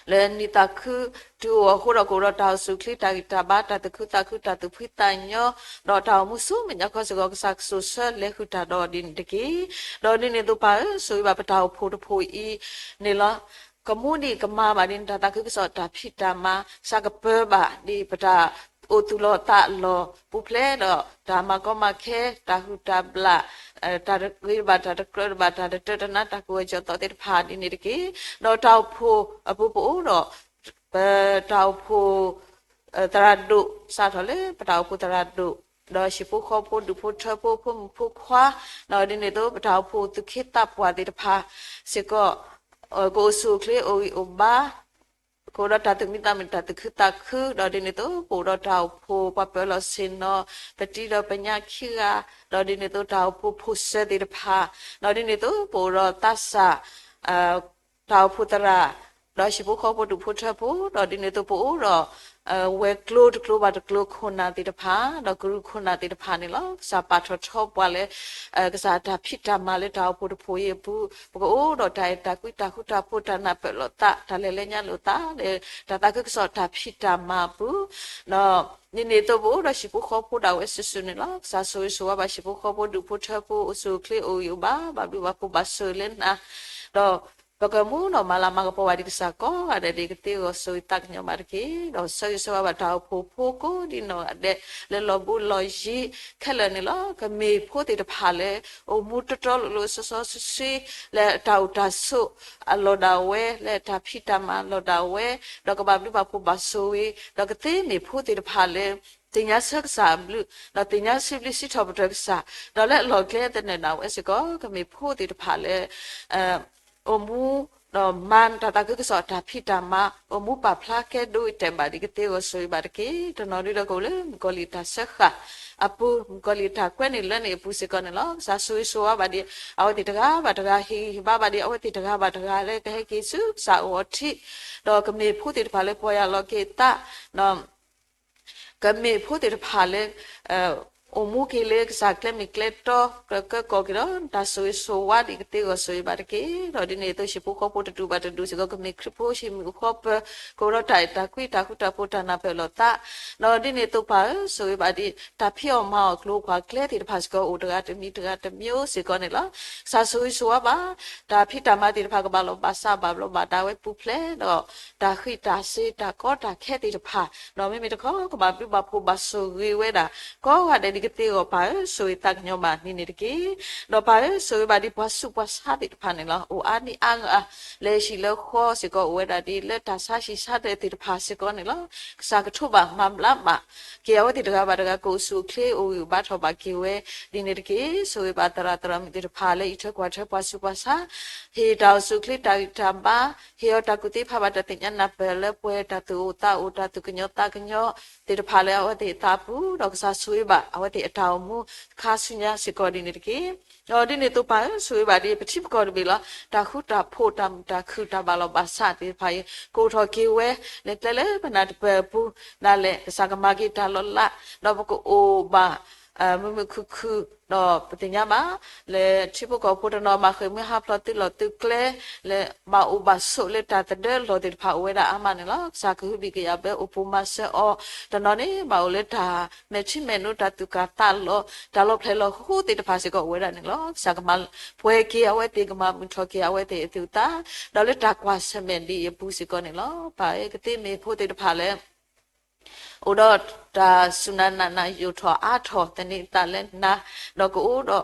လၢနံၤသးခုတုၤအိၣ်အဃိဒီး ကအိၣ်ဒီးတၢ်အိၣ်ဆူၣ်အိၣ်ချ့တၢ်ဂံၢ်တၢ်ဘါ တၢ်သူၣ်ခုသးခု တၢ်သူၣ်ဖှံသးညီ ဒီးတၢ်အိၣ်မူဆူမဲာ်ညါခီစ့ၢ်ကီး ကစၢ်ကဆိၣ်ဆၢလဲၤဃုာ်တၢ်ဒီးဒ်န့ၣ်တက့ၢ်. ဒီးဒ်န့ၣ်အသိးပၢ်ဧၢ ဆိၣ်ဂ့ၤဘၣ်ပတၢ်အိၣ်ဖှိၣ်တဖှိၣ်အံၤန့ၣ်လီၤ. ကမူဒံးကမၤဘၣ်ဒံး တၢ်သးခုကစီၣ်တၢ်ဖံးတၢ်မၤ ကစၢ်ကပၢၤဘၣ်ဒံးပတၢ်အိၣ်သူၣ်လီၤသးလီၤပူၤဖျဲးဒီး တၢ်မၤကီမၤခဲ တၢ်ဟုၣ်တၢ်ဘျၣ် တၢ်တဂ့ၤတဘၣ် တၢ်တကြၢးတဘၣ် တၢ်တတၢတနါ တၢ်ကူၣ်အၢကူၣ်သီသ့ၣ်တဖၣ်ဒ်န့ၣ်တက့ၢ်. ဒီးတၢ်အိၣ်ဖှိၣ်အပူၤပအိၣ်ဒီး ပတၢ်အိၣ်ဖှိၣ် သရၣ်ဒိၣ် စးထီၣ်လၢပတၢ်အိၣ်ဖှိၣ်သရၣ်ဒိၣ် ဒီးဟံၣ်ဖိဃီဖိ ဒူၣ်ဖိထၢဖိ ဖိမုၣ်ဖိခွါ ဒီးဒ်န့ၣ်အသိး ပတၢ်အိၣ်ဖှိၣ်သူၣ်က့သးပှၢ်သ့ၣ်တဖၣ်စ့ၢ်ကီး ကအိၣ်ဆူၣ်အိၣ်ချ့အိၣ်ဂံၢ်အိၣ်ဘါ ကအိၣ်ဒီးတၢ်သူၣ်မံသးမုာ် တၢ်သူၣ်ခုသးခု ဒီးဒ်န့ၣ်အသိး ပအိၣ်ဒီးတၢ်အိၣ်ဖှိၣ်ပှၤပၢၤလီၢ်ဆ့ၣ်နီၤ ပတံၤဒီးပညၣ်ခံဂၤ ဒီးဒ်န့ၣ်အသိး တၢ်အိၣ်ဖှိၣ်ဖိၣ်စၢၤသ့ၣ်တဖၣ် ဒီးဒ်န့ၣ်အသိး ပအိၣ်ဒီးသးစၢ် တၢ်အိၣ်ဖှိၣ်သရၣ် ဒီးဟံၣ်ဖိဃီဖိ ဒူၣ်ဖိထၢဖိ ဒီးဒ်န့ၣ်အသိးပအိၣ်ဒီး ဝဲၤကျိၤတကျိၤဘၣ်တကျိၤခိၣ်နၢ်သ့ၣ်တဖၣ် ဒီးကရူၢ်ခိၣ်နၢ်သ့ၣ်တဖၣ်န့ၣ်လီၤ. ကစၢ်ပာ်ထီၣ်ထီပှၤလၢ ကစၢ်တၢ်ဖံးတၢ်မၤလၢတၢ်အိၣ်ဖှိၣ်တဖှိၣ်အံၤအပူၤ ပကအိၣ်ဒီးတၢ်အဲၣ်တၢ်ကွံ တၢ်ဃူတၢ်ဖိး တၢ်နၢ်ပၢၢ်လိာ်သး တၢ်လဲၤလၢညါလိာ်သးလၢ တၢ်သးခုကစီၣ်တၢ်ဖံးတၢ်မၤအပူၤ ဒီးဒ်န့ၣ်အသိးပအိၣ်ဒီးဟံၣ်ဖိဃီဖိဒၣ်ဝဲစုာ်စုာ်န့ၣ်လီၤ. ကစၢ်ဆိၣ်ဂ့ၤဆိၣ်ဝါဘၣ်ဟံၣ်ဖိဃီဖိ ဒူၣ်ဖိထၢဖိ အိၣ်ဆူၣ်အိၣ်ချ့အိၣ်ဂံၢ်အိၣ်ဘါ ဘၣ်ဘျုးဘၣ်ဖှိၣ်ဘၣ်ဆိၣ်ဂ့ၤလၢနၤ ဒီး ပကမူဒီးမၤလၤမၤကပီၤဘၣ်ဒံးကစၢ်ကိးဂၤဒဲး ဒ်ကသ့ဂီၢ်ဆိၣ်ဂ့ၤသးကညီၤဘၣ်တက့ၢ်. ဒီးဆၢဂ့ၤဆၢဝါဘၣ်တၢ်အိၣ်ဖှိၣ်ဖိကိးဒ်နီၢ်ဂၤဒဲး လၢလီၢ်ဘူးလီၢ်ယံၤခဲလၢာ်န့ၣ်လီၤ. ကမ့ၢ်ဖိသ့ၣ်တဖၣ်လၢ အိၣ်မူတီတီလိၤလိၤစီစီဆှံဆှံ လၢတၢ်အိၣ်တၢ်ဆိးအလီၢ်ဒၣ်ဝဲ လၢတၢ်ဖံးတၢ်မၤလီၢ်ဒၣ်ဝဲ ဒီးကဘၣ်ဘျုးဘၣ်ဖှိၣ်ဘၣ်ဆိၣ်ဂ့ၤ ဒီးကသ့မ့ၢ်ဖိသ့ၣ်တဖၣ်လၢ သ့ၣ်ညါဆၢကစၢ်အဘျုး ဒီးသ့ၣ်ညါစံးဘျုးစံးထီၣ်ပတြၢၤကစၢ် ဒီးလၢအလီၢ်ကျဲသနၢၣ်ဒၣ်ဝဲစ့ၢ်ကီး ကမ့ၢ်ဖိသ့ၣ်တဖၣ်လၢ အိၣ်မူ ဒီးမၤတၢ်သးခုကစီၣ်တၢ်ဖံးတၢ်မၤ အိၣ်မူပာ်ဖျါကဲဒိတဲာ်ဘၣ်ဒံးကသ့ဂီၢ်ဆိၣ်ဂ့ၤဘၣ်တက့ၢ်. တနီၤဒုဒီးကအိၣ်လၢမုၣ်ကီၤလံၢ်တၢ်စၢဃာ်အပူၤ မုၣ်ကီၤလံၢ်တၢ်ကွဲးန့ၢ်လၢန့ၣ်အပူၤစ့ၢ်ကီးန့ၣ်လီၤ. ကစၢ်ဆိၣ်ဂ့ၤဆိၣ်ဝါဘၣ်ဒံး အဝဲသ့ၣ်တဂၤဘၣ်တဂၤ ဟ့ၣ်ဂံၢ်ဟ့ၣ်ဘါဘၣ်ဒံး အဝဲသ့ၣ်တဂၤဘၣ်တဂၤလၢကဟဲက့ၤဆူကစၢ်အအိၣ်အထံး ဒီးကမ့ၢ်ဖိသ့ၣ်တဖၣ်လၢပီၢ်ယၢ်လီၤက့ၤသး ဒီး ကမ့ၢ်ဖိသ့ၣ်တဖၣ်လၢ အိၣ်မူက့ၤလၢကစၢ်ကျဲမ့ၢ်ကျဲတီ ကကၢကီၢ်က့ၤဒီးတၢ်ဆိၣ်ဂ့ၤဆိၣ်ဝါဒံးကသ့ဂီၢ်ဆိၣ်ဂ့ၤဘၣ်တက့ၢ်. ဒီးဒ်န့ၣ်အသိးဟံၣ်ဖိဃီဖိတဒူၣ်ဘၣ်တဒူၣ်စ့ၢ်ကီး ကမ့ၢ်ခရံာ်ဖိဟံၣ်မုၣ်ဃီပၢၤ ကအိၣ်ဒီးတၢ်အဲၣ်တၢ်ကွံ တၢ်ဃူတၢ်ဖိး တၢ်နၢ်ပၢၢ်လိာ်သး ဒီးဒ်န့ၣ်အသိးပၢ်ဧၢ ဆိၣ်ဂ့ၤဘၣ်ဒံး တၢ်ဖံးအီၣ်မၤအီၣ်ကျိၤပှၤကျဲသ့ၣ်တဖၣ်စ့ၢ်ကီး အိၣ်တဂၤတမံၤတဂၤတမံၤစ့ၢ်ကီးန့ၣ်လီၤ. ကစၢ်ဆိၣ်ဂ့ၤဆိၣ်ဝါဘၣ် တၢ်ဖံးတၢ်မၤသ့ၣ်တဖၣ် ကဘၣ်လီၢ်ဘၣ်စးဘၣ်ဘျီးဘၣ်ဒါဝဲပူၤဖျဲးဒီး တၢ်ဃံးတၢ်စ့ၤ တၢ်ကီတၢ်ခဲသ့ၣ်တဖၣ် ဒီးမ့မ့ၢ်တခီ ကဘၣ်ဘျုးဘၣ်ဖှိၣ်ဘၣ်ဆိၣ်ဂ့ၤဝဲဒၣ် ကိးဂၤဒဲး ကသ့အဂီၢ်ပၢ်ဧၢ, ဆိၣ်ဂ့ၤသးကညီၤဘၣ်ဒ်န့ၣ်တက့ၢ်. ဒီးပၢ်ဧၢ, ဆိၣ်ဂ့ၤဘၣ်ဒ်ပှၤဆူးပှၤဆါသ့ၣ်တဖၣ်န့ၣ်လီၤ. အိၣ်အါနံၣ်အါဂၤ လၢဟံၣ်လၢဃီစ့ၢ်ကီး အိၣ်ဝဲဒၣ်ဒ်လၢတၢ်ဆါဟံၣ်ဆါဒၢးသ့ၣ်တဖၣ်စ့ၢ်ကီးန့ၣ်လီၤ. ကစၢ်ကထိးဘၣ်မၤဘျါဘၣ်က့ၤအဝဲသ့ၣ်တဂၤဘၣ်တဂၤ ကအိၣ်ဆူၣ်အိၣ်ချ့ အိၣ်ဂံၢ်အိၣ်ဘါထီၣ်ဘၣ်က့ၤဝဲဒ်န့ၣ်တက့ၢ်. ဆိၣ်ဂ့ၤဘၣ်သရၣ်သရၣ်မုၣ်သ့ၣ်တဖၣ် လၢအံးထွဲကွၢ်ထွဲပှၤဆူးပှၤဆါ ဟ့ၣ်တၢ်အိၣ်ဆူၣ်အိၣ်ချ့ တၢ်ဂံၢ်တၢ်ဘါ, ဟ့ၣ်အီၤတၢ်ကူၣ်သ့ဖးဘၣ်တၢ်သ့ၣ်ညါနၢ်ပၢၢ်လၢပှဲၤတၢ်သူၣ်အိၣ်သးအိၣ် တၢ်သူၣ်ကညီၤသးကညီၤသ့ၣ်တဖၣ်လၢအဝဲသ့ၣ်အသးအပူၤ, ဒီးကစၢ်ဆိၣ်ဂ့ၤဘၣ်အဝဲသ့ၣ်အတၢ်အိၣ်မူတခါဆူညါစ့ၢ်ကီးဒ်န့ၣ်တက့ၢ်. ဒီးဒ်န့ၣ်အသိးပၢ်ဧၢ, ဆိၣ်ဂ့ၤဘၣ်ဒ်ပထံပကီၢ်တဘ့ၣ်လီၤ. တၢ်ဃူတၢ်ဖိး တၢ်မုာ်တၢ်ခုၣ် တၢ်ဘၣ်လီၢ်ဘၣ်စးသ့ၣ်တဖၣ်အံၤ ကအိၣ်ထီၣ်က့ၤဝဲ လၢကျဲလၢပနၢ်တပၢၢ်အပူၤဒၣ်လဲာ် ကစၢ်ကမၤက့ၤတၢ်လီၤလး ဒီးပကအိၣ်ဘၣ် မုာ်မုာ်ခုၣ်ခုၣ်, ဒီးပသ့ၣ်ညါဘၣ် လၢထံဖိကီၢ်ဖိတနီၤဘၣ်ဃ့ၢ်မှံဟးဖျိးသုးလီၢ်သုးကျဲ လၢဘၣ်အိၣ်ဘၣ်ဆိးလၢတၢ်သဒၢလီၢ်သ့ၣ်တဖၣ်အိၣ်ဝဲဒၣ်အါမးန့ၣ်လီၤ. ကစၢ်ကဟုဘံၣ်ကယာ်ဘၢအိၣ်ပိာ်မၤစၢၤအီၤ, တနီၤန့ၣ် ဘၣ်အိၣ်လၢတၢ်မဲာ်ထံမဲာ်နိ တၢ်သူၣ်ကၢ်သးလီၤ တၢ်လီၤဖျဲၣ်လီၤဃိသ့ၣ်တဖၣ်စ့ၢ်ကီးအိၣ်ဝဲဒၣ်န့ၣ်လီၤ. ကစၢ်ကမၤပှဲၤက့ၤအဝဲသ့ၣ် ကမၤမုာ်ထီၣ်က့ၤအဝဲသ့ၣ်အသူၣ်အသး ဒီးလၢတၢ်ကွၢ်ဆၢၣ်မဲာ်ဒ်အံၤအပူၤစ့ၢ်ကီးန့ၣ်လီၤ. ပၢ်ဧၢ, ကသ့မ့ၢ်ဖိသ့ၣ်တဖၣ်လၢ အိၣ်ဒီးတၢ်စူၢ်နးနာ်နး ယိာ်ထီၣ်အါထီၣ်သန့ၤသးလၢနၤ, ဒီးကအိၣ်ဒီး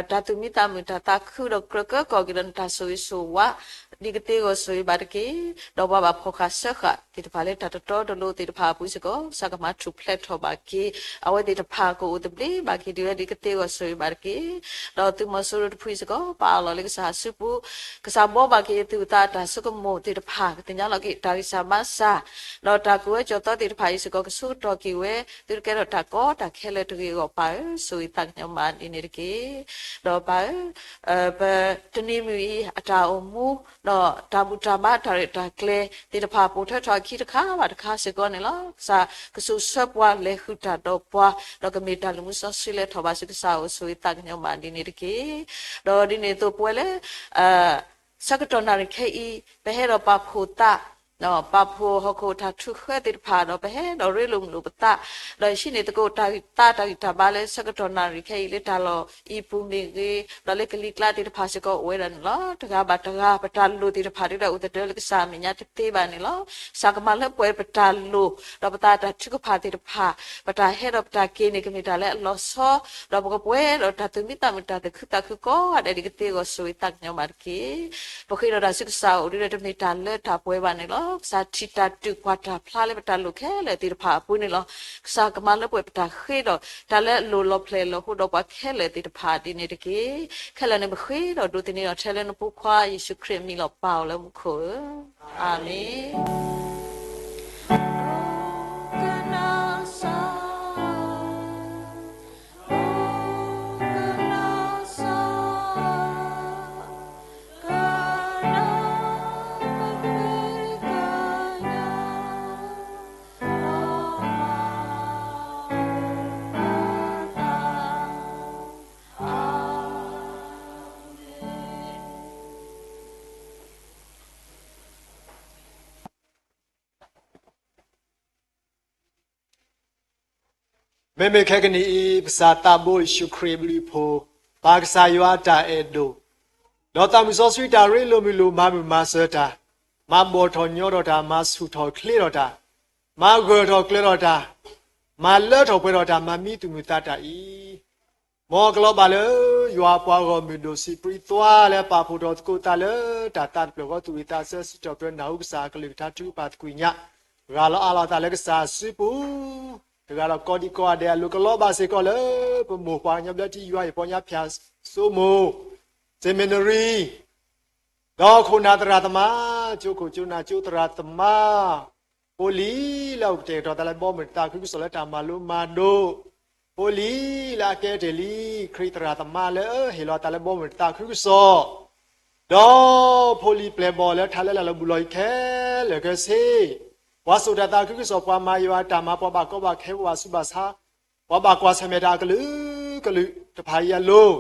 တၢ်သူၣ်မံသးမုာ် တၢ်သးခု ဒီးကြၢးကၢကီၢ်က့ၤဒီးနတၢ်ဆိၣ်ဂ့ၤဆိၣ်ဝါ ဒ်ကသ့အဂီၢ်ဆိၣ်ဂ့ၤဘၣ်တက့ၢ်. ဒီးပှၤဘၣ်ဖှီၣ်ဃာ်စၢဃာ်သ့ၣ်တဖၣ်လၢတၢ်တတီတလိၤသ့ၣ်တဖၣ်အပူၤစ့ၢ်ကီး ကစၢ်ကမၤထူၣ်ဖျဲးထီၣ်ဘၣ်က့ၤ အဝဲသ့ၣ်တဖၣ် ကအိၣ်သဘျ့ဘၣ်က့ၤဒ်ဝဲဒ်ကသ့အဂီၢ်ဆိၣ်ဂ့ၤဘၣ်တက့ၢ်. ဒီးသုးမီၤစိရိၤတဖုစ့ၢ်ကီး ပာ်အီၤလီၤလၢကစၢ်အစုပူၤ ကစၢ်ဘှီဘၣ်က့ၤအသူၣ်အသး တၢ်ဆိကမိၣ်သ့ၣ်တဖၣ် ကသ့ၣ်ညါလီၤက့ၤတၢ်ဂံၢ်စၢ်ဘါစၢ် ဒီးတၢ်ကူၣ်ဝဲကၠီၤသီသ့ၣ်တဖၣ်အံၤစ့ၢ်ကီး ကဆိကတီၢ်က့ၤဝဲ သုတကဲထီၣ်တၢ်ကီတၢ်ခဲလၢာ်တဂ့ၤအဂီၢ် ပၢ်ဧၢ, ဆိၣ်ဂ့ၤသးကညီၤမးဒ်န့ၣ်တက့ၢ်. ဒီးပၢ်ဧၢ, ပတနံၤမုၢ်အံၤ အတၢ်အိၣ်မူ ဒီးတၢ်ဘူၣ်တၢ်ဘါ တၢ်ရဲၣ်တၢ်ကျဲၤသ့ၣ်တဖၣ် ပိာ်ထွဲထီၣ်အခံတခါဘၣ်တခါစ့ၢ်ကီးန့ၣ်လီၤ. ကစၢ်ကဆိၣ်ဆှၢပှၤ လဲၤဃုာ်တၢ်ဒီးပှၤ ဒီးကမ့ၢ်တၢ်လုၢ်မူစီဆှံလဲၤထီၣ်ဘၣ်ဆူကစၢ်အအိၣ် ဆိၣ်ဂ့ၤသးကညီၤမးဒ်န့ၣ်တက့ၢ်. ဒီးဒ်န့ၣ်အသိးပဝဲလၢ ဆၢကတီၢ်နၣ်ရံၣ်ခဲအံၤ ပဟဲဒီးပာ်ဖှိၣ်သး, ပာ်ဖှိၣ်ဟီၣ်ခိၣ်တၢ်ထုးဃၢသ့ၣ်တဖၣ် ဒီးပဟဲဒီးရ့လိာ်မုာ်လိာ်ပသး, ဒီးဟံးန့ၢ်သကိးတၢ်ဂံၢ်သးတၢ်ဂံၢ်တၢ်ဘါလၢဆၢကတီၢ်နၣ်ရံၣ်ခဲအံၤ လၢတၢ်လီၢ်အံၤပူၤမ့ၢ်ဂ့ၤ, ဒီးလၢကလံၤကျါသ့ၣ်တဖၣ်စ့ၢ်ကီးအိၣ်ဝဲဒၣ်န့ၣ်လီၤ. တဂၤဘၣ်တဂၤ ပတၢ်လိၣ်သ့ၣ်တဖၣ်ဒ်ဒီးအိၣ်သဒၢလၢကစၢ်အမဲာ်ညါတသ့ဘၣ်န့ၣ်လီၤ. ကစၢ်ကမၤလၢပှဲၤပတၢ်လိၣ် ဒီးပသးတၢ်ထုကဖၣ်သ့ၣ်တဖၣ် ပတၢ်ဟဲဒီးပတၢ်က့ၤန့ၣ် ကမ့ၢ်တၢ်လၢအလီၤဆီ, ဒီးပကပှဲၤဒီးတၢ်သူၣ်မံသးမုာ် တၢ်သူၣ်ခုသးခုကိးဂၤဒဲး ဒ်ကသ့အဂီၢ် ဆိၣ်ဂ့ၤသးကညီၤဘၣ်တက့ၢ်. ပဃ့ဒီးတၢ်ဆူကစၢ်အအိၣ်ဒ်ဒီး တမ့ၢ်တၢ်လၢတၢ်ပှဲၤဘၣ်န့ၣ်လီၤ. ကစၢ်ထံၣ်တၢ်တုာ်ကွၢ်တၢ်ဖျါလၢပတၢ်လိၣ်ခဲလၢာ်သ့ၣ်တဖၣ်အပူၤန့ၣ်လီၤ. ကစၢ်ကမၤလၢပှဲၤပတၢ်ဃ့ဒီး တၢ်လၢအလိၣ်လီၤဖျဲၣ်လီၤဃိဒီးပှၤခဲလၢာ်သ့ၣ်တဖၣ်ဒ်န့ၣ်တက့ၢ်. ခဲလၢာ်န့ၣ် ပဃ့ဒီးဒိးသန့ၤအီၤထဲလၢနဖိခွါယ့ၣ်ၡူးခရံာ်အမံၤလီၤ. ပၢ်အိၣ်လၢမူခိၣ်ဧၢ, အၤမ့ၣ်. မ့မ့ၢ်ခဲကနံၣ်အံၤ ပစၢ်သးဘိယ့ၣ်ၡူးခရံာ်အဘျုးအဖှိၣ်, ပၢ်ကစၢ်ယွၤအတၢ်အဲၣ်ဒိၣ်, ဒီးသးမုၢ်စီဆှံတၢ်ရ့လိာ်မုာ်လိာ်မၤမုာ်မၤစၢၤတၢ်, မၤဘီၣ်ထီၣ်ညီထီၣ်တၢ် မၤဆူၣ်ထီၣ်ချ့ထီၣ်တၢ်, မၤဂၢၢ်ထီၣ်ကျၢၤထီၣ်တၢ်, မၤလၢထီၣ်ပှဲၤထီၣ်တၢ် မၤမံသူၣ်မုာ်သးတၢ်အံၤ မ်ကလီၤဘၣ်လၢ ယွၤအပှၤဂီၢ်မုၢ်ဒိၣ် စံးပြံသွါလၢပာ်ဖှိၣ်ထီၣ်သကိးသးလၢ တၢ်သးတဖျၢၣ်ဃီ သူၣ်ဝံၣ်သးဆၢ စံးထီၣ်ပတြၢၤနၢ်ဟူကစၢ်အကလုၢ်ကထါ ထုကဖၣ်သကွံာ်ညါ, ရၤလီၤအးလီၤသးလၢကစၢ်အစုပူၤ, တဂၤဒီးကိးဒံကိးဂၤဒဲးအလိၤ ကလီၤဘၣ်စ့ၢ်ကီးလၢ ပမိၢ်ပှၢ်ကညီဘျၢထံ ယွၤအံၤ ပီညါဖၠၣ်စိမိၤ, စ့မ့နရံ ဒီးခိၣ်နၢ်သရၣ်သမါ, ကၠိခိၣ်ကၠိနၢ်ကၠိသရၣ်သမါ, ဖိလံၤလၢအအိၣ်ကတဲာ်ကတီၤသးလၢဘီမုၢ်တသးခုကစီၣ်လၢတၢ်မၤလိမၤဒိး, ဖိလံၤလၢအကဲတ့ၢ်လံ ခရံာ်သရၣ်သမါလၢဟ့ၣ်လီၤသးလၢဘီမုၢ်တသးခုကစီၣ်, ဒီးဖိလံၤပျဲၢ်ဘီၣ်လၢထးလၢလၢ်လၢဘူးလီၤအံၤခဲလၢာ်ခဲဆ့, ပှၤစိာ်တၢ်သးခုကစီၣ် ပှၤမၤယွၤအတၢ်မၤ ပှၤဘၣ်ကီဘၣ်ခဲ ပှၤဘၣ်ဆူးဘၣ်ဆါ ပှၤဘၣ်ကွၢ်ဆၢၣ်မဲာ်တၢ်အကလုာ်ကလုာ်တဖၣ်အံၤအလိၤ,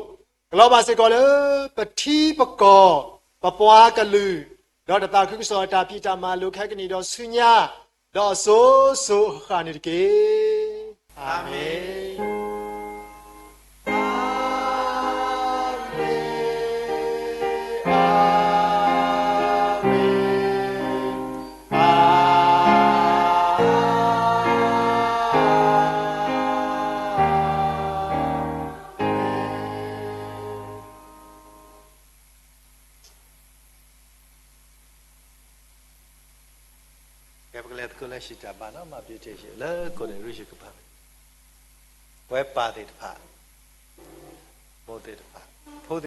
ကလီၤဘၣ်စ့ၢ်ကီးလၢ ပထံပကီၢ် ပပှၤကလုာ်, ဒီးတၢ်သးခုကစီၣ်အတၢ်ဖံးတၢ်မၤအလိၤခဲကနံၣ်ဒီးဆူညါ, ဒီးအစိၤစိၤအဃၣ်န့ၣ်တက့ၢ်. အၤမ့ၣ်. ပကလဲၤသကိးလၢ စံးတၢ်ဘါနီၣ် မၤပျံၤတ့ၢ်ယ့ၣ် လၢကိးန့ၣ်ရူၢ်ယ့ၣ်ကပၤ, ပဝဲပၢ်သ့ၣ်တဖၣ်, မိၢ်သ့ၣ်တဖၣ်,